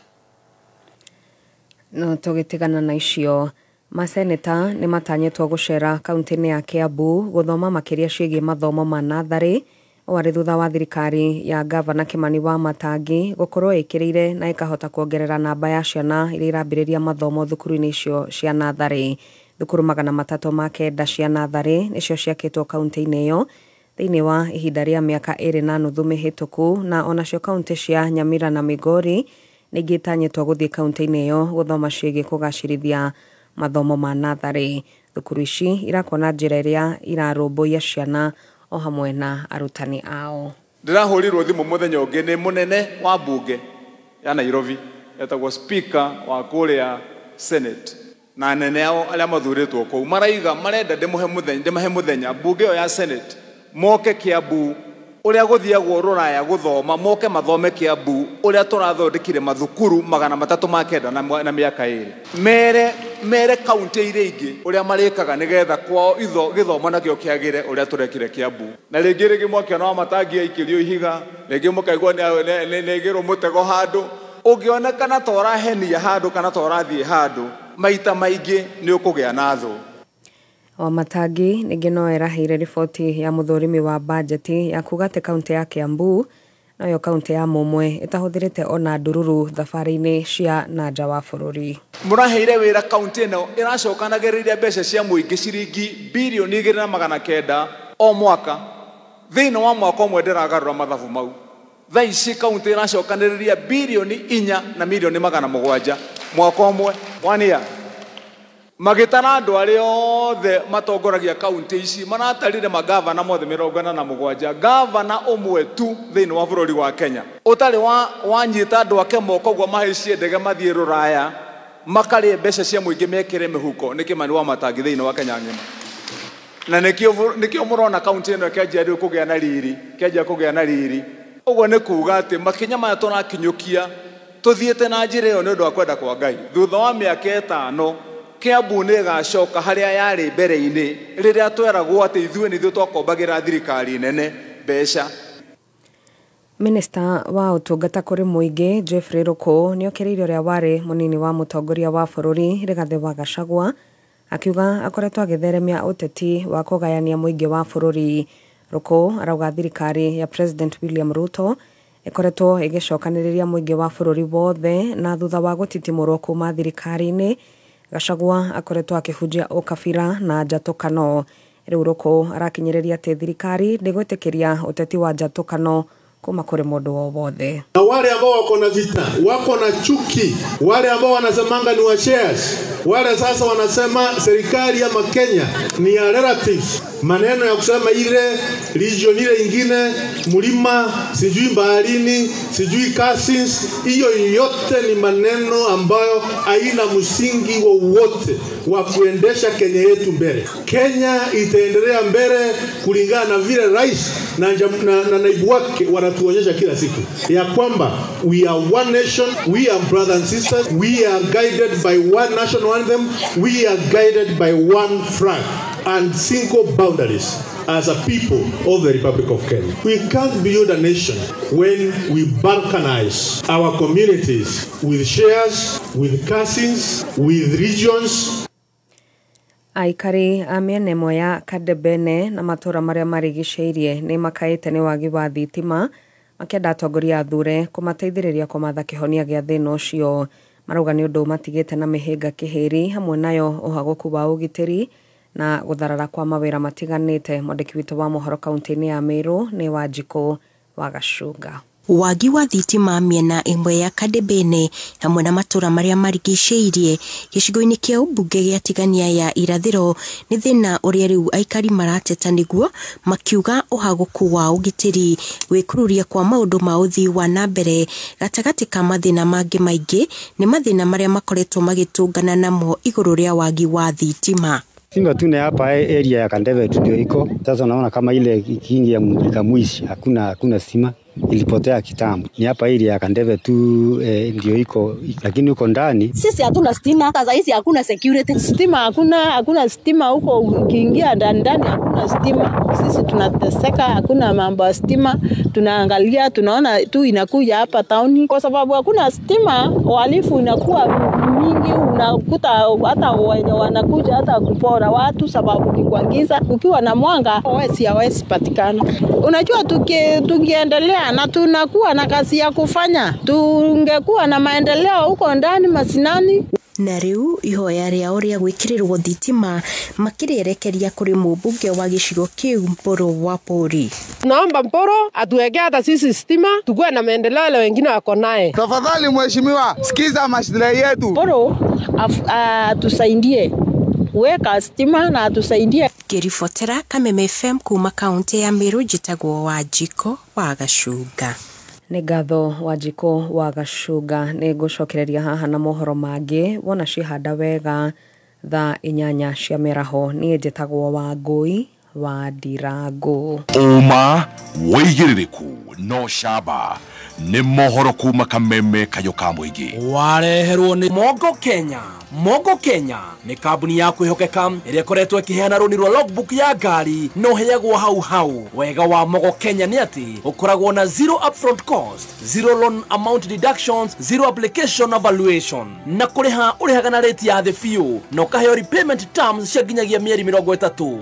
Speaker 16: No tũgĩtigana na icio, maseneta nĩ matanyĩtwo gũcera kaunti-inĩ ya Kiambu gũthoma makĩria ciĩgiĩ mathomo ma natharĩ. Ũũ arĩ thutha wa thirikari ya gavana Kimani wa Matangi gũkorwo ĩkĩrĩire na ĩkahota kuongerera namba ya ciana iria irambĩrĩria mathomo thukuru-inĩ icio cia natharĩ. Thukuru 309 cia natharĩ nĩcio ciakĩtwo kaunti-inĩ ĩyo thĩinĩ wa ihinda rĩa mĩaka 2.5 mĩhĩtũku, na onacio kaunti cia Nyamira na Migori nĩ ingĩtanyĩtwo gũthiĩ kaunti-inĩ ĩyo gũthoma ciĩgiĩ kũgacĩrithia mathomo ma natharĩ. Thukuru ici irakwo na njĩra ĩrĩa irarũmbũiya ciana o hamwe na arutani ao.
Speaker 19: Ndĩrahũrirwo thimũ mũthenya ũngĩ nĩ mũnene wa mbunge ya Nairobi, etagwo speaker wa kũrĩa Senate, na anene ao arĩa mathurĩtwo kũu maraiga marenda ndĩmahe mũthenya mbunge ĩyo ya Senate moke Kiambu ũrĩa gũthiagwo rũraya gũthoma, moke mathome Kiambu ũrĩa tũrathondekire mathukuru 309 na mĩaka 2, mere kaunti iria ingĩ ũrĩa marĩkaga nĩgetha kwao gĩthomo nakĩo kĩagĩre ũrĩa tũrekire Kiambu. Na rĩngĩ mwakĩona wa Matangi aikĩrio ihiga, rĩngĩ mũkaigua nĩ aigĩrwo mũtego handũ, ũngĩonekana ta ũrahenia handũ kana ta ũrathiĩ handũ maita maingĩ nĩ ũkũgĩa na thũ.
Speaker 16: Wamatangi ningĩ no eraheire riboti ya mũthũrimi wa bajeti ya kuga atĩ kaunti ya Kiambu noyo kaunti ya mũmwe ĩtahũthĩrĩte ona ndururu thabarĩ-inĩ cia na nja wa bũrũri.
Speaker 19: Mũraheire wĩra kaunti ĩno ĩracokanagĩrĩria mbeca cia mũingĩ ciringi birioni 2.9 o mwaka. Thĩinĩ wa mwaka ũmwe ndĩragarũra mathabu mau. Thaa ici kaunti ĩracokanĩrĩria birioni 4 na milioni 700 mwaka ũmwe, 1 year. Magĩtara andũ arĩa othe matongoragia kaunti ici maratarire magavana mothe 47, gavana ũmwe tu thĩinĩ wa bũrũri wa Kenya ũtarĩ wanyita andũ ake moko ũguo mahaicie ndege mathiĩ rũraya makarĩe mbeca cia mũingĩ mekĩre mĩhuko nĩ Kimani wa Matangi thĩinĩ wa Kenya ng'ima. Na nĩkĩo mũrona kaunti ĩno ĩkĩanjia rĩu kũgĩa na riri, kĩanjia kũgĩa na riri. Ũguo nĩ kuga atĩ makinya maya tũrakinyũkia tũthiĩte na njĩra ĩyo nĩ ũndũ wa kwenda kwa Ngai. Thutha wa mĩaka 5 Kiambu nĩ ĩgacoka harĩa yarĩ mbere-inĩ rĩrĩa tweragwo atĩ ithuĩ nĩ ithuĩ twakombagĩra thirikari nene mbeca.
Speaker 16: Minista wa ũtungata kũrĩ mũingĩ Jeffrey Ruku nĩokĩrĩire ũrĩa warĩ mũnini wa mũtongoria wa bũrũri Rigathĩ wa Gachagua akiuga akoretwo agĩtheremia ũteti wa kũgayania mũingĩ wa bũrũri. Ruku arauga thirikari ya President William Ruto ĩkoretwo ĩgĩcokanĩrĩria mũingĩ wa bũrũri wothe na thutha wa gũtitimũrwo kuma thirikari-inĩ Gachagua akoretwo akĩhunjia ũkabira na njatũkano. Rĩu Ruku arakinyĩrĩria atĩ thirikari ndĩgwĩtĩkĩria ũteti wa njatũkano kuma kũrĩ mũndũ o wothe.
Speaker 5: Na wale ambao wako na vita, wako na chuki, wale ambao wanasemanga ni wa shares, wale sasa wanasema serikali ama Kenya ni ya relatives. Maneno ya kusema ile region ile ingine, mlima, sijui baharini, sijui cousins, hiyo yote ni maneno ambayo haina msingi wowote wa kuendesha Kenya yetu mbele. Kenya itaendelea mbele kulingana na vile rais na naibu wake wanatuonyesha kila siku ya kwamba we are one nation, we are brothers and sisters, we are guided by one national anthem, we are guided by one flag and single boundaries as a people of the Republic of Kenya. We can't build a nation when we balkanize our communities with shares, with cousins, with regions.
Speaker 16: Aikari a mĩena ĩmwe ya Kadebene na matũra marĩa marigicĩirie nĩ makaĩte nĩ wagi wa thitima makĩenda atongoria athure kũmateithĩrĩria kũmatha kĩhonia gĩa thĩna ũcio. Marauga nĩ ũndũ matigĩte na mĩhĩnga kĩhĩri hamwe nayo ũhagũku wa ũgitĩri na gũtharara kwa mawĩra matiganĩte. Mwandĩki witũ wa mohoro kaunti-inĩ ya Meru nĩ Wanjikũ wa Gacunga.
Speaker 22: Wagi wa thitima mĩena ĩmwe ya Kadebene hamwe na matũra marĩa marigicĩirie gĩcigo-inĩ kĩa ũmbunge gĩa Tigania ya irathĩro nĩ thĩna ũrĩa rĩu aikari marateta nĩguo makiuga ũhagũku wa ũgitĩri gwĩkururia kwa maũndũ ma ũthii wa na mbere gatagatĩ ka mathĩna mangĩ maingĩ nĩ mathĩna marĩa makoretwo magĩtũngana namo igũrũ rĩa wagi wa thitima.
Speaker 23: Simba tu ni hapa area ya Kandeve ndio iko. Sasa naona kama ile kingi ya mulika mwishi hakuna stima, ilipotea kitambo. Ni hapa area ya Kandeve tu ndio iko, lakini uko ndani.
Speaker 24: Sisi hatuna stima, sasa hizi hakuna security.
Speaker 25: Stima hakuna stima huko, ukiingia ndani hakuna stima. Sisi tunateseka, hakuna mambo ya stima. Tunaangalia tunaona tu inakuja hapa town kwa sababu hakuna stima, uhalifu inakuwa mingi, unakuta hata wenye wanakuja hata kupora watu sababu ni kuangiza. Ukiwa na mwanga hawezi patikana. Unajua tukiendelea na tunakuwa na kazi ya kufanya, tungekuwa na maendeleo huko ndani masinani.
Speaker 22: Na rĩu ihoya rĩao rĩa gwĩkĩrĩrwo thitima makĩrĩerekeria kũrĩ mũmbunge wa gĩcigo kĩu Mporo wa Pori.
Speaker 26: Tunaomba Mporo atuwekee hata sisi stima tukuwe na maendeleo ile wengine wako naye.
Speaker 27: Tafadhali mheshimiwa, sikiza mashida yetu.
Speaker 25: Mporo atusaidie kuweka stima na atusaidie.
Speaker 22: Ngĩribotera Kameme FM kuma kaunti ya Meru, njĩtagwo Wanjikũ wa Gacunga.
Speaker 16: Nĩ ngatho Wanjikũ wa Gacunga. Nĩ ngũcokereria haha na mohoro mangĩ wona cihanda wega thaa 8 cia mĩaraho. Niĩ njĩtagwo Wangũi wa Ndirango.
Speaker 28: Ũma wĩigĩrĩrĩku no camba nĩ mohoro kuma Kameme kayũ ka mũingĩ.
Speaker 15: Wareherwo nĩ Mogo Kenya. Mogo Kenya nĩ kambuni ya kwĩhokeka ĩrĩa ĩkoretwo ĩkĩheana rũni rwa logbook ya ngari no heagwo hau hau. Wega wa Mogo Kenya nĩ atĩ ũkoragwo na zero upfront cost, zero loan amount deductions, zero application evaluation, na kũrĩha ũrĩhaga na rate ya thĩ biũ na ũkaheo repayment terms cia nginyagia mĩeri 30.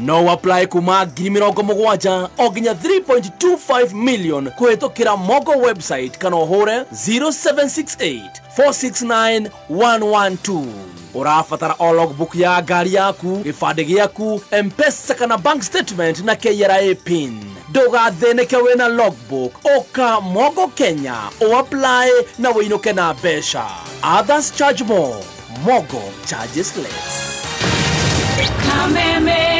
Speaker 15: No apply kuma 70,000 o nginya 3.25 million kũhĩtũkĩra Mogo website kana ũhũre 0768 469 112. Ũrabatara o logbook ya ngari yaku, gĩbandĩ gĩaku, M-Pesa kana bank statement na KRA pin. Ndũgathĩnĩke wĩna logbook, ũka Mogo Kenya, ũapply na wĩinũke na mbeca. Others charge more, Mogo charges less.
Speaker 4: Kameme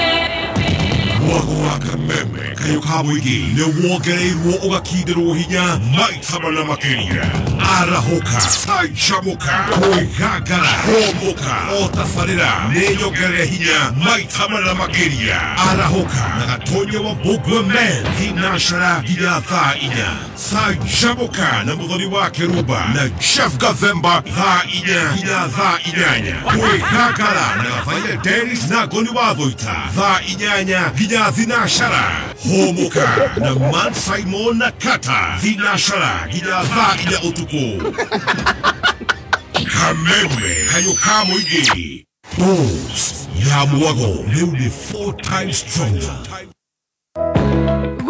Speaker 4: Mwago wa Kameme kayũ ka mũingĩ nĩ wongereirwo ũgakindĩrwo hinya maita mana makĩria. Arahũka, canjamũka, kwĩgangara, hũmũka, o tabarĩra nĩ nyongerere hinya maita mana makĩria. Arahũka na Gatonya wa Mbũngwe Men thinashara nginya thaa 4. Canjamũka na Mũthoni wa Kĩrumba na Jeff Gathemba thaa 4 nginya thaa 8. Kwĩgangara na Gathaia Dennis na Ngoni wa Thũita thaa 8 nginya thinashara. Hũmũka na Man Simon na Kata thinashara nginya thaa 4 ũtukũ. Kameme kayũ ka mũingĩ. Boost ya mwago rĩu nĩ 4 times stronger.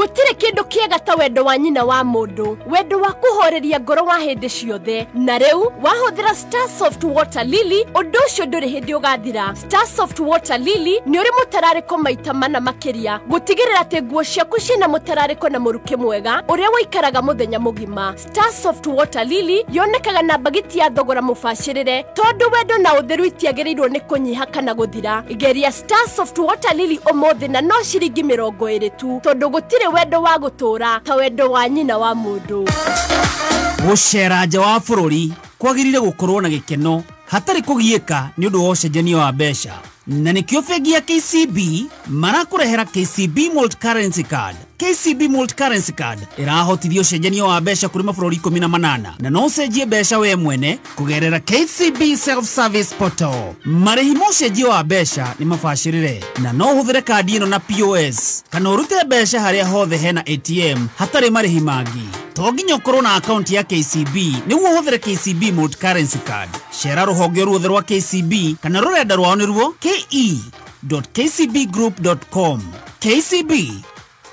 Speaker 1: Gũtirĩ kĩndũ kĩega ta wendo wa nyina wa mũndũ, wendo wa kũhoreria ngoro wa hĩndĩ ciothe. Na rĩu wahũthĩra Star Soft Water Lily, ũndũ ũcio ndũrĩ hĩndĩ ũgathira. Star Soft Water Lily nĩ ũrĩ mũtararĩko maita mana makĩria, gũtigĩrĩra atĩ nguo ciaku ciĩna mũtararĩko na mũrukĩ mwega ũrĩa waikaraga mũthenya mũgima. Star Soft Water Lily yonekaga na mbagiti ya thogora mũbacĩrĩre, tondũ wendo na ũtheru itiagĩrĩirwo nĩ kũnyiha kana gũthira. Geria Star Soft Water Lily ũmũthĩ na no ciringi 20 tu, tondũ gũtirĩ wendo wa gũtũra ta wendo wa nyina wa mũndũ.
Speaker 3: Gũcera nja wa bũrũri kwagĩrĩire gũkorwo na gĩkeno hatarĩ kũgiĩka nĩ ũndũ wa ũcenjania wa mbeca, na nĩkĩo bengi ya KCB marakũrehera KCB Multi Currency Card. KCB Multi Currency Card ĩrahotithia ũcenjania wa mbeca kũrĩ mabũrũri 18 na no ũcenjie mbeca we mwene kũgerera KCB Self Service Portal. Marĩhi ma ũcenjia wa mbeca nĩ mabacĩrĩre na no ũhũthĩre kandi ĩno na POS kana ũrute mbeca harĩa hothe hena ATM hatarĩ marĩhi mangĩ. To nginya ũkorwo na akaunti ya KCB nĩguo ũhũthĩre KCB Multi Currency Card. Cera rũhonge ruothe rwa KCB kana rũrenda rwao nĩruo ke.kcbgroup.com. KCB,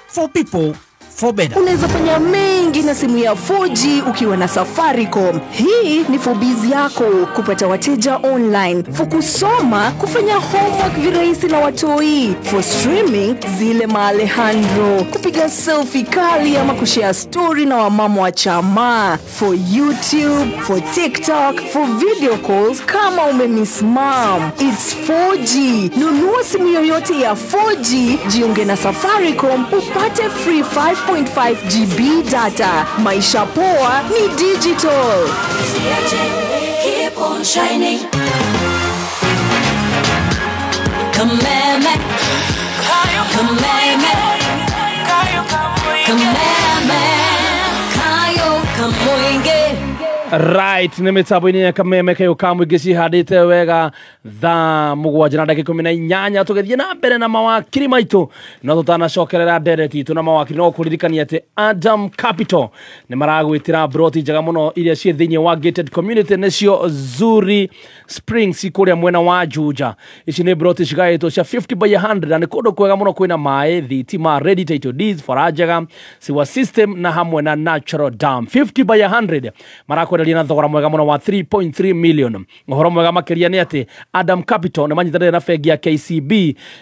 Speaker 3: for people, for better.
Speaker 6: Unaweza fanya mengi na simu ya 4G ukiwa na Safaricom. Hii ni for biz yako, kupata wateja online, for kusoma, kufanya homework virahisi na watoi, for streaming zile ma Alejandro, kupiga selfie kali ama kushare story na wamama wa chama, for YouTube, for TikTok, for video calls kama umemiss mom. It's 4G. Nunua simu yoyote ya 4G, jiunge na Safaricom upate free 5.5 GB data. Maisha poa ni digital.
Speaker 8: Keep on shining. Kameme, kameme, kameme, kayo kamuinge.
Speaker 9: Right, nä mä tambo-inä ya kameme kayo ka må ingä cihandä te wega thaa 7 na ndagä 18 tå gä thiä na mbere na mawakiri maitå no tå tanacokerera ndereti itå na mawakiri no kå ririkania atä Adam Capital nä maragwä tä ra broti njega må no iria ciä thä inä wa gated community nĩcio Zuri Springs kũrĩa mwena wa Juja. Ici nĩ broti cigaĩtwo cia 50 by 100 na nĩ kũndũ kwega mũno kwĩna maĩ, thitima, ready title deeds, bara njega, sewer system na hamwe na natural dam. 50 by 100 marakwenderia na thogora mwega mũno wa 3.3 million. Ũhoro mwega makĩria nĩ atĩ Adam Capital nĩ manyitanĩire na bengi ya KCB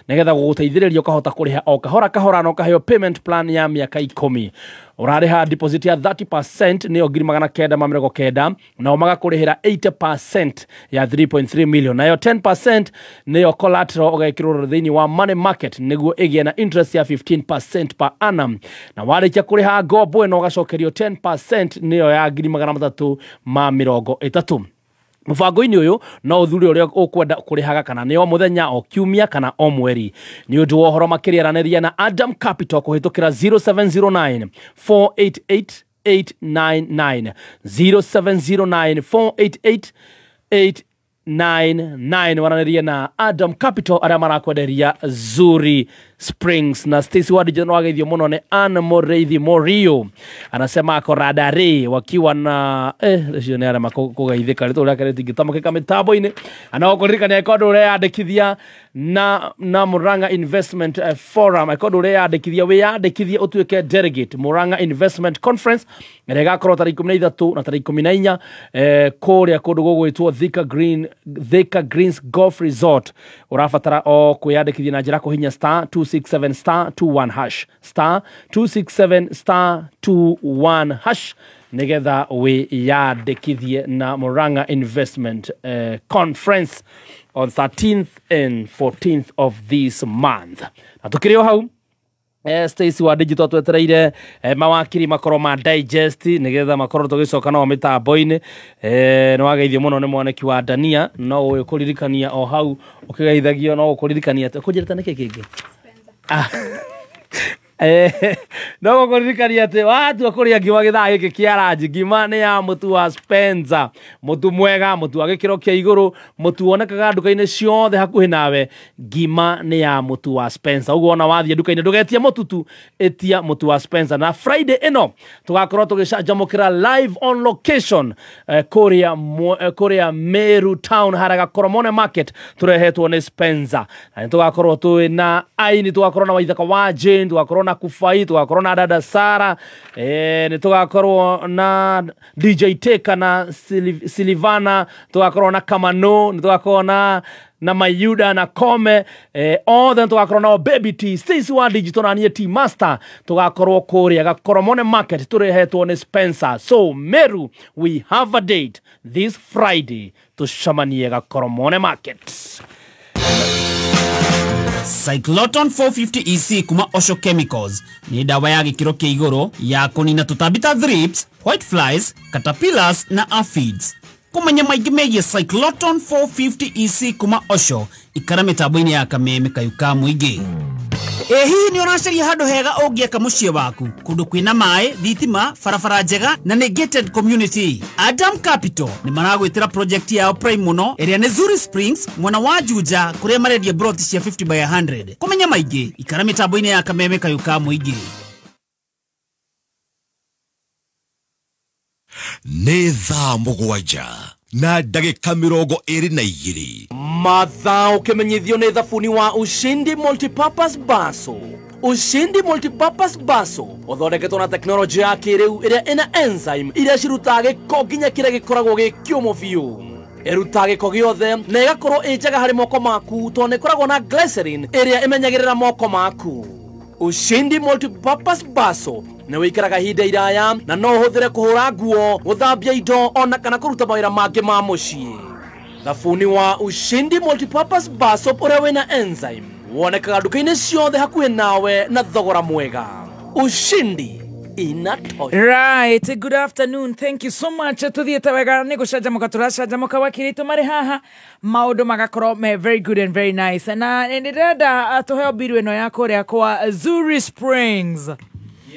Speaker 9: nĩgetha gũgũteithĩrĩria ũkahota kũrĩha o kahora kahora na ũkaheo payment plan ya mĩaka 10. Ũrarĩha deposit ya 30% nĩyo 990 nao magakũrĩhĩra 80% ya 3.3 million, nayo 10% nĩyo collateral ũgekĩrwo thĩinĩ wa money market nĩguo ĩgĩe na interest ya 15% per annum, na warĩkia kũrĩha ngombo ĩno ũgacokerio 10% nĩyo ya 330. Mũbango-inĩ ũyũ no ũthure ũrĩa ũkwenda kũrĩhaga kana nĩ o mũthenya, o kiumia kana o mweri. Nĩ ũndũ wa ũhoro makĩria aranĩria na Adam Capital kũhĩtũkĩra 0709 488 899 0709 488 899 waranĩria na Adam Capital arĩa marakwenderia Zuri Springs. Na Stacy Wadija no ageithio mũno nĩ Ann Moreithi Morio, anasema ako radare wakiwa na ũcio nĩ arĩa makũgeithĩka rĩtwa rĩake rĩtingĩtamũkĩka mĩtambo-inĩ. Anagokuririkania ĩkorwo ũreyandĩkithia na Murang'a Investment Forum, ĩkorwo ũreyandĩkithia wĩyandĩkithie ũtuĩke delegate Murang'a Investment Conference ĩrĩa ĩgakorwo tarĩki 13 na tarĩki 14 kũrĩa kũndũ gũgwĩtwo Thika Greens Golf Resort. Ũrabatara o kwĩyandĩkithia na njĩra kũhinya star 267 star 21 hash, star 267 star 21 hash nĩgetha wĩyandĩkithie na Murang'a Investment Conference on 13th and 14th of this month. Na tukĩrĩ o hau Stacy wa digital twetereire mawakiri makorwo ma digest nigetha makorwo tugicoka nao mitambo-inĩ. Nĩ wageithio mũno nĩ mwaneki wa Dania, no ũyũ kũririkania o hau ũkĩgeithagio no ũkũririkania atĩ kũnjĩrĩte nĩkĩ kĩngĩ no gũkũririkania atĩ watua kũrĩa ngima gĩthaa gĩkĩ kĩa ranji, ngima nĩ ya mũtu wa Spencer, mũtu mwega, mũtu wa gĩkĩro kĩa igũrũ, mũtu wonekaga nduka-inĩ ciothe hakuhĩ nawe. Ngima nĩ ya mũtu wa Spencer, ũguo ona wathiĩ nduka-inĩ ndũgetie mũtu tu, ĩtia mũtu wa Spencer. Na Friday ĩno tũgakorwo tũgĩcanjamũkĩra live on location kũrĩa Meru town harĩa Gakoromone market, tũrehetwo nĩ Spencer. Na nĩ tũgakorwo twĩ na aini, tũgakorwo na Waithaka wa Jane, tũgakorwo na Kufai, tũgakorwo na na dada Sara, nĩ tũgakorwo na DJ Teka na Silivana, tũgakorwo na Kamano, nĩ tũgakorwo na Mayuda na Kome, othe tũgakorwo nao Baby T, Stacy wa Digital na niĩ T Master, tũgakorwo kũrĩa Gakoromone Market tũrehetwo nĩ Spencer. So Meru, we have a date this Friday, tũcemanie Gakoromone Market.
Speaker 3: Cycloton 450 EC kuma Osho Chemicals ni dawa ya gĩkĩro kĩa igũrũ ya kũnina tũtambi ta thrips, white flies, caterpillars na aphids. Kũmenya maingĩ megiĩ Cycloton 450 EC kuma Osho, ikara mĩtambo-inĩ ya Kameme Kayũ ka Mũingĩ. Ĩ hihi nĩ ũracaria handũ hega ũngĩaka mũciĩ waku, kũndũ kwĩna maĩ, thitima, barabara njega na nĩ gated community? Adam Capital nĩ maragwĩtĩra project yao prime mũno ĩrĩa nĩ Zuri Springs mwena wa Juja, kũrĩa marendia broti cia 50 by 100. Kũmenya maingĩ ikara mĩtambo-inĩ ya Kameme Kayũ ka Mũingĩ.
Speaker 28: Nĩ thaa 7 na ndagĩka 22.
Speaker 15: Mathaa ũkĩmenyithio nĩ thabuni wa Ushindi Multipurpose Baso. Ushindi Multipurpose Baso ũthondeketwo na tekinoronjĩ ya kĩrĩu ĩrĩa ĩna enzyme iria cirutaga gĩko nginya kĩrĩa gĩkoragwo gĩ kĩũmũ biũ. Ĩrutaga gĩko gĩothe na ĩgakorwo ĩ njega harĩ moko maku tondũ nĩ ĩkoragwo na glycerin ĩrĩa ĩmenyagĩrĩra moko maku. Ushindi Multipurpose Baso nĩ wĩikaraga ihinda iraya na no ũhũthĩre kũhũra nguo, gũthambia indo ona kana kũruta mawĩra mangĩ ma mũciĩ. Thabuni wa Ushindi Multipurpose Bar Soap ũrĩa wĩna enzyme wonekaga nduka-inĩ ciothe hakuhĩ nawe na thogora mwega. Ushindi inatosha.
Speaker 2: Right, good afternoon. Thank you so much. Tuthiĩte wega nĩ gũcanjamũka tũracanjamũka wakirĩtwo marĩ haha maũndũ magakorwo me very good and very nice. Na nĩndĩrenda tũheo mbiru ĩno ya kũrĩa kwa Zuri Springs.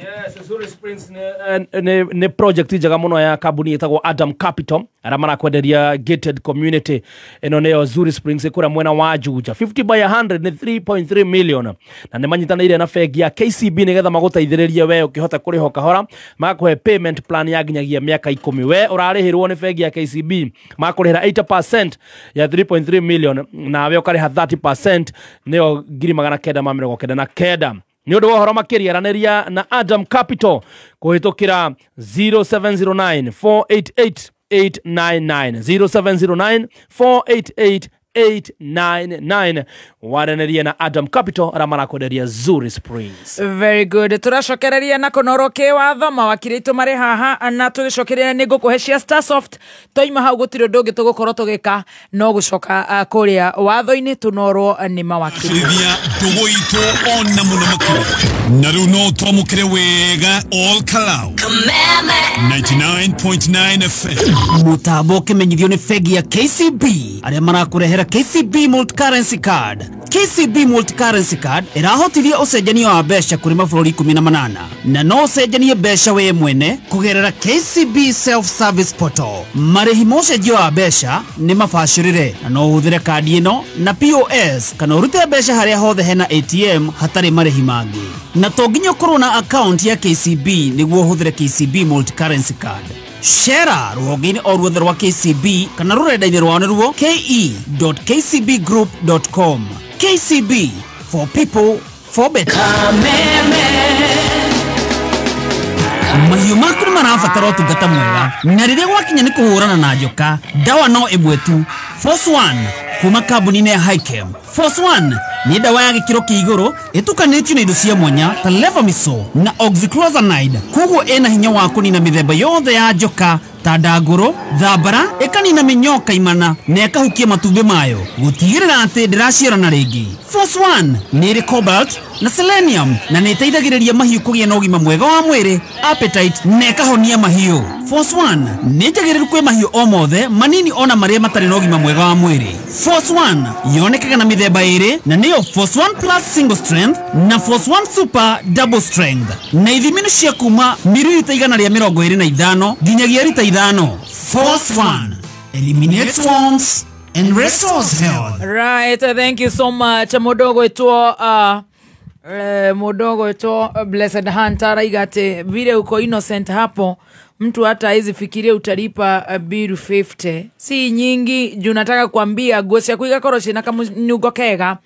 Speaker 9: Yes, Zuri Springs nĩ project njega mũno ya kambuni ĩtagwo Adam Capital arĩa marakwenderia gated community. Ĩno nĩyo Zuri Springs kũrĩa mwena wa Juja. 50 by 100 nĩ 3.3 million na nĩ manyitanĩire na bengi ya KCB nĩgetha magũteithĩrĩrie we ũkĩhota kũrĩha kahora, magakũhe payment plan ya nginyagia mĩaka 10. We ũrarĩhĩrwo nĩ bengi ya KCB, makũrĩhĩra 80% ya 3.3 million nawe ũkarĩha 30% nĩyo 999. Nĩ ũndũ wa ũhoro makĩria aranĩria na Adam Capital kũhĩtũkĩra 0709 488 899 0709 488 899 waranĩria na Adam Capital arĩa marakwenderia Zuri Springs.
Speaker 2: Very good. Tũracokereria na kũnorwo kĩwatho mawakiri aitũ marĩ haha na tũgĩcokereria nĩ ngũkũhe cia Starsoft. Twaima hau gũtirĩ ũndũ ũngĩ tũgũkorwo tũgĩka no gũcoka kũrĩa watho-inĩ tũnorwo nĩ mawakiri.
Speaker 7: Rĩrĩa ndũgũ itũ ona mũno makĩria na rĩu no twamũkĩre wega All Kalau 99.9 FM.
Speaker 3: Mũtambo ũkĩmenyithio nĩ bengi ya KCB arĩa marakũrehera KCB Multi-Currency Card. KCB Multi-Currency Card ĩrahotithia ũcenjania wa mbeca kũrĩ mabũrũri 18 na no ũcenjanie mbeca we mwene kũgerera KCB Self-Service Portal. Marĩhi ma ũcenjia wa mbeca nĩ mabacĩrĩre na no ũhũthĩre kandi ĩno na POS kana ũrute mbeca harĩa hothe hena ATM hatarĩ marĩhi mangĩ. Na to nginya ũkorwo na account ya KCB nĩguo ũhũthĩre KCB Multi-Currency Card. Shera rũhonge-inĩ o ruothe rwa KCB kana rũrenda-inĩ rwao nĩruo ke.kcbgroup.com. KCB, for people, for better. Mahiũ maku nĩ marabatara ũtungata mwega na rĩrĩa gwakinya nĩ kũhũrana na njoka, ndawa no ĩmwe tu, Force One kuma kambuni-inĩ ya Hikem. Force One nĩ ndawa ya gĩkĩro kĩa igũrũ ĩtukanĩtio na indo cia mwanya ta levamisole na oxyclozanide, koguo ĩna hinya wa kũnina mĩthemba yothe ya njoka ta ndangũrũ, thambara, ĩkanina mĩnyoo kaimana na ĩkahukia matumbĩ mayo gũtigĩrĩra atĩ ndĩraciarana rĩngĩ. Force One nĩ ĩrĩ cobalt na selenium na nĩ ĩteithagĩrĩria mahiũ kũgĩa na ũgima mwega wa mwĩrĩ, appetite na ĩkahonia mahiũ. Force One nĩ njagĩrĩru kwĩ mahiũ o mothe manini ona marĩa matarĩ na ũgima mwega wa mwĩrĩ. Force One yonekaga na mĩthemba ĩrĩ na nĩyo Force One Plus Single Strength na Force One Super Double Strength na ithimi nĩ cia kuma mililita 125 nginyagia rita 5. Force One eliminates worms and restores health.
Speaker 2: Right, thank you so much. Mudogo ito Blessed Hunter araiga ati vile uko innocent hapo mtu hata hawezi fikiria utalipa bill 50 si nyingi juu nataka kuambia nguo ciaku igakorwo ciĩna kamunyungo kega.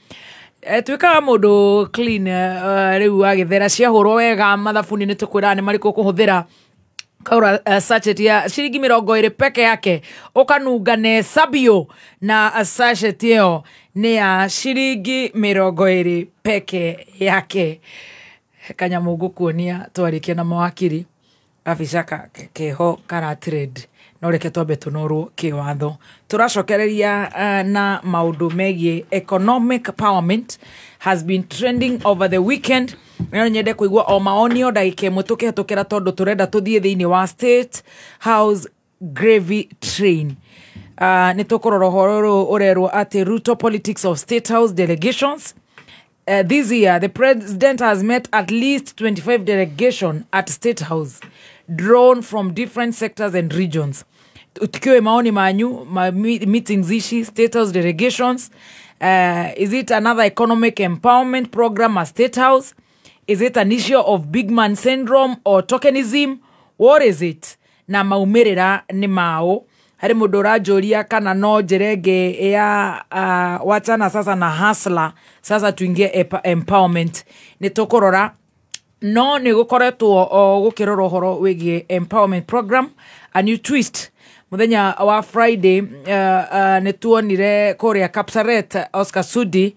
Speaker 2: Twĩkaga mũndũ clean rĩu agĩthera ciahũrwo wega mathabuni nĩ tũkwĩraga nĩ marĩkũ ũkũhũthĩra kaura sachet ya ciringi 20 peke yake ũkanunga ne sabio na sachet ĩyo nĩ ya ciringi 20 peke yake. Kanyamũ ngũkuonia twarĩkia na mawakiri gabica keho kara trade no reke twambe tũnorwo kĩwatho. Tũracokereria na maũndũ megiĩ economic empowerment has been trending over the weekend. No nyende kũigua o maoni o ndagĩka ĩmwe tũkĩhetũkĩra tondũ tũrenda tũthiĩ thĩinĩ wa State House gravy train. Nĩ tũkũrora ũhoro ũyũ ũrerwo atĩ Ruto politics of State House delegations. This year, the president has met at least 25 delegations at State House, drawn from different sectors and regions. Tukiwe maoni manyu, ma meetings ici, State House delegations. Is it another economic empowerment program at State House? Is it an issue of big man syndrome or tokenism? What is it? Na maumĩrĩra nĩ mao. Harĩ mũndũ ũranjũria kana no njĩra ĩngĩ ya wachana sasa na hustler, sasa tuingie empowerment. Nĩ tũkũrora no nĩ gũkoretwo gũkĩrora ũhoro wĩgiĩ empowerment program, a new twist. Mũthenya wa Friday nĩ tuonire kũrĩa Kapsaret Oscar Sudi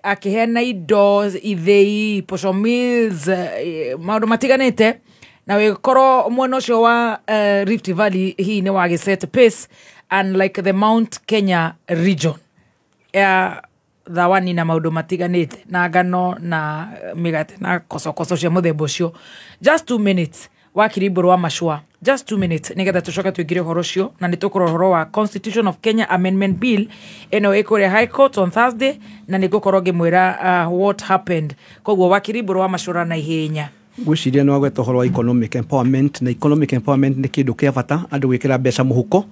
Speaker 2: akĩheana indo ithĩi, posho mills, maũndũ matiganĩte na wĩkorwo mwena ũcio wa Rift Valley hihi nĩ wagĩ set pace unlike the Mount Kenya region ya thawani na maũndũ matiganĩte na ngano na mĩgate na kocokoco cia mũthemba ũcio. Just 2 minutes wakiri Mbũrũ wa Machũa, just 2 minutes nĩgetha tũcoke tũingĩre ũhoro ũcio na nĩ tũkũrora ũhoro wa Constitution of Kenya Amendment Bill ĩno ĩkũrĩa High Court on Thursday na nĩ ngũkorwo ngĩmwĩra what happened. Koguo wakiri Mbũrũ wa Machũa na ihenya
Speaker 10: ngwiciria nĩ wagweta ũhoro wa economic empowerment na economic empowerment nĩ kĩndũ kĩa bata andũ gwĩkĩra mbeca mũhuko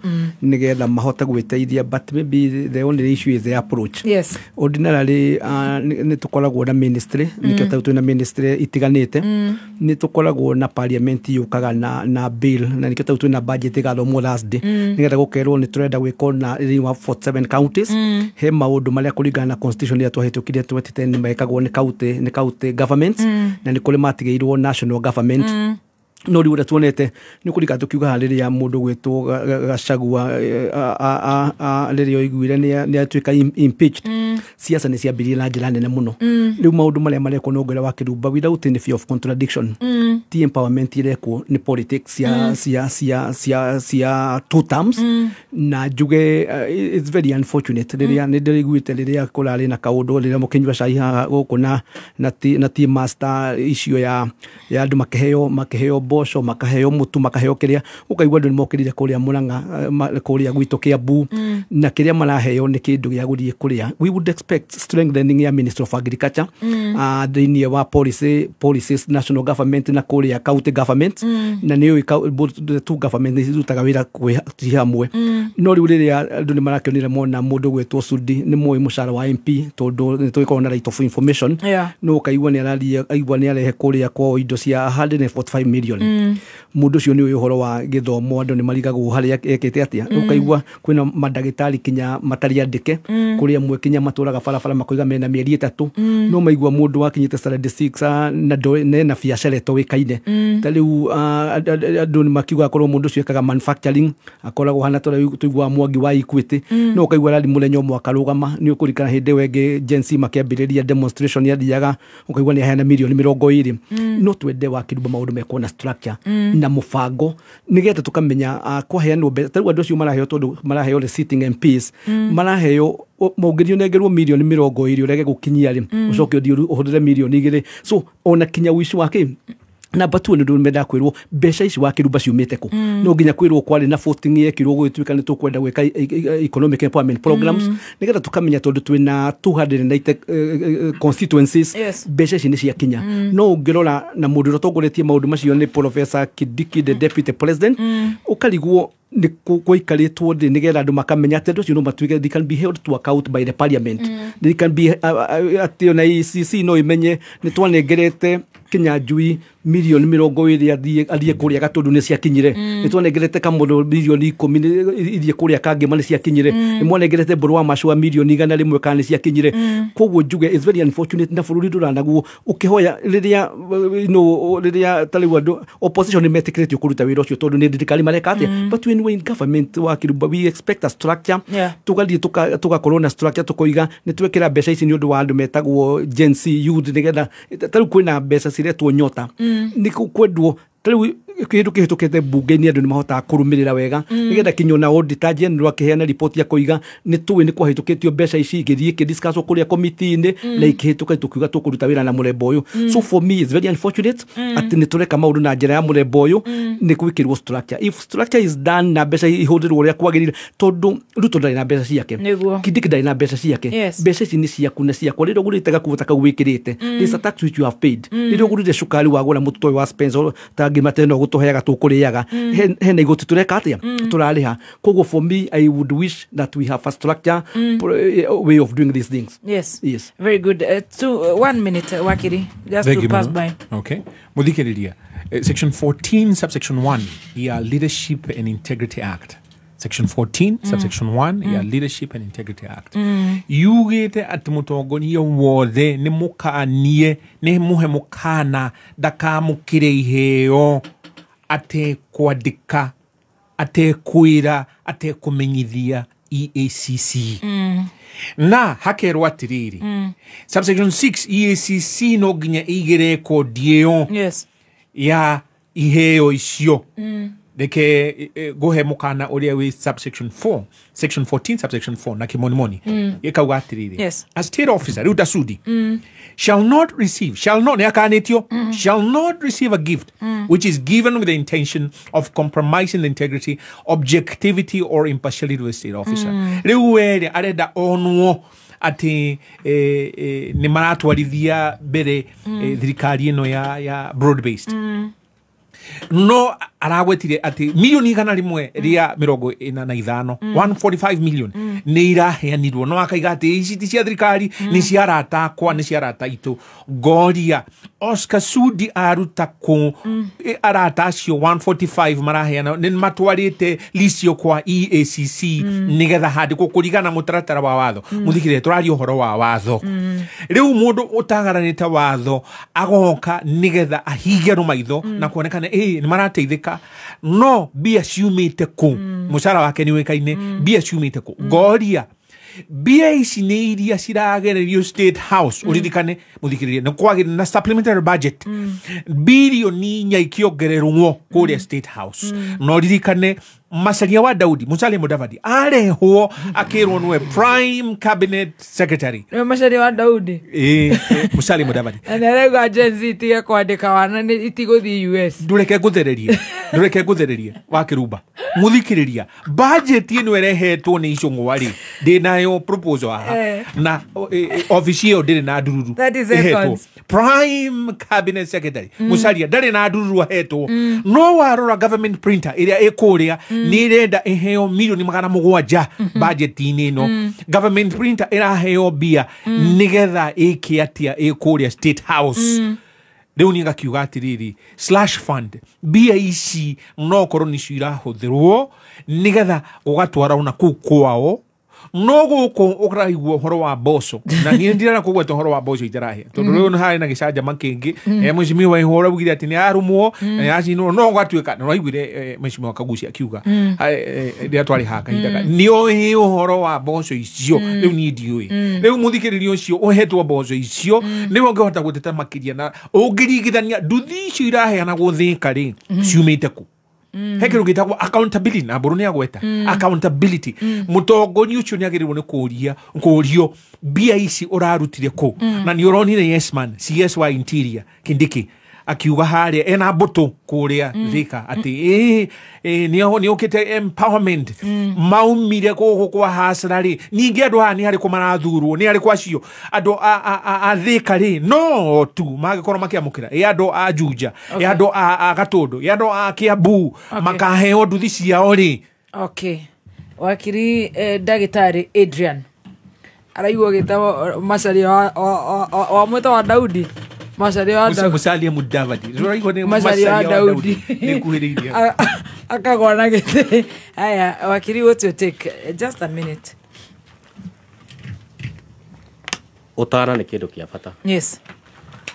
Speaker 10: nĩgetha mahote gwĩteithia, but maybe the only issue is the approach.
Speaker 2: Yes.
Speaker 10: Ordinarily nĩ tũkoragwo na ministry nĩkĩo tarĩu twĩna ministry itiganĩte, nĩ tũkoragwo na parliament yũkaga na bill na nĩkĩo tarĩu twĩna budget ĩgathomwo Thursday nĩgetha gũkerwo nĩ tũrenda gwĩkwo na thĩinĩ wa 47 counties. He maũndũ marĩa kũringana na constitution ĩrĩa twahĩtũkirie 2010 mekagwo nĩ county governments na nĩ kũrĩ matigĩirwo national government. No rĩu ũrĩa tuonete nĩ kũrika tũkiuga rĩrĩa mũndũ gwĩtwo Gachagua rĩrĩa oiguire nĩ atuĩka impeached, siasa nĩ ciambirie na njĩra nene mũno. Rĩu maũndũ marĩa marekwo no ngwĩra wa Kĩrumba without any fear of contradiction, ti empowerment irekwo nĩ politics cia two terms. Na njuge it's very unfortunate rĩrĩa nĩ ndĩraiguĩte rĩrĩa kũrarĩ na kaũndũ rĩrĩa mũkĩnyua cai haha gũkũ na tea master icio ya andũ makĩheo mboco makaheo mũtu makaheo kĩrĩa ũkaigua andũ nĩmokĩrire kũrĩa Mũrang'a kũrĩa gwitũ Kĩambu na kĩrĩa maraheo nĩ kĩndũ gĩa gũthiĩ kũrĩa. We would expect strengthening ya Ministry of Agriculture thĩinĩ wa policies national government na kũrĩa county government na nĩ ũĩ the two government nĩ cirutaga wĩra kwĩ hamwe. No rĩu rĩrĩa andũ nĩ marakĩonire mona mũndũ gwĩtwo Sudi nĩ moĩ mũcara wa MP tondũ nĩ tũgĩkoragwo na right of information, no ũkaigua nĩ araria aigua nĩ arehe kũrĩa kwao indo cia 145 million. Mũndũ ũcio nĩ ũĩ ũhoro wa gĩthomo andũ nĩ marigagwo harĩa ekĩte atĩa. Ũkaigua kwĩna mandagĩtarĩ kinya matarĩ andĩke kũrĩa amwe kinya matũraga barabara makoiga mena mĩeri 3 no maigua mũndũ wakinyĩte 76 na ena biacara ĩtoĩkaine. Ta rĩu andũ nĩ makiuga akorwo mũndũ ũcio ekaga manufacturing akoragwo hana ta tũiguaga Mwangi wa Equity no ũkaigua arari mũthenya ũmwe akarũgama. Nĩ ũkũririkana hĩndĩ ĩyo ĩngĩ Gen Z makĩambĩrĩria demonstration yathiaga ũkaigua nĩ aheana mirioni 20. No twende wa Kĩrumba maũndũ mekwo na structure na mũbango nĩgetha tũkamenya kwaheanwo mbeca. Ta rĩu andũ acio maraheo tondũ maraheo the sitting MPs maraheo ũngĩthiĩ ũnengerwo mirioni 20 ũrege gũkinyia rĩ ũcoke ũthiĩ ũhũthĩre mirioni 2. So ona kinya ũici wa kĩ Number 2 nĩ ndũmenda kwĩrwo mbeca ici wa Kĩrumba ciumĩte kũ. No nginya kwĩrwo kwarĩ na voting yekirwo gũgĩtuĩka nĩ tũkwenda gwĩka economic empowerment programs nĩgetha tũkamenya tondũ twĩna 290 constituencies mbeca ici nĩ ciakinya. No ũngĩrora na mũndũ ũrĩa ũtongoretie maũndũ macio nĩ Professor Kindiki the deputy president, ũkarigwo nĩ gwaikarĩtwo thĩ nĩgetha andũ makamenya atĩ andũ acio no matuĩke they can be held to account by the parliament. They can be atĩ ona EACC no ĩmenye nĩ twanengerete Kinyanjui Milioni 20 athiĩ kũrĩa Gatũndũ nĩ ciakinyire. Nĩ twanengerete Kamũndũ milioni 10 ithiĩ kũrĩa Kangĩma nĩ ciakinyire. Nĩ mwanengerete Mbũrũ wa Macũa milioni 100 kana nĩ ciakinyire. Koguo njuge it's very unfortunate na bũrũri ndũranaguo ũkĩhoya rĩrĩa no rĩrĩa ta rĩu andũ opposition nĩ metĩkĩrĩtio kũruta wĩra ũcio tondũ nĩ thirikari mareka atĩa. But when we're in government wa Kĩrumba, we expect a structure. Tũgathiĩ tũgakorwo na structure, tũkoiga nĩ twekĩra mbeca ici nĩ ũndũ wa andũ metagwo Gen Z youth, nĩgetha ta rĩu kwĩna mbeca ciretwo Nyota. Nĩ kwendwo ta rĩu kĩndũ kĩhĩtũkĩte mbunge-inĩ andũ nĩ mahotaga kũrũmĩrĩra wega, nĩgetha kinya ona auditor general akĩheana riboti akoiga nĩ tũĩ nĩ kwahĩtũkĩtio mbeca ici igĩthiĩ ikĩdiscusswo kũrĩa komiti-inĩ na ikĩhĩtũka, tũkiuga tũkũruta wĩra na mũrembo ũyũ. So for me it's very unfortunate atĩ nĩ tũreka maũndũ na njĩra ya mũrembo ũyũ. Nĩ gwĩkĩrwo structure. If structure is done na mbeca ihũthĩrwo ũrĩa kwagĩrĩire, tondũ Ruto ndarĩ na mbeca ciake, Kindiki ndarĩ na mbeca ciake, mbeca ici nĩ ciaku na ciakwa. Rĩrĩa ũgũrĩte gakuo ta kau wĩkĩrĩte, there's a tax which you have paid. Rĩrĩa ũgũrĩte cukari wagũra mũtu ũyũ wa Spencer ta ngima teno gũtũheaga tũkũrĩaga, hena igoti tũreka atĩa tũrarĩha. Koguo for me I would wish that we have a structure way of doing these things. Yes.
Speaker 2: Very good. 1 minute, Wakiri, just
Speaker 11: Thank
Speaker 2: to
Speaker 11: you
Speaker 2: pass
Speaker 11: mũno.
Speaker 2: by.
Speaker 11: Okay, muthikĩrĩria, section 14 subsection 1 ya Leadership and Integrity Act, section 14 subsection 1 ya Leadership and Integrity Act yugĩte atĩ mũtongoria wothe nĩ mũkanie, nĩ mũhe mũkana ndakamũkĩre iheo atekwandĩka, atekwĩra, atekũmenyithia EACC. Na hakerwo atĩrĩrĩ, subsection 6, EACC no nginya ĩige rekondi ĩyo ya iheo icio. Reke ngũhe mũkana ũrĩa wĩ subsection 4, section 14 subsection 4 na kĩmonimoni. Ĩkauga atĩrĩrĩ, a state officer, rĩu ta Sudi, shall not receive, shall not, nĩ akanĩtio, shall not receive a gift which is given with the intention of compromising the integrity, objectivity or impartiality of the state officer. Rĩu were arenda onwo atĩ nĩ maratwarithia mbere thirikari ĩno ya broad based, no aragwetire atĩ milioni 145, 145 million, nĩ iraheanirwo, no akaiga atĩ ici ti cia thirikari, nĩ cia arata akwa, nĩ cia arata itũ. Ngoria Oscar Sudi aruta kũ arata acio 145 maraheana? Nĩ matwarĩte licio kwa EACC nĩgetha handĩkwo kũringana na mũtaratara wa watho? Mũthikĩrĩrie, tũraria ũhoro wa watho. Rĩu mũndũ ũtagaranĩte watho agoka nĩgetha ahinge maitho na kuonekana ĩ nĩ marateithĩka, no mbia ciumĩte kũ? Mũcara wake nĩ ũĩkaine, mbia ciumĩte kũ? Ngoria mbia ici nĩ iria ciragererio State House? Ũririkane mũthikĩrĩria, nĩ kwagĩrĩ na supplementary budget bilioni 4 ikĩongererwo kũrĩa State House. Na ũririkane Macharia wa Daudi, Musalia Mudavadi, arehwo akĩrwo nĩwe prime cabinet secretary.
Speaker 2: Nĩwe Macharia wa Daudi?
Speaker 11: Ĩ, Musalia Mudavadi.
Speaker 2: Na nĩ arauga Gen Z itige kwandĩka wana nĩ itigũthiĩ US.
Speaker 11: Ndũreke ngũthererie, ndũreke ngũthererie wa Kĩrumba. Mũthikĩrĩria, budget ĩno ĩrehetwo nĩ Icũng'wa rĩ, ndĩnayo proposal haha. Na obici ĩyo ndĩrĩ na ndururu.
Speaker 2: 30
Speaker 11: Ĩhetwo
Speaker 2: seconds.
Speaker 11: Prime cabinet secretary Musalia ndarĩ na ndururu ahetwo. No warora government printer ĩrĩa ĩkũrĩa nĩ ĩrenda ĩheo milioni 700 budget-inĩ ĩno. Government printer ĩraheo mbia nĩgetha ĩke atĩa ĩkũrĩa State House? Rĩu niĩ ngakiuga atĩrĩrĩ, slush fund mbia ici no korwo nĩcio irahũthĩrwo nĩgetha ũgatwara ona kũu kwao. No gũkũ ũraigua ũhoro wa mboco, na niĩ ndirenda kũgweta ũhoro wa mboco itarahĩa, tondũ rĩu harĩ na gĩcanjama kĩngĩ. Mheshimiwa Ihũra augire atĩ nĩ arumwo na nĩ acinwo, no ũgatuĩka nĩ ũraiguire mheshimiwa Kagucia akiuga rĩrĩa twarĩ haha kahinda nĩ oĩ ũhoro wa mboco icio. Rĩu niĩ ndiũĩ. Rĩu mũthikĩrĩria ũcio ũhetwo mboco icio nĩwe ũngĩhota gũteta makĩria, na ũngĩringithania nduthi icio iraheanagwo Thĩka rĩ, ciumĩte kũ? He kĩndũ gĩtagwo accountability, na Mbũrũ nĩ agweta accountability. Mũtongoria ũcio nĩ agĩrĩirwo nĩ kũria kũrio mbia ici ũrarutire kũ. Na nĩ ũronire yes man CS wa Interior Kindiki akiuga harĩa ena mbũtũ kũrĩa Thika atĩ ĩ nĩ ũkĩte empowerment maumire gũkũ kwa hasra rĩ. Ningĩ andũ aya nĩ arĩkũ marathurwo? Nĩ arĩkũ acio andũ a Thika rĩ no tu mangĩkorwo makĩamũkĩra? Ĩ andũ a Juja, ĩ andũ a Gatũndũ, ĩ andũ a Kiambu makaheo nduthi ciao rĩ?
Speaker 2: Okay, wakiri, ndagĩtarĩ Adrian araigua gĩtagwo Macharia wa mwĩta wa Daudi. Macharia wa Daudi.
Speaker 11: Musalia Mudavadi. Ũraigua nĩ
Speaker 2: Macharia wa Daudi.
Speaker 11: Nĩ kuhĩrĩirie.
Speaker 2: Akagwa na gĩtĩ. Haya, wakiri, what's your take? Just a minute.
Speaker 12: Ũtana nĩ kĩndũ kĩa bata.
Speaker 2: Yes.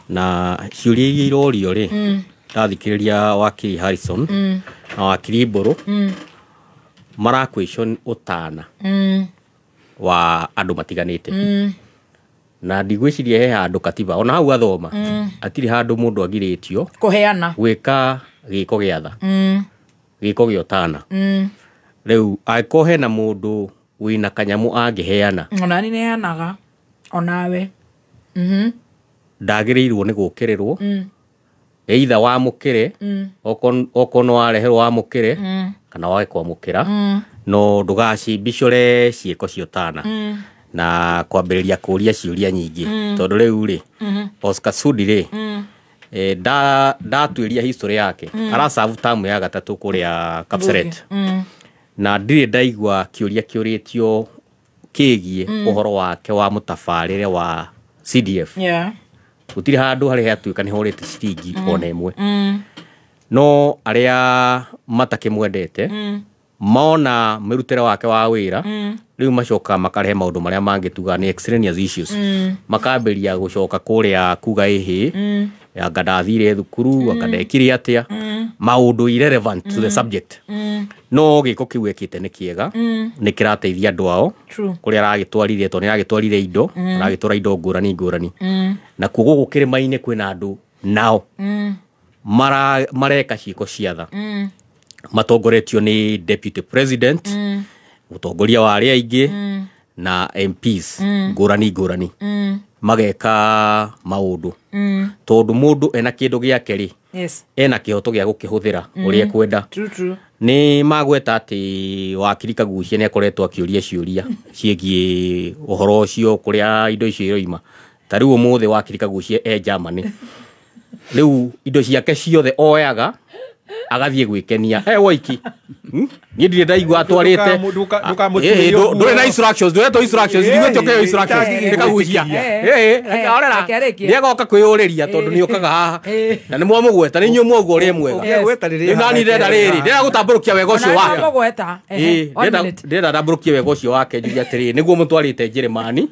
Speaker 12: Na ciũria iria irorio rĩ, ndathikĩrĩria wakiri Harrison na wakiri Mbũrũ, mara question ũtana wa andũ matiganĩte. Na ndigwĩciria he handũ katiba ona hau athoma atirĩ handũ mũndũ agirĩtio
Speaker 2: kũheana
Speaker 12: gwĩka gĩko gĩa tha, gĩko gĩa ũtana. Rĩu angĩkorwo hena mũndũ wĩna kanyamũ angĩheana,
Speaker 2: ona ni neanaga onawe,
Speaker 12: ndagĩrĩirwo nĩ gũkĩrĩrwo, either wamũkĩre, okorwo nĩ wareherwo wamũkĩre, kana wage kwamũkĩra, no ndũgacimbicũre ciĩko cia ũtana na kwambĩrĩria kũria ciũria nyingĩ. Tondũ rĩu rĩ, Oscar Sudi rĩ, ndatuĩria history yake, aracabu tamu ya gatatũ kũrĩa Kapseret, na ndirĩ ndaigua kĩũria kĩũrĩtio kĩgiĩ ũhoro wake wa mũtabarĩre wa CDF. Gũtirĩ handũ harĩa hatuĩka nĩ horĩte ciringi ona ĩmwe. No arĩa matakĩmwendete mona mĩrutĩre wake wa wĩra, rĩu macoka makarehe maũndũ marĩa mangĩ tuga nĩ extraneous issues, makambĩria gũcoka kũrĩa kuga ĩhĩ, anga ndathire thukuru, anga ndekire atĩa, maũndũ irrelevant to the subject. No gĩko kĩu ekĩte nĩ kĩega, nĩ kĩrateithia andũ ao kũrĩa aragĩtwarire, tondũ nĩ aragĩtwarire indo, aragĩtwara indo ngũrani ngũrani. Na kuo gũkũ kĩrĩma-inĩ kwĩna andũ nao mareka ciĩko cia tha, matongoretio nĩ deputy president, mũtongoria wa arĩa aingĩ, na MPs ngũrani ngũrani, mageka maũndũ. Tondũ mũndũ ena kĩndũ gĩake rĩ, ena kĩhoto gĩa gũkĩhũthĩra ũrĩa ekwenda. Nĩ magweta atĩ wakiri Kaguchia nĩ akoretwo akĩũria ciũria ciĩgiĩ ũhoro ũcio, kũrĩa indo icio iroima. Ta rĩu ũmũthĩ wakiri Kaguchia e Germany, rĩu indo ciake ciothe oyaga agathiĩ gwĩkenia e woiki. Niĩ ndirĩ ndaigua atwarĩte, ndũrĩ na instructions, ndũretwo instructions, ndigwĩtio kĩheo instructions nĩ Kaguchia. Orera nĩagoka kwĩyũrĩria tondũ nĩũkaga haha na nĩ mwamũgweta, nĩ inyuĩ mwauga ũrĩa mwega. Rĩu nani ndĩrenda rĩrĩ, ndĩrenda gũtambũrũkia wega ũcio wake. Ndĩrenda ndambũrũkie wega ũcio wake, njuge atĩrĩrĩ, nĩguo mũtwarĩte Njĩrĩmani,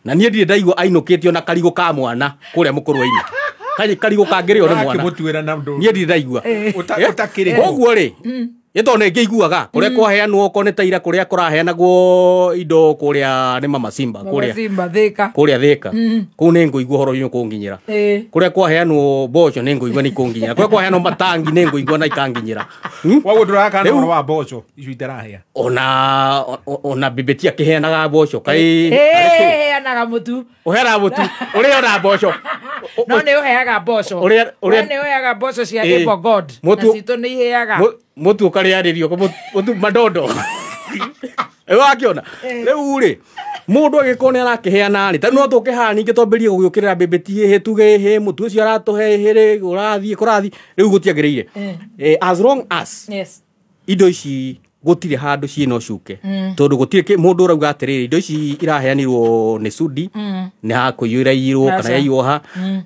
Speaker 12: na niĩ ndirĩ ndaigua ainũkĩtio na karigũ ka mwana kũrĩa mũkũrwe-inĩ. Karigũ kangĩrĩo nĩ mwana, niĩ ndirĩ ndaigua. Koguo rĩ, ĩto nĩ ngĩiguaga kũrĩa kwaheanwo, okorwo nĩ ta ira kũrĩa kũraheanagwo indo kũrĩa nĩ Mama Simba, kũrĩa kũrĩa Thĩka, kũu nĩ ngũigua ũhoro ũyũ kũnginyĩra. Kũrĩa kwaheanwo mboco nĩ ngũigua nĩ ikũnginyĩra, kũrĩa kwaheanwo matangi nĩ ngũigua na ikanginyĩra.
Speaker 11: Waguo ndũrakana ũhoro wa mboco icio itarahea?
Speaker 12: Ona Bibeti akĩheanaga mboco, kaĩ
Speaker 2: heanaga mũtu,
Speaker 12: ũheanaga mũtu ũrĩa ona mboco,
Speaker 2: no nĩ ũheaga mboco, nĩ ũheaga mboco cia Able God, na citũ nĩ iheaga
Speaker 12: mũtu ũkarĩarĩrio mũtu madondo. Wakĩona rĩu rĩ, mũndũ agĩkorwo nĩ arakĩheana rĩ, ta no tũke haha ningĩ twambĩrĩrie gũgĩũkĩrĩra Bibeti ĩhĩ, tuge ĩhĩ mũtu ũcio aratũhe ĩhĩ rĩ, ũrathiĩ kũrathiĩ, rĩu gũtiagĩrĩire. As long as indo ici gũtirĩ handũ ciĩna ũcuke, tondũ gũtirĩ mũndũ ũrauga atĩrĩrĩ, indo ici iraheanirwo nĩ Sudi, nĩ hakũiywo iraiyirwo kana yaiywo ha,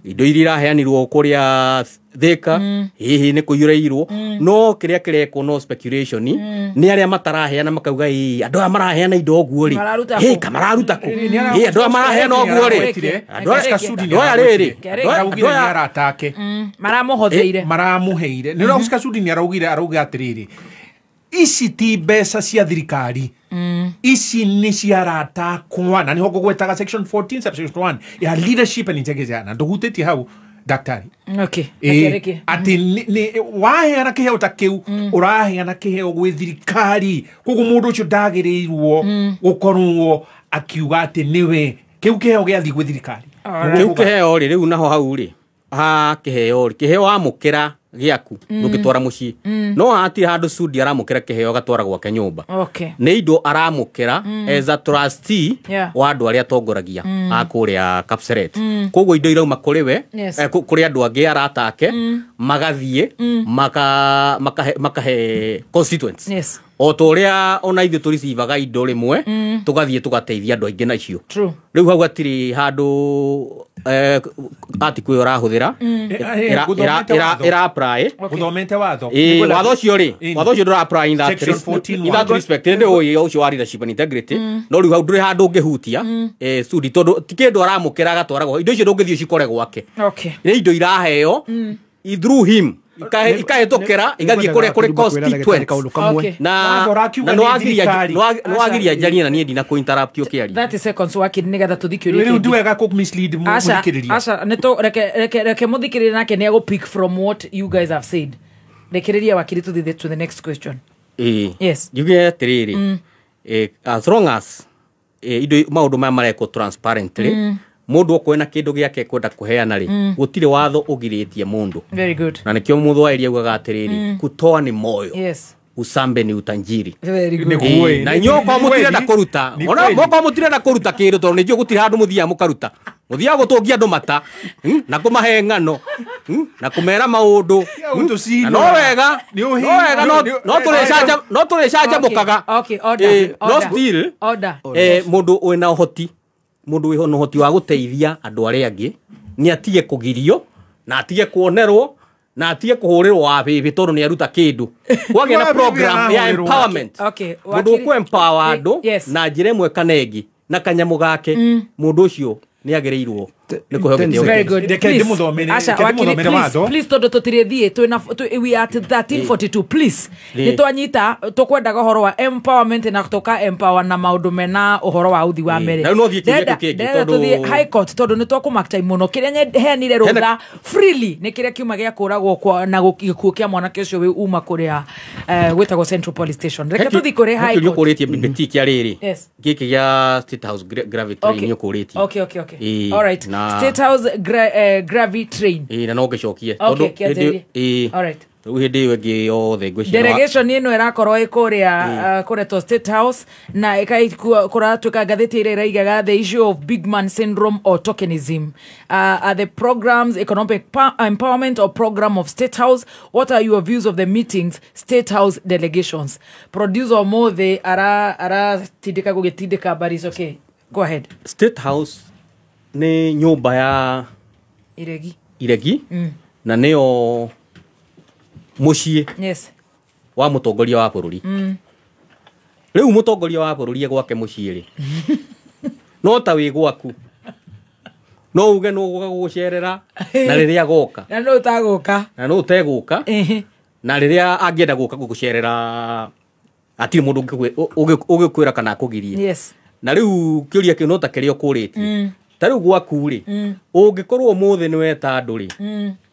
Speaker 12: indo iria iraheanirwo kũrĩa Thĩka, hihi nĩ kũiywo iraiyirwo. No kĩrĩa kĩrekwo no speculation nĩ arĩa mataraheana makauga ĩ, andũ aya maraheana indo ũguo rĩ, ĩ ka mararuta kũ, ĩ andũ aya maraheana ũguo rĩ, andũ aya rĩrĩ
Speaker 11: araugire nĩ aratake
Speaker 2: maramũhotheire,
Speaker 11: maramũheire. Nĩ Oscar Sudi nĩ araugire, arauga atĩrĩrĩ, ici ti mbeca cia thirikari, ici nĩ cia arata akwa, na nĩho ngũgwetaga section 14 subsection 1 ya leadership and integrity, na ndũhutĩtie hau daktari.
Speaker 2: Okay.
Speaker 11: Atĩ waheana kĩheo ta kĩu, ũraheana kĩheo gwĩ thirikari, koguo mũndũ ũcio ndagĩrĩirwo gũkorwo akiuga atĩ nĩwe kĩu kĩheo gĩathiĩ gwĩ thirikari.
Speaker 12: Kĩu kĩheo rĩ, rĩu naho hau rĩ, ha kĩheo rĩ, kĩheo wamũkĩra gĩaku ndũngĩtwara mũciĩ, no hatirĩ handũ Sudi aramũkĩra kĩheo agatwara gwake nyũmba. Nĩ indo aramũkĩra as a trustee wa andũ arĩa atongoragia a kũrĩa Kapseret. Koguo indo irauma kũrĩ we, kũrĩ andũ angĩ aratake, magathiĩ makahe constituents. O ta ũrĩa ona ithuĩ tũricivaga indo rĩmwe, tũgathiĩ tũgateithia andũ aingĩ nacio. Rĩu hau hatirĩ handũ article ĩyo ũrahũthĩra ĩra apply
Speaker 11: Gũthomete watho.
Speaker 12: Watho ũcio rĩ, watho ũcio ndũra apply in that
Speaker 11: Section 14
Speaker 12: in that respect. Nĩ ũĩ ũcio wa leadership and integrity, no rĩu hau ndũrĩ handũ ũngĩhutia Sudi, tondũ ti kĩndũ aramũkĩra agatwaragwo, indo icio ndũngĩthiĩ ũcikore gwake. Nĩ indo iraheo through him, ikahĩtũkĩra igathiĩ kũrĩa kũrĩ constituents, na nĩwagiria njarie na niĩ ndina kũ interrupt ũkĩaria.
Speaker 2: 30 seconds wakiri nĩgetha tũthiĩ kĩũria
Speaker 11: Rĩu
Speaker 2: kĩngĩ.
Speaker 11: ndiwega kũ mislead mũthikĩrĩria.
Speaker 2: Aca, nĩ reke mũthikĩrĩria nake nĩ egũ pick from what you guys have said. Rekereria wakiri tũthiĩ to the next question. Yes.
Speaker 12: Njuge atĩrĩrĩ, as long as indo maũndũ maya marekwo transparently, mũndũ okorwo ena kĩndũ gĩake kwenda kũheana rĩ, gũtirĩ watho ũgirĩtie mũndũ.
Speaker 2: Very good.
Speaker 12: Na nĩkĩo mũthwaĩri augaga atĩrĩrĩ, kutoa ni moyo,
Speaker 2: Yes.
Speaker 12: usambe ni utanjiri.
Speaker 2: Very good.
Speaker 12: Na inyuĩ okorwo mũtirenda kũruta, ona okorwo mũtirenda kũruta kĩndũ, tondũ nĩnjũĩ gũtirĩ handũ mũthiaga mũkaruta, mũthiaga gũtũngia andũ mata na kũmahe ng'ano na kũmera maũndũ, na no wega, no tũrĩcanjamũkaga.
Speaker 2: Okay, order.
Speaker 12: No still
Speaker 2: Order.
Speaker 12: Mũndũ wĩna ũhoti, mũndũ wĩna ũhoti wa gũteithia andũ arĩa angĩ nĩ atige kũgirio na atige kuonerwo na atige kũhũrĩrwo wa bĩbĩ tondũ nĩ aruta kĩndũ. Kwagĩa na program ya empowerment, mũndũ ũkũ empower andũ na njĩra ĩmwe kana ĩngĩ na kanyamũ gake, mũndũ ũcio nĩ agĩrĩirwo nĩ kũheo gĩtĩo.
Speaker 2: Very good.
Speaker 11: Reke ndĩmũthomere,
Speaker 2: Asha,
Speaker 11: reke
Speaker 2: wakiri,
Speaker 11: ndĩmũthomere
Speaker 2: please,
Speaker 11: watho.
Speaker 2: please, tondũ tũtirĩthiĩ twĩna we are at 13:42, please. Nĩ twanyita tũkwendaga ũhoro wa empowerment na tũka empower na maũndũ mena ũhoro wa ũthi wa mbere.
Speaker 12: Na rĩu no thiĩ kĩũria kĩu kĩngĩ,
Speaker 2: Ndĩrenda
Speaker 12: tondũ
Speaker 2: tũthiĩ high court tondũ nĩ twakũmark time mũno. Kĩrĩa heanire rũtha freely nĩ kĩrĩa kiuma gĩa kũragwo na gĩkuũ kĩa mwanake ũcio wĩ uma kũrĩa gwĩtagwo Central Police Station. Reke tũthiĩ kũrĩ high
Speaker 12: kĩũria
Speaker 2: court.
Speaker 12: ũkũrĩtie BBT kĩa rĩrĩ,
Speaker 2: Yes.
Speaker 12: gĩkĩ gĩa State House gravity
Speaker 2: Okay.
Speaker 12: nĩ ũkũrĩtie.
Speaker 2: Okay. All right. State House gravy train.
Speaker 12: Na no ngĩcokie
Speaker 2: Okay, kĩanjĩrĩria. All right.
Speaker 12: Rĩu hĩndĩ ĩyo ĩngĩ yothe ngwĩciria
Speaker 2: Delegation ĩno ĩrakorwo ĩ kũrĩa kũretwo State House na kũratuĩka ngathĩti ĩrĩa ĩraigaga the issue of big man syndrome or tokenism. Are the programs economic empowerment or program of State House? What are your views of the meetings State House delegations? Producer ũmũthĩ aratindĩka gũgĩtindĩka, but it's okay. Go ahead.
Speaker 12: State House nĩ nyũmba ya
Speaker 2: Iregi.
Speaker 12: Iregi na nĩyo mũciĩ
Speaker 2: Yes.
Speaker 12: wa mũtongoria wa bũrũri. Rĩu mũtongoria wa bũrũri e gwake mũciĩ rĩ, no ta wĩ gwaku no uge nũ ũgũka gũgũcerera na rĩrĩa agoka,
Speaker 2: na nũ ũtagũka,
Speaker 12: na nũ ũtegũka, na rĩrĩa angĩenda gũka gũgũcerera hatirĩ mũndũ ũngĩkwĩra kana akũgirie.
Speaker 2: Yes.
Speaker 12: Na rĩu kĩũria kĩu no ta kĩrĩa ũkũrĩtie. Ta rĩu gwaku rĩ, ũngĩkorwo ũmũthĩ nĩ weta andũ rĩ,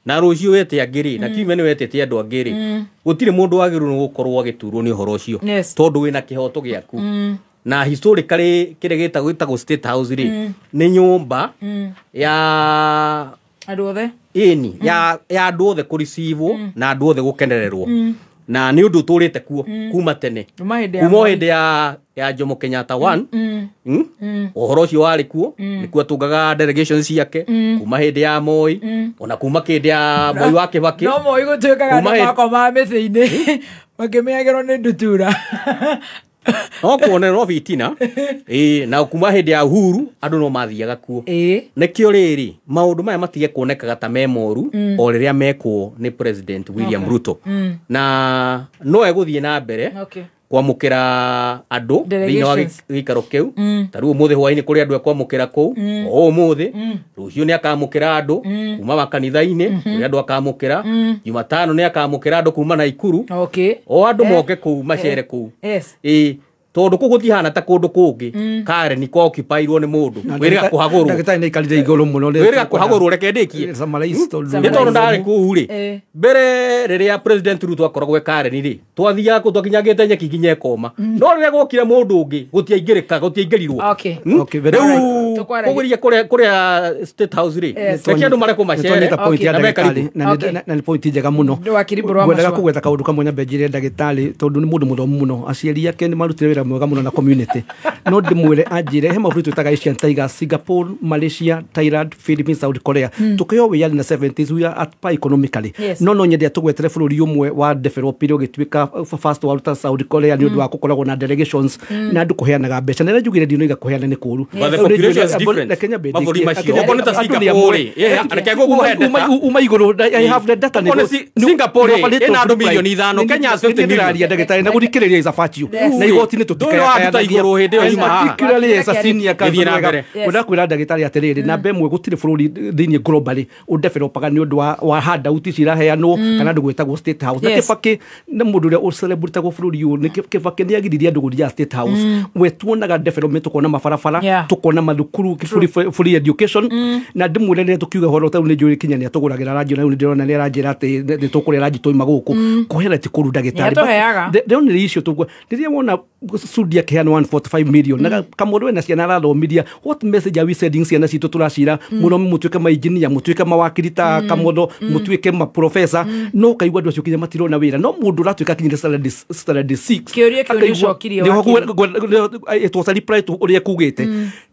Speaker 12: na rũciũ wete angĩ rĩ, na kiumia nĩ wetete andũ angĩ rĩ, gũtirĩ mũndũ wagĩrĩirwo nĩ gũkorwo agĩturwo nĩ ũhoro ũcio, tondũ wĩna kĩhoto gĩaku. Na historically kĩrĩa gĩtagwo State House rĩ, nĩ nyũmba ya
Speaker 2: andũ othe,
Speaker 12: ĩni ya andũ othe kũricivwo na andũ othe gũkenererwo, na nĩ ũndũ ũtũrĩte kuo kuma tene,
Speaker 2: kuma
Speaker 12: hĩndĩ ya Jomo Kenyatta 1. Ũhoro ũcio warĩ kuo, nĩkuo atũngaga delegation ciake kuma hĩndĩ ya Moi, ona kuma kĩndĩ ya Moi wa Kibaki.
Speaker 2: No Moi gũtuĩkaga andũ makomaga mĩtĩ-inĩ makĩmĩagĩrwo nĩ ndutura.
Speaker 12: No kuonerwo bitina. Na kuma hĩndĩ ya Uhuru andũ no mathiaga kuo. Nĩkĩo rĩrĩ maũndũ maya matige kuonekaga ta me moru o rĩrĩa mekwo nĩ President William Ruto, na no egũthiĩ na mbere kwamũkĩra andũ thĩinĩ wa gĩikaro kĩu. Ta rĩu ũmũthĩ hwaĩ-inĩ kũrĩ andũ ekwamũkĩra kũu, o ũmũthĩ rũciũ nĩ akamũkĩra andũ kuma makanitha-inĩ, kũrĩ andũ akamũkĩra Jumatano nĩ akamũkĩra andũ kuma Naikuru, o andũ moke kũu macere kũu. Tondũ kũu gũtihana ta kũndũ kũngĩ Karen kwa occupy-irwo nĩ mũndũ wĩrĩga kũhagũrwo.
Speaker 10: Ndagĩtarĩ nĩ aikarire igũrũ mũno,
Speaker 12: wĩrĩga kũhagũrwo, reke ndĩkie nĩ tondũ ndarĩ kũu rĩ mbere rĩrĩa President Ruto akoragwo e Karen rĩ, twathiaga kũu twakinyangĩte nyeki nginya ĩkoma, no rĩrĩa gwokire mũndũ ũngĩ gũtiaingĩrĩka, gũtiaingĩrirwo. Rĩu kũgũria kũrĩa State House rĩ, reke andũ marekwo macere
Speaker 10: na mekaribu. Na nĩ point njega mũno. Ngwendaga kũgweta kaũndũ kamwe nyambe njĩre ndagĩtarĩ, tondũ nĩ mũndũ mũthomu mũno, aciari ake nĩ marutire wĩra mwega mũno na community. No ndĩmwĩre anjĩre he mabũrũri twĩtaga Asian Tigers, Singapore, Malaysia, Thailand, Philippines, South Korea. Tũkĩheo wĩyathi na 70s, we are at par economically. No nyende tũgwetere bũrũri ũmwe wa developire ũgĩtuĩka first world ta South Korea nĩ ũndũ wa gũkoragwo na delegations na andũ kũheanaga mbeca. Na rĩrĩa njugire ndinoiga kũheana nĩ kũũru.
Speaker 12: But the population is different.
Speaker 10: Reke nyambe
Speaker 12: Mabũrũri
Speaker 10: ndĩkie.
Speaker 12: macio. Okorwo nĩ ta Singapore rĩ, reke ngũkũhe data.
Speaker 10: Uma igũrũ, I have the data.
Speaker 12: Okorwo nĩ Singapore rĩ, ĩna andũ 5 milioni, Kenya has 50 million.
Speaker 10: Ndĩraria ndagĩtarĩ na gũthikĩrĩria is a virtue. Na igoti nĩ
Speaker 12: Ndũĩ waruta igũrũ hĩndĩ ĩyo yuma haha.
Speaker 10: Particularly as a senior
Speaker 12: Gĩthiĩ na mbere.
Speaker 10: Wenda kwĩra ndagĩtarĩ atĩrĩrĩ, namba ĩmwe, gũtirĩ bũrũri thĩinĩ globally ũdevelopaga nĩ ũndũ wa handout ici iraheanwo kana andũ gwĩtagwo State House. Na Kĩbakĩ nĩ mũndũ ũrĩa ũcelebrĩtagwo bũrũri ũyũ nĩ Kĩbakĩ nĩ agiririe andũ gũthiaga State House. We tuonaga development, tukona mabarabara, tukona mathukuru, free education. Na ndĩmwĩre rĩrĩa tũkiuga ũhoro ta rĩu nĩ njũĩ Kinya nĩ atũgũragĩra ranji, na rĩu nĩ ndĩrona nĩ aranjĩra atĩ nĩ tũkũrĩa ranji twauma gũkũ. Kũheana ti kũũru, ndagĩtarĩ.
Speaker 2: Nĩatũheaga.
Speaker 10: The only issue tũgua rĩrĩa wona Sudi akĩheana 145 million na kamũndũ wena ciana arathomiria, what message are we sending ciana citũ? Tũracira mũno mũtuĩke mainjinia, mũtuĩke mawakiri ta Kamũndũ, mũtuĩke maprofesa, no ũkaigua andũ acio kinya matirona wĩra, no mũndũ ũratuĩka akinyire standard 6.
Speaker 2: Kĩũria kĩu nĩ ũcokirie, wakiri.
Speaker 10: It was a reply to ũrĩa kugĩte.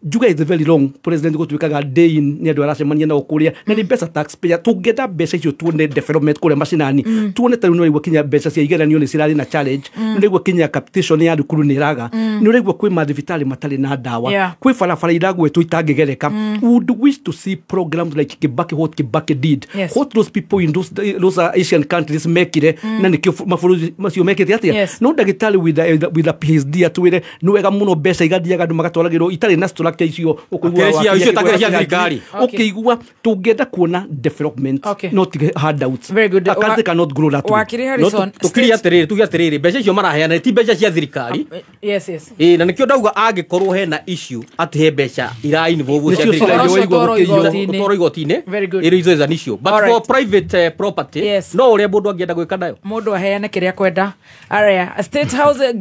Speaker 10: Njuga is very wrong president gũtuĩkaga day in nĩ andũ aracemania nao kũrĩa na nĩ mbeca taxpayer. Tũngĩenda mbeca icio tuone development kũrĩa macinani, tuone ta rĩu nĩ ũraigua kinya mbeca cia igeranio nĩ cirarĩ na challenge, nĩ ũraigua kinya capitation ya thukuru nĩ ĩraga, nĩ ũraigua kwĩ mathibitarĩ matarĩ na ndawa, kwĩ barabara iragwetwo itangĩgereka. We would wish to see programs like Kibaki, what Kibaki did, what those people in those Asian countries mekire, na nĩkĩo mabũrũri macio mekĩte atĩa. No ndagĩtarĩ with a PhD atwĩre nĩ wega mũno mbeca igathiaga andũ magatwaragĩrwo itarĩ na structure icio ũkũigua
Speaker 12: Akĩrĩ cia-
Speaker 10: wakinya
Speaker 12: icio itakĩrĩ cia
Speaker 10: kĩgweta
Speaker 12: thirikari.
Speaker 10: Ũkĩigua tũngĩenda kuona development, not handouts.
Speaker 2: Very good.
Speaker 10: A country cannot grow that way.
Speaker 2: Wakiri Harrison,
Speaker 12: Tukirie atĩrĩrĩ, tuge atĩrĩrĩ, mbeca icio maraheana ti mbeca cia thirikari. Ĩ, na nĩkĩo ndauga angĩkorwo hena issue atĩ he mbeca ira involve cia
Speaker 10: Nĩcio
Speaker 12: thirikari
Speaker 10: ciraiywo
Speaker 2: Ũhoro ũcio ũtwarwo igoti-inĩ.
Speaker 12: ũtwarwo igoti-inĩ.
Speaker 2: Very good.
Speaker 12: It is an issue, but
Speaker 2: All
Speaker 12: for
Speaker 2: right.
Speaker 12: private property, no ũrĩa mũndũ angĩenda gwĩka nayo.
Speaker 2: Mũndũ aheane kĩrĩa kwenda. Area State House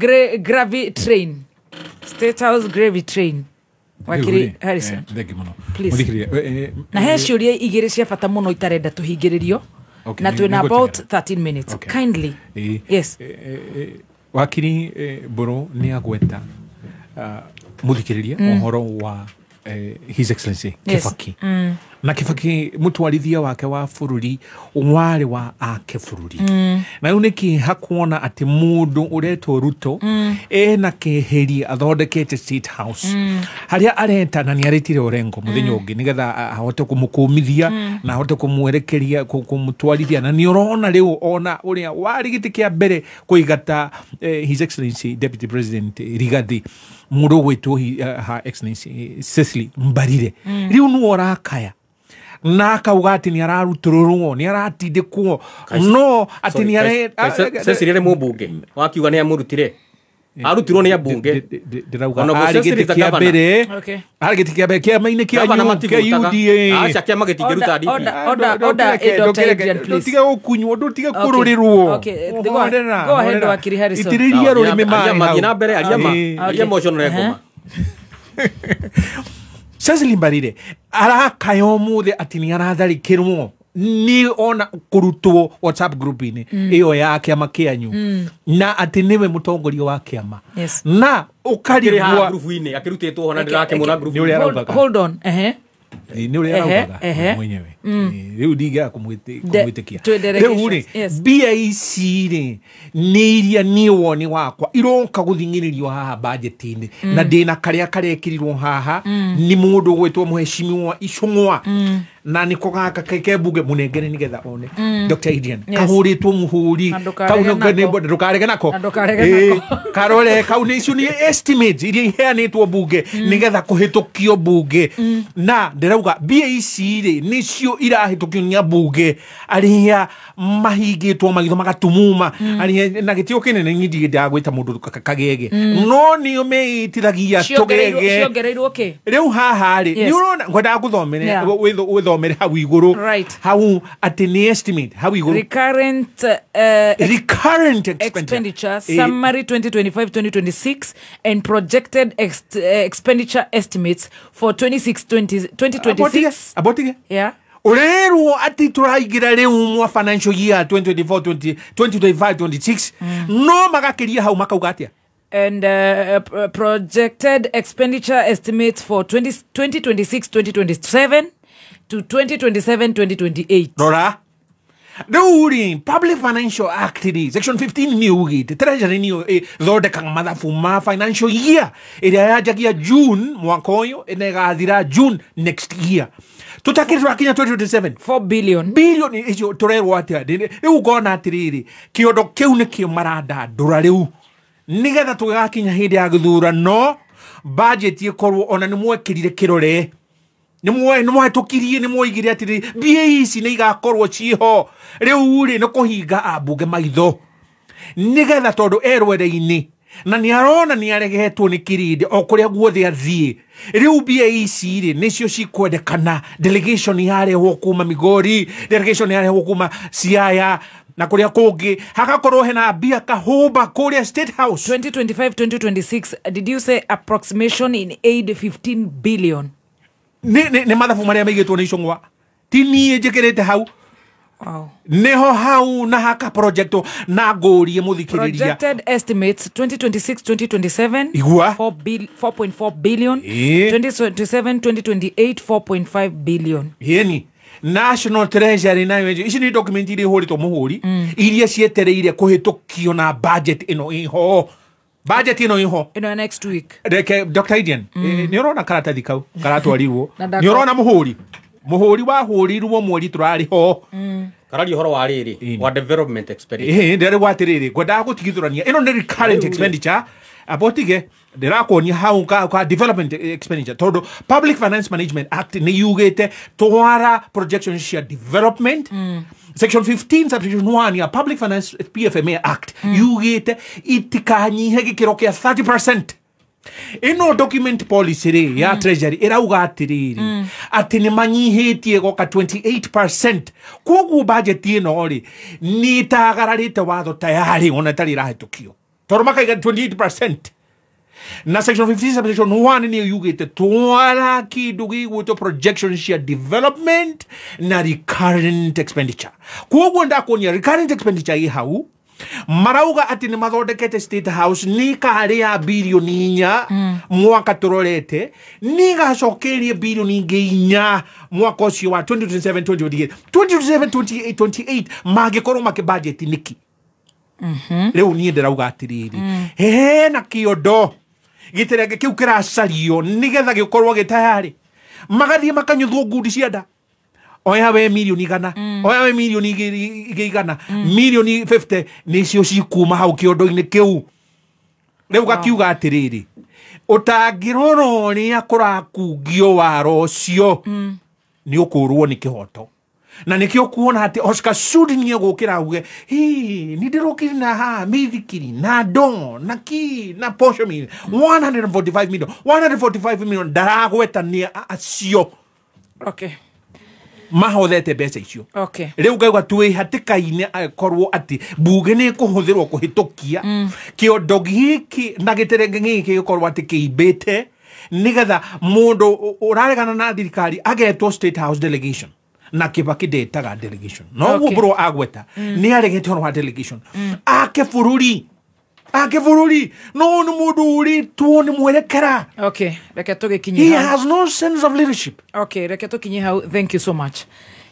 Speaker 2: gravy train, State House gravy train, wakiri Harrison.
Speaker 11: Thengi mũno.
Speaker 2: Please.
Speaker 11: Mũthikĩrĩria,
Speaker 2: Na he ciũria igĩrĩ cia bata mũno itarenda tũhingĩrĩrio na
Speaker 11: nĩ-
Speaker 2: twĩna
Speaker 11: nĩngũtigana.
Speaker 2: about 13 minutes. Kindly. Yes.
Speaker 11: Wakiri Mbũrũ nĩ agweta, mũthikĩrĩria, ũhoro wa His Excellency Kibaki. Na Kibaki mũtwarithia wake wa bũrũri warĩ wa ake bũrũri. Na rĩu nĩ kĩeha kuona atĩ mũndũ ũretwo Ruto ena kĩhĩri athondekete State House harĩa areta na nĩ arĩtire Orengo mũthenya ũngĩ nĩgetha ahote kũmũkũmithia na ahote kũmwerekeria kũmũtwarithia. Na nĩ ũrona rĩu ona ũrĩa warĩ gĩtĩ kĩa mbere kũigata His Excellency Deputy President Rigathi, mũndũ ũgwĩtwo Her Excellency Cecily Mbarire, rĩu nĩwe ũrakaya na akauga atĩ nĩ ararutũrũrwo, nĩ aratindĩkwo, no atĩ nĩ are
Speaker 12: Cecily arĩ mũmbunge wakiuga nĩ amũrutire, arutirwo nĩ ambunge.
Speaker 11: Ndĩrauga
Speaker 12: Ona
Speaker 11: arĩ
Speaker 12: Cecily
Speaker 11: gĩtĩ
Speaker 12: ta
Speaker 11: kĩa
Speaker 12: governor.
Speaker 11: mbere, arĩ gĩtĩ kĩa mbere kĩama-inĩ
Speaker 12: Gavana
Speaker 11: kĩanyu kĩa
Speaker 12: mativutaga.
Speaker 11: UDA.
Speaker 12: Aca, kĩama gĩtingĩruta DP.
Speaker 2: Order, order, order, Dr. Adrian, please.
Speaker 11: Ndũtige gũkunywo, ndũtige kũrũrĩrwo.
Speaker 2: Okay. Go ahead, wakiri Harrison.
Speaker 11: Itĩrĩria rũrĩmĩ maĩ
Speaker 12: Aria ma,
Speaker 11: hau.
Speaker 12: thiĩ na mbere, aria ma. Aria ma ũcio nĩũrengoma.
Speaker 11: Cecily Mbarire arakaya ũmũthĩ atĩ nĩ aratharĩkĩrwo nĩ ona kũrutwo WhatsApp group-inĩ ĩyo ya kĩama kĩanyu, na atĩ nĩwe mũtongoria wa kĩama na
Speaker 12: Akĩrĩ haha
Speaker 11: ũkarigwo
Speaker 12: ngurubu-inĩ akĩrutĩtwo ho na ndĩrakĩmũna
Speaker 11: Nĩ ũrĩa
Speaker 12: ngurubu-inĩ.
Speaker 11: araugaga.
Speaker 2: Hold on. Ehe.
Speaker 11: Nĩ ũrĩa araugaga mwenyewe. Rĩu ndingĩaga kũmwĩtĩkia.
Speaker 2: Twĩ delegations,
Speaker 11: Rĩu rĩ, mbia ici rĩ nĩ iria niĩ woni wakwa iroka gũthing'ĩrĩrio haha bajeti-inĩ, na ndĩna karĩa karekĩrirwo haha nĩ mũndũ ũgwĩtwo mũheshimiwa Icũng'wa, na nĩko gaka ke mbunge mũnengere nĩgetha one. Dr. Adrian, kahũrĩtwo mũhũri.
Speaker 2: Na ndũkarege
Speaker 11: Kau
Speaker 2: nako.
Speaker 11: ndũkarege nako.
Speaker 2: Na ndũkarege
Speaker 11: Ĩĩ, karore kau nĩ icio nĩ estimates iria iheanĩtwo mbunge nĩgetha kũhĩtũkio mbunge. Na ndĩrauga mbia ici rĩ nĩcio irahĩtũkio nĩ ambunge arĩa mahingĩtwo maitho magatumuma, arĩa na gĩtĩo kĩnene niĩ ndigĩndaga gwĩta mũndũ kagege, no nĩo meitithagia tũgege.
Speaker 2: Ciongereirwo kĩ?
Speaker 11: Rĩu haha rĩ, nĩ ũrona ngwendaga gũthomere wĩthomere hau igũrũ, hau atĩ nĩ estimate hau igũrũ.
Speaker 2: Recurrent
Speaker 11: Recurrent
Speaker 2: expenditure summary 2025-2026 and projected expenditure estimates for 26 20, 2026.
Speaker 11: Abotige. Ũrerwo atĩ tũraingĩra rĩu mwa financial year 2024 20 2025 26, no magakĩria hau makauga atĩa?
Speaker 2: And projected expenditure estimates for 2026 2027 to 2027 2028.
Speaker 11: Rora rĩu rĩ, Public Financial Act rĩ, section 15 nĩ ugĩte Treasury nĩyo ĩthondekaga mathabu ma financial year ĩrĩa yanjagia June mwaka ũyũ na ĩgathira June next year. Tũtakĩrĩ tũrakinya 2027.
Speaker 2: 4 billion.
Speaker 11: Billion icio tũrerwo atĩa? Rĩu ngona atĩrĩrĩ, kĩondo kĩu nĩkĩo marandandũra rĩu nĩgetha tũgĩgakinya hĩndĩ ya gĩthurano budget ĩkorwo ona nĩ mwekĩrire kĩrore, nĩ mwahĩtũkirie, nĩ mwoigire atĩrĩ mbia ici nĩ igakorwo ciĩho. Rĩu rĩ, nĩ kũhinga ambunge maitho nĩgetha tondũ erwere-inĩ na nĩ arona nĩ aregetwo nĩ kĩrĩndĩ o kũrĩa guothe athiĩ. Rĩu mbia ici rĩ nĩcio cikwendekana, delegation yarehwo kuma Migori, delegation yarehwo kuma Siaya na kũrĩa kũngĩ, hagakorwo hena mbia kahũmba kũrĩa State House.
Speaker 2: 2025 2026, did you say approximation in aid 15 billion?
Speaker 11: Nĩ mathabu marĩa maigĩtwo nĩ Icũng'wa, ti niĩ njĩkĩrĩte hau.
Speaker 2: Wow.
Speaker 11: Nĩho hau na haka project na ngũrie mũthikĩrĩria.
Speaker 2: Projected estimates 2026 2027
Speaker 11: Igua.
Speaker 2: 4.4 billion. 2027 2028 4.5 billion.
Speaker 11: Yeni National Treasury nayo ici nĩ document iria ihũrĩtwo mũhũri, iria cietereire kũhĩtũkio na budget ĩno ĩho, budget ĩno ĩho
Speaker 2: ĩno next week.
Speaker 11: Reke Dr. Idian, nĩ ũrona karatathi kau karatwarirwo,
Speaker 2: Na
Speaker 11: nĩ ũrona mũhũri wahũrirwo mweri tũrarĩ ho.
Speaker 12: Kararia ũhoro wa rĩrĩ wa development expenditure.
Speaker 11: Ĩhĩ, ndĩrarĩ atĩrĩrĩ, ngwendaga gũtigithũrania ĩno nĩ recurrent expenditure, abotige ndĩrakuonia hau ka development expenditure tondũ Public Finance Management Act nĩ yugĩte twara projections cia development. Section 15 subsection 1 ya Public Finance PFMA Act yugĩte itikanyihe gĩkĩro kĩa 30%. Ĩno document policy rĩ ya Treasury ĩrauga atĩrĩrĩ atĩ nĩ manyihĩtie goka 28%. Koguo budget ĩno rĩ nĩ ĩtagararĩte watho tayarĩ ona ĩtarĩ ĩrahĩtũkio tondũ makaiga 28%. Na section 15 subsection 1 nĩ yugĩte twara kĩndũ gĩgwĩtwo projection cia development na recurrent expenditure. Koguo ndakuonia recurrent expenditure ĩ hau marauga atĩ nĩ mathondekete State House nĩ karĩa bilioni 4 mwaka tũrorete, nĩ gacokerie bilioni ingĩ 4 mwaka ũcio wa 2027 2028 2027 28 mangĩkorwo makĩbudget nĩkĩ? Rĩu niĩ ndĩrauga atĩrĩrĩ, hena kĩondo gĩterenge kĩu kĩracario nĩgetha gĩkorwo gĩtayarĩ, magathiĩ makanyuthwo ngundi cia nda, oya we milioni 100, oya we milioni 100, milioni 50 nĩcio cikuma hau kĩondo-inĩ kĩu. Rĩu gakiuga atĩrĩrĩ, ũtangĩrora ũrĩa kũrakungio waro ũcio nĩ ũkũrwo nĩ kĩhoto. Na nĩkĩo kuona atĩ Oscar Sudi nĩ egũkĩra auge hii nĩ ndĩrokire na haha mĩithikiri na ndoo na ki na posho mill 145 million 145 million ndaragweta nĩ acio.
Speaker 2: Okay.
Speaker 11: Mahothete mbeca icio.
Speaker 2: Okay.
Speaker 11: Rĩu ngauga twĩ hatĩka-inĩ akorwo atĩ mbunge nĩ ĩkũhũthĩrwo kũhĩtũkia kĩondo gĩkĩ na gĩterenge gĩkĩ gĩkorwo atĩ kĩimbĩte nĩgetha mũndũ ũraregana na thirikari agetwo State House delegation na Kibaki ndetaga delegation. No
Speaker 2: Okay.
Speaker 11: ũguo bũrũ agweta nĩ aregete ũhoro wa delegation ake bũrũri, ake bũrũri no nĩ mũndũ ũrĩtwo nĩ mwerekera.
Speaker 2: Okay, reke tũgĩkinye
Speaker 11: He
Speaker 2: hau.
Speaker 11: has no sense of leadership.
Speaker 2: Okay, reke tũkinye hau. Thank you so much.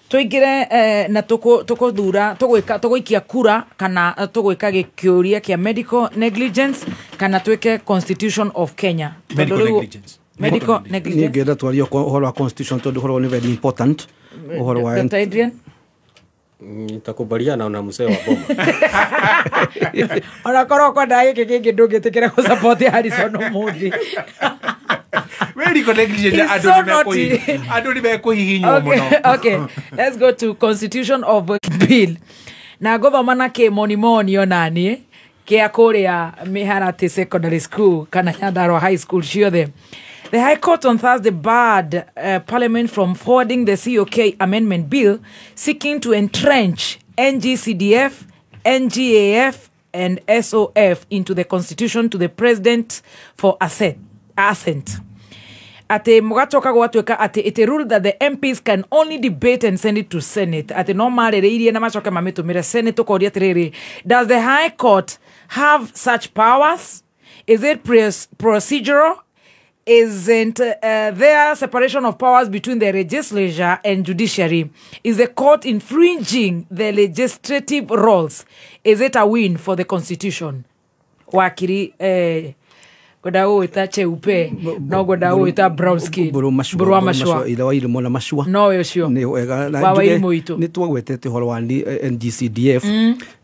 Speaker 2: Tũingĩre na tũkũthura tũgwĩka tũgũikia kura kana tũgwĩka gĩkĩũria kĩa medical negligence kana twĩke Constitution of Kenya.
Speaker 11: Medical
Speaker 2: Tondũ rĩu-
Speaker 11: negligence.
Speaker 2: Medical
Speaker 10: Niĩ
Speaker 2: negligence.
Speaker 10: ngĩenda twarie ũhoro wa constitution tondũ ũhoro nĩ very important. Ũhoro wa
Speaker 2: Dr. Adrian?
Speaker 12: Nitakubaliana na mzee wa boma.
Speaker 2: Ona korwo kwenda gĩkĩ kĩngĩ ndũngĩtĩkĩra gũ-support Harrison ũmũthĩ.
Speaker 11: Medical negligence
Speaker 2: He's
Speaker 11: andũ
Speaker 2: so
Speaker 11: nĩ
Speaker 2: naughty.
Speaker 11: andũ nĩ mekũhihinywo
Speaker 2: Okay,
Speaker 11: mũno.
Speaker 2: okay. Let's go to Constitution of Bill. Na ngũthoma na kĩmonimoni onaniĩ kĩa kũrĩa Mĩharatĩ Secondary School kana Nyandarua High School ciothe. The High Court on Thursday barred Parliament from forwarding the COK Amendment Bill seeking to entrench NGCDF, NGAF, and SOF into the Constitution to the President for assent. Ate mũgacoka gwatuĩka atĩ it ruled that the MPs can only debate and send it to Senate. Atĩ no marĩrĩirie na macoke mamĩtũmĩre Senate. Ũkoria atĩrĩrĩ, does the High Court have such powers? Is it procedural? Isn't there separation of powers between the legislature and judiciary? Is the court infringing the legislative roles? Is it a win for the constitution? Wakiri ngwenda gũgwĩta cheupe, no ngwenda gũgwĩta brown skin. Mbũrũ wa macua.
Speaker 10: Ithe wa irimũ na macua.
Speaker 2: Nowe ũcio.
Speaker 10: Nĩ wega na
Speaker 2: Wa
Speaker 10: njuge
Speaker 2: Wairimũ witũ.
Speaker 10: Nĩ twagwetete ũhoro wa NGCDF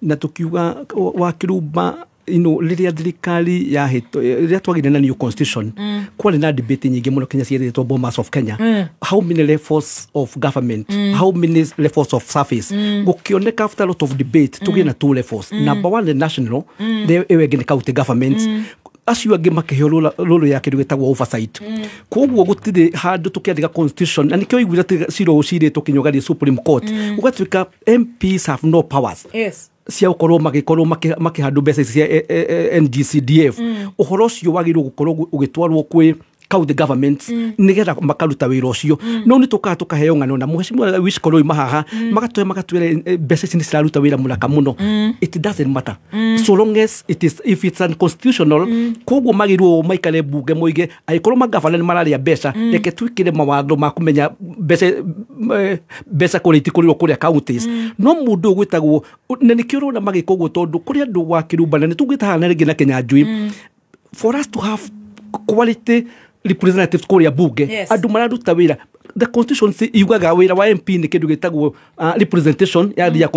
Speaker 10: na tũkiuga wa Kĩrumba ino rĩrĩa thirikari yahĩtũ rĩrĩa twagĩire na new constitution, kwarĩ na debate nyingĩ mũno Kenya ciĩrĩtwo Bomas of Kenya. How many levels of government? How many levels of service? Gũkĩoneka after a lot of debate tũgĩe na two levels. Number one, the national, the ĩyo ĩngĩ nĩ county government. Acio angĩ makĩheo role ya kĩndũ gĩtagwo oversight. Koguo gũtirĩ handũ tũkĩandĩka constitution na nĩkĩo iguire atĩ cira ũcirĩtwo kinya Supreme Court, gũgatuĩka MPs have no powers cia gũkorwo magĩkorwo makĩhandũ mbeca ici cia NGCDF. Ũhoro ũcio wagĩrĩirwo gũkorwo ũgĩtwarwo kwĩ county governments nĩgetha makaruta wĩra ũcio. No nĩ tũkaga tũkaheo ng'ano na mheshimiwa Wishkoro oima haha magatũhe magatwĩra mbeca ici nĩ ciraruta wĩra mũraka mũno. It doesn't matter so long as it is, if it's unconstitutional. Koguo magĩrĩirwo maikare bunge moige angĩkorwo magavana nĩ mararĩa mbeca, reke twĩkĩre mawatho ma kũmenya mbeca kũrĩa itikũrĩrwo kũrĩa counties. No mũndũ ũyũ gwĩtagwo na nĩkĩo ũrona magĩka ũguo tondũ kũrĩ andũ wa Kĩrumba na nĩ tugĩte haha na rĩngĩ na Kĩnyanjui, for us to have quality representatives kũrĩa bunge, andũ mararuta wĩra. The constitution yugaga wĩra wa MP nĩ kĩndũ gĩtagwo representation ya their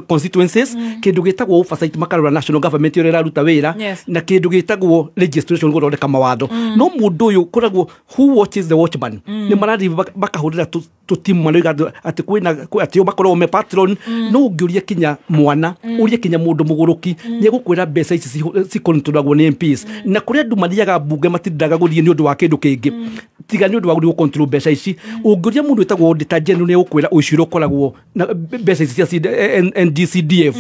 Speaker 10: constituencies, kĩndũ gĩtagwo oversight makarora national government ĩrĩa ĩraruta wĩra, na kĩndũ gĩtagwo legislation gũthondeka mawatho. No mũndũ ũyũ koragwo who watches the watchman, nĩ marathiĩ makahũrĩra tũtimu maroiga atĩ kwĩna atĩ o makoragwo me patron. No ũngĩũria kinya mwana, ũrie kinya mũndũ mũgũrũki, nĩ egũkwĩra mbeca ici cikontrolagwo nĩ MPs. Na kũrĩ andũ mathiaga mbunge matindaga gũthiĩ nĩ ũndũ wa kĩndũ kĩngĩ tiga nĩ ũndũ wa gũthiĩ gũcontrol mbeca ici. Ũngĩũria mũndũ wĩtagwo auditor general nĩ egũkwĩra ũici ũrĩa ũkoragwo na mbeca ici cia NGCDF.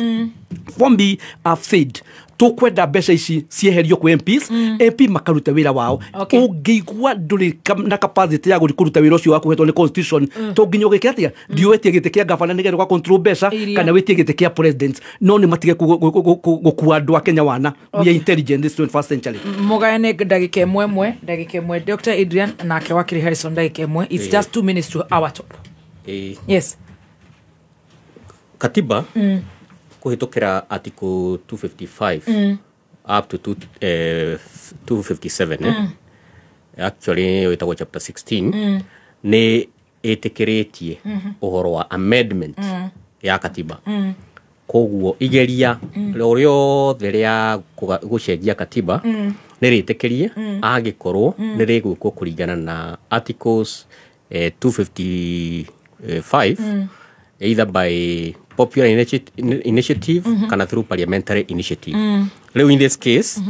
Speaker 10: For me, I've said tũkwenda mbeca ici cieherio kwĩ MPs, MP makaruta wĩra wao. Ũngĩigua ndũrĩ na capacity ya gũthiĩ kũruta wĩra ũcio wa kũhetwo nĩ constitution, to nginya ũgĩke atĩa? Ndiũĩtie gĩtĩ kĩa gavana nĩgetha ũga control mbeca, kana wĩtie gĩtĩ kĩa president, no nĩ matige gũkua andũ a Kenya wana. We are intelligent this 21st century.
Speaker 2: Mũgayane ndagĩka ĩmwe ĩmwe, ndagĩka ĩmwe Dr. Adrian nake wakiri Harrison ndagĩka ĩmwe. It's just 2 minutes to our top. Yes.
Speaker 12: Katiba kũhĩtũkĩra article 255 up to 257, actually ĩtagwo chapter 16, nĩ ĩtĩkĩrĩtie ũhoro wa amendment ya katiba. Koguo igeria o rĩothe rĩa gũcenjia katiba nĩ rĩtĩkĩrie angĩkorwo nĩ rĩgwĩkwo kũringana na articles 255, either by popular initiative kana through parliamentary initiative. Rĩu in this case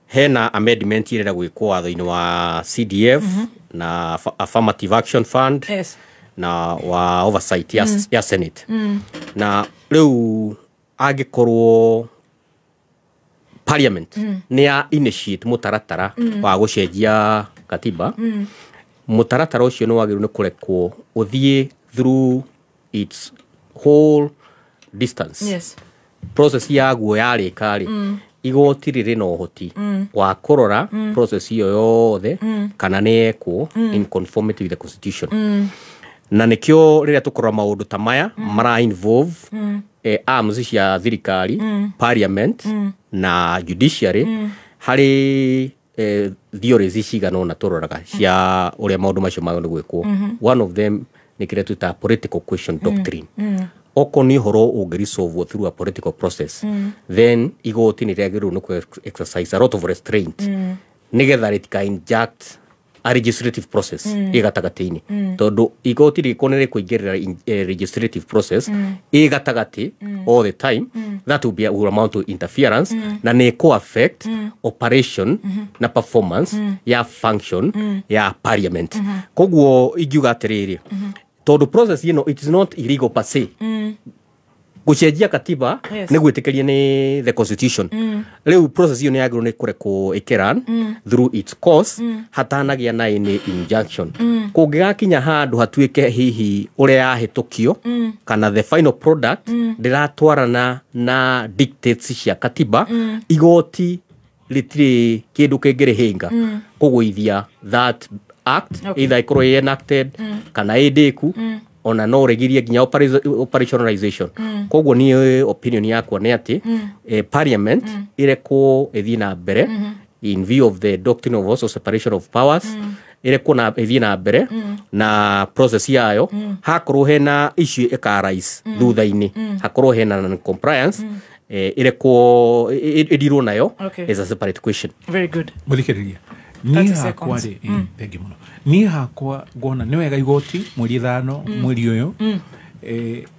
Speaker 12: hena amendment ĩrenda gwĩkwo watho-inĩ wa CDF na Affirmative Action Fund na wa oversight ya Senate. Na rĩu angĩkorwo parliament nĩ ya initiate mũtaratara wa gũcenjia katiba, mũtaratara ũcio nĩ wagĩrĩirwo nĩ kũrekwo ũthiĩ through its whole distance. Process yaguo yarĩka rĩ, igoti rĩrĩ na ũhoti wa kũrora process ĩyo yothe kana nĩ yekwo in conformity with the constitution. Na nĩkĩo rĩrĩa tũkũrora maũndũ ta maya mara involve arms cia thirikari, parliament na judiciary, harĩ theories cigana ũna tũroraga cia ũrĩa maũndũ macio magĩrĩirwo nĩ gwĩkwo. One of them nĩ kĩrĩa twĩtaga political question doctrine. Okorwo nĩ ũhoro ũngĩresolvwo through a political process, then igoti nĩ rĩagĩrĩirwo nĩ kũ exercise a lot of restraint nĩgetha rĩtika inject a legislative process ĩ gatagatĩ-inĩ, tondũ igoti rĩgĩkorwo nĩ rĩkũingĩrĩra legislative process ĩ gatagatĩ all the time, that will amount to interference na nĩ ĩkũ affect operation na performance ya function ya parliament. Koguo ingiuga atĩrĩrĩ, tondũ process ĩno, it is not illegal per se gũcenjia katiba, nĩ gwĩtĩkĩria nĩ the constitution. Rĩu process ĩyo nĩ yagĩrĩirwo nĩ kũrekwo ĩkĩrun through its course hatanagĩa na any injunction. Kũngĩgakinya handũ hatuĩke hihi ũrĩa yahĩtũkio kana the final product ndĩratwarana na dictates cia katiba, igoti rĩtirĩ kĩndũ kĩngĩrĩhĩnga kũgũithia that act, either ĩkorwo ĩ enacted kana ĩ ndĩku, ona no rĩgirie nginya operationalization. Koguo niĩ opinion yakwa nĩ atĩ parliament ĩrekwo ĩthiĩ na mbere in view of the doctrine of also separation of powers, ĩrekwo na ĩthiĩ na mbere na process yayo. Hakorwo hena issue ĩkarise thutha-inĩ, hakorwo hena non compliance, ĩrekwo ĩdirwo nayo is a separate question.
Speaker 2: Very good.
Speaker 11: Mũthikĩrĩria, niĩ hakwa rĩ, thengi mũno, niĩ hakwa ngona nĩ wega igoti mweri 5 mweri ũyũ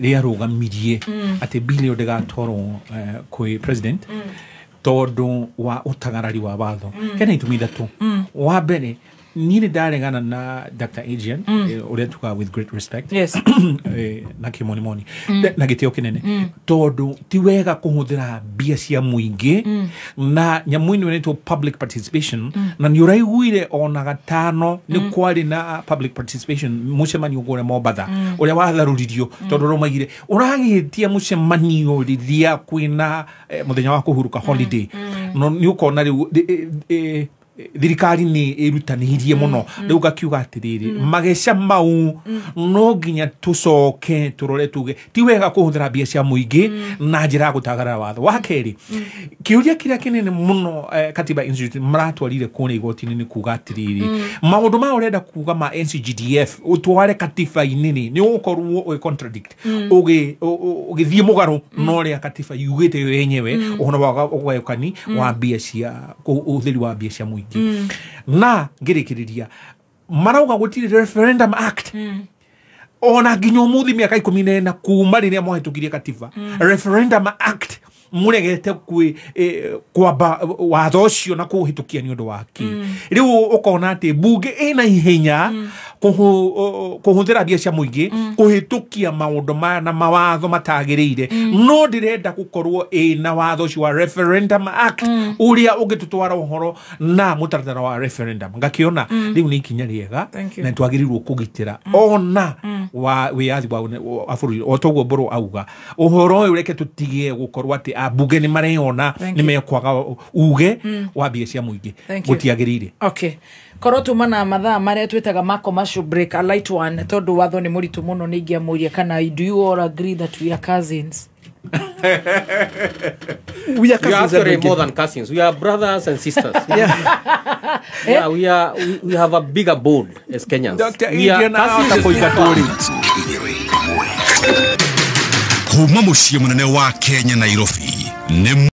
Speaker 11: rĩarũgamirie atĩ bill ĩyo ndĩgatwarwo kwĩ president tondũ wa ũtagarari wa watho. Hena itũmi ithatũ. Wa mbere, niĩ nĩ ndaregana na Dr. Adrian, ũrĩa tugaga with great respect, na kĩmonimoni na gĩtĩo kĩnene, tondũ ti wega kũhũthĩra mbia cia mũingĩ na nyamũ ĩno ĩretwo public participation. Na nĩ ũraiguire ona gatano nĩ kwarĩ na public participation mũcemanio kũrĩa Mombatha ũrĩa watharũririo tondũ ũraumaigire ũragĩtia mũcemanio rĩrĩa kwĩna mũthenya wa kũhurũka holiday. No nĩ ũkona rĩu thirikari nĩ ĩrutanĩirie mũno rĩu ngakiuga atĩrĩrĩ, mageca mau no nginya tũcoke tũrore tuge ti wega kũhũthĩra mbia cia mũingĩ na njĩra ya gũtagarara watho. Wa kerĩ, kĩũria kĩrĩa kĩnene mũno Katiba Institute maratwarire kũrĩa igoti-inĩ nĩ kuga atĩrĩrĩ, maũndũ maya ũrenda kuga ma NCGDF ũtware katiba-inĩ rĩ, nĩ ũgũkorwo ũgĩ contradict, ũgĩthiĩ mũgarũ na ũrĩa katiba yugĩte yo yenyewe ũhoro wa ũgayũkani wa mbia cia ũhũthĩri wa mbia cia mũingĩ. Na ngĩrĩkĩrĩria marauga gũtirĩ Referendum Act ona nginya ũmũthĩ mĩaka 14 kuma rĩrĩa mwahĩtũkirie katiba. Referendum Act mũregete kwamba watho ũcio na kũũhĩtũkia nĩ ũndũ wa kĩ? Rĩu ũkona atĩ mbunge ĩna ihenya kũhũthĩra mbia cia mũingĩ kũhĩtũkia maũndũ maya na mawatho matagĩrĩire, no ndĩrenda gũkorwo ĩna watho ũcio wa Referendum Act ũrĩa ũngĩtũtwara ũhoro na mũtaratara wa referendum. Ngakĩona rĩu nĩ ikinya rĩega na twagĩrĩirwo kũgitĩra ona wa wĩyathi wa bũrũri o toguo Mbũrũ auga ũhoro ũyũ reke tũtige gũkorwo atĩ ambunge nĩ mareyona nĩ mekwaga uge wa mbia cia mũingĩ, gũtiagĩrĩire.
Speaker 2: Okay, korwo tuma na mathaa marĩa twĩtaga ma commercial break, a light one, tondũ watho nĩ mũritũ mũno, nĩ ingĩamũria kana do you all agree that we are cousins?
Speaker 10: We are cousins.
Speaker 12: We are actually more than cousins. We are brothers and sisters. Yeah, we have a bigger bond as Kenyans.
Speaker 11: Dr.
Speaker 12: We are cousins.
Speaker 4: Kuma mũciĩ mũnene wa Kenya Nairobi nĩ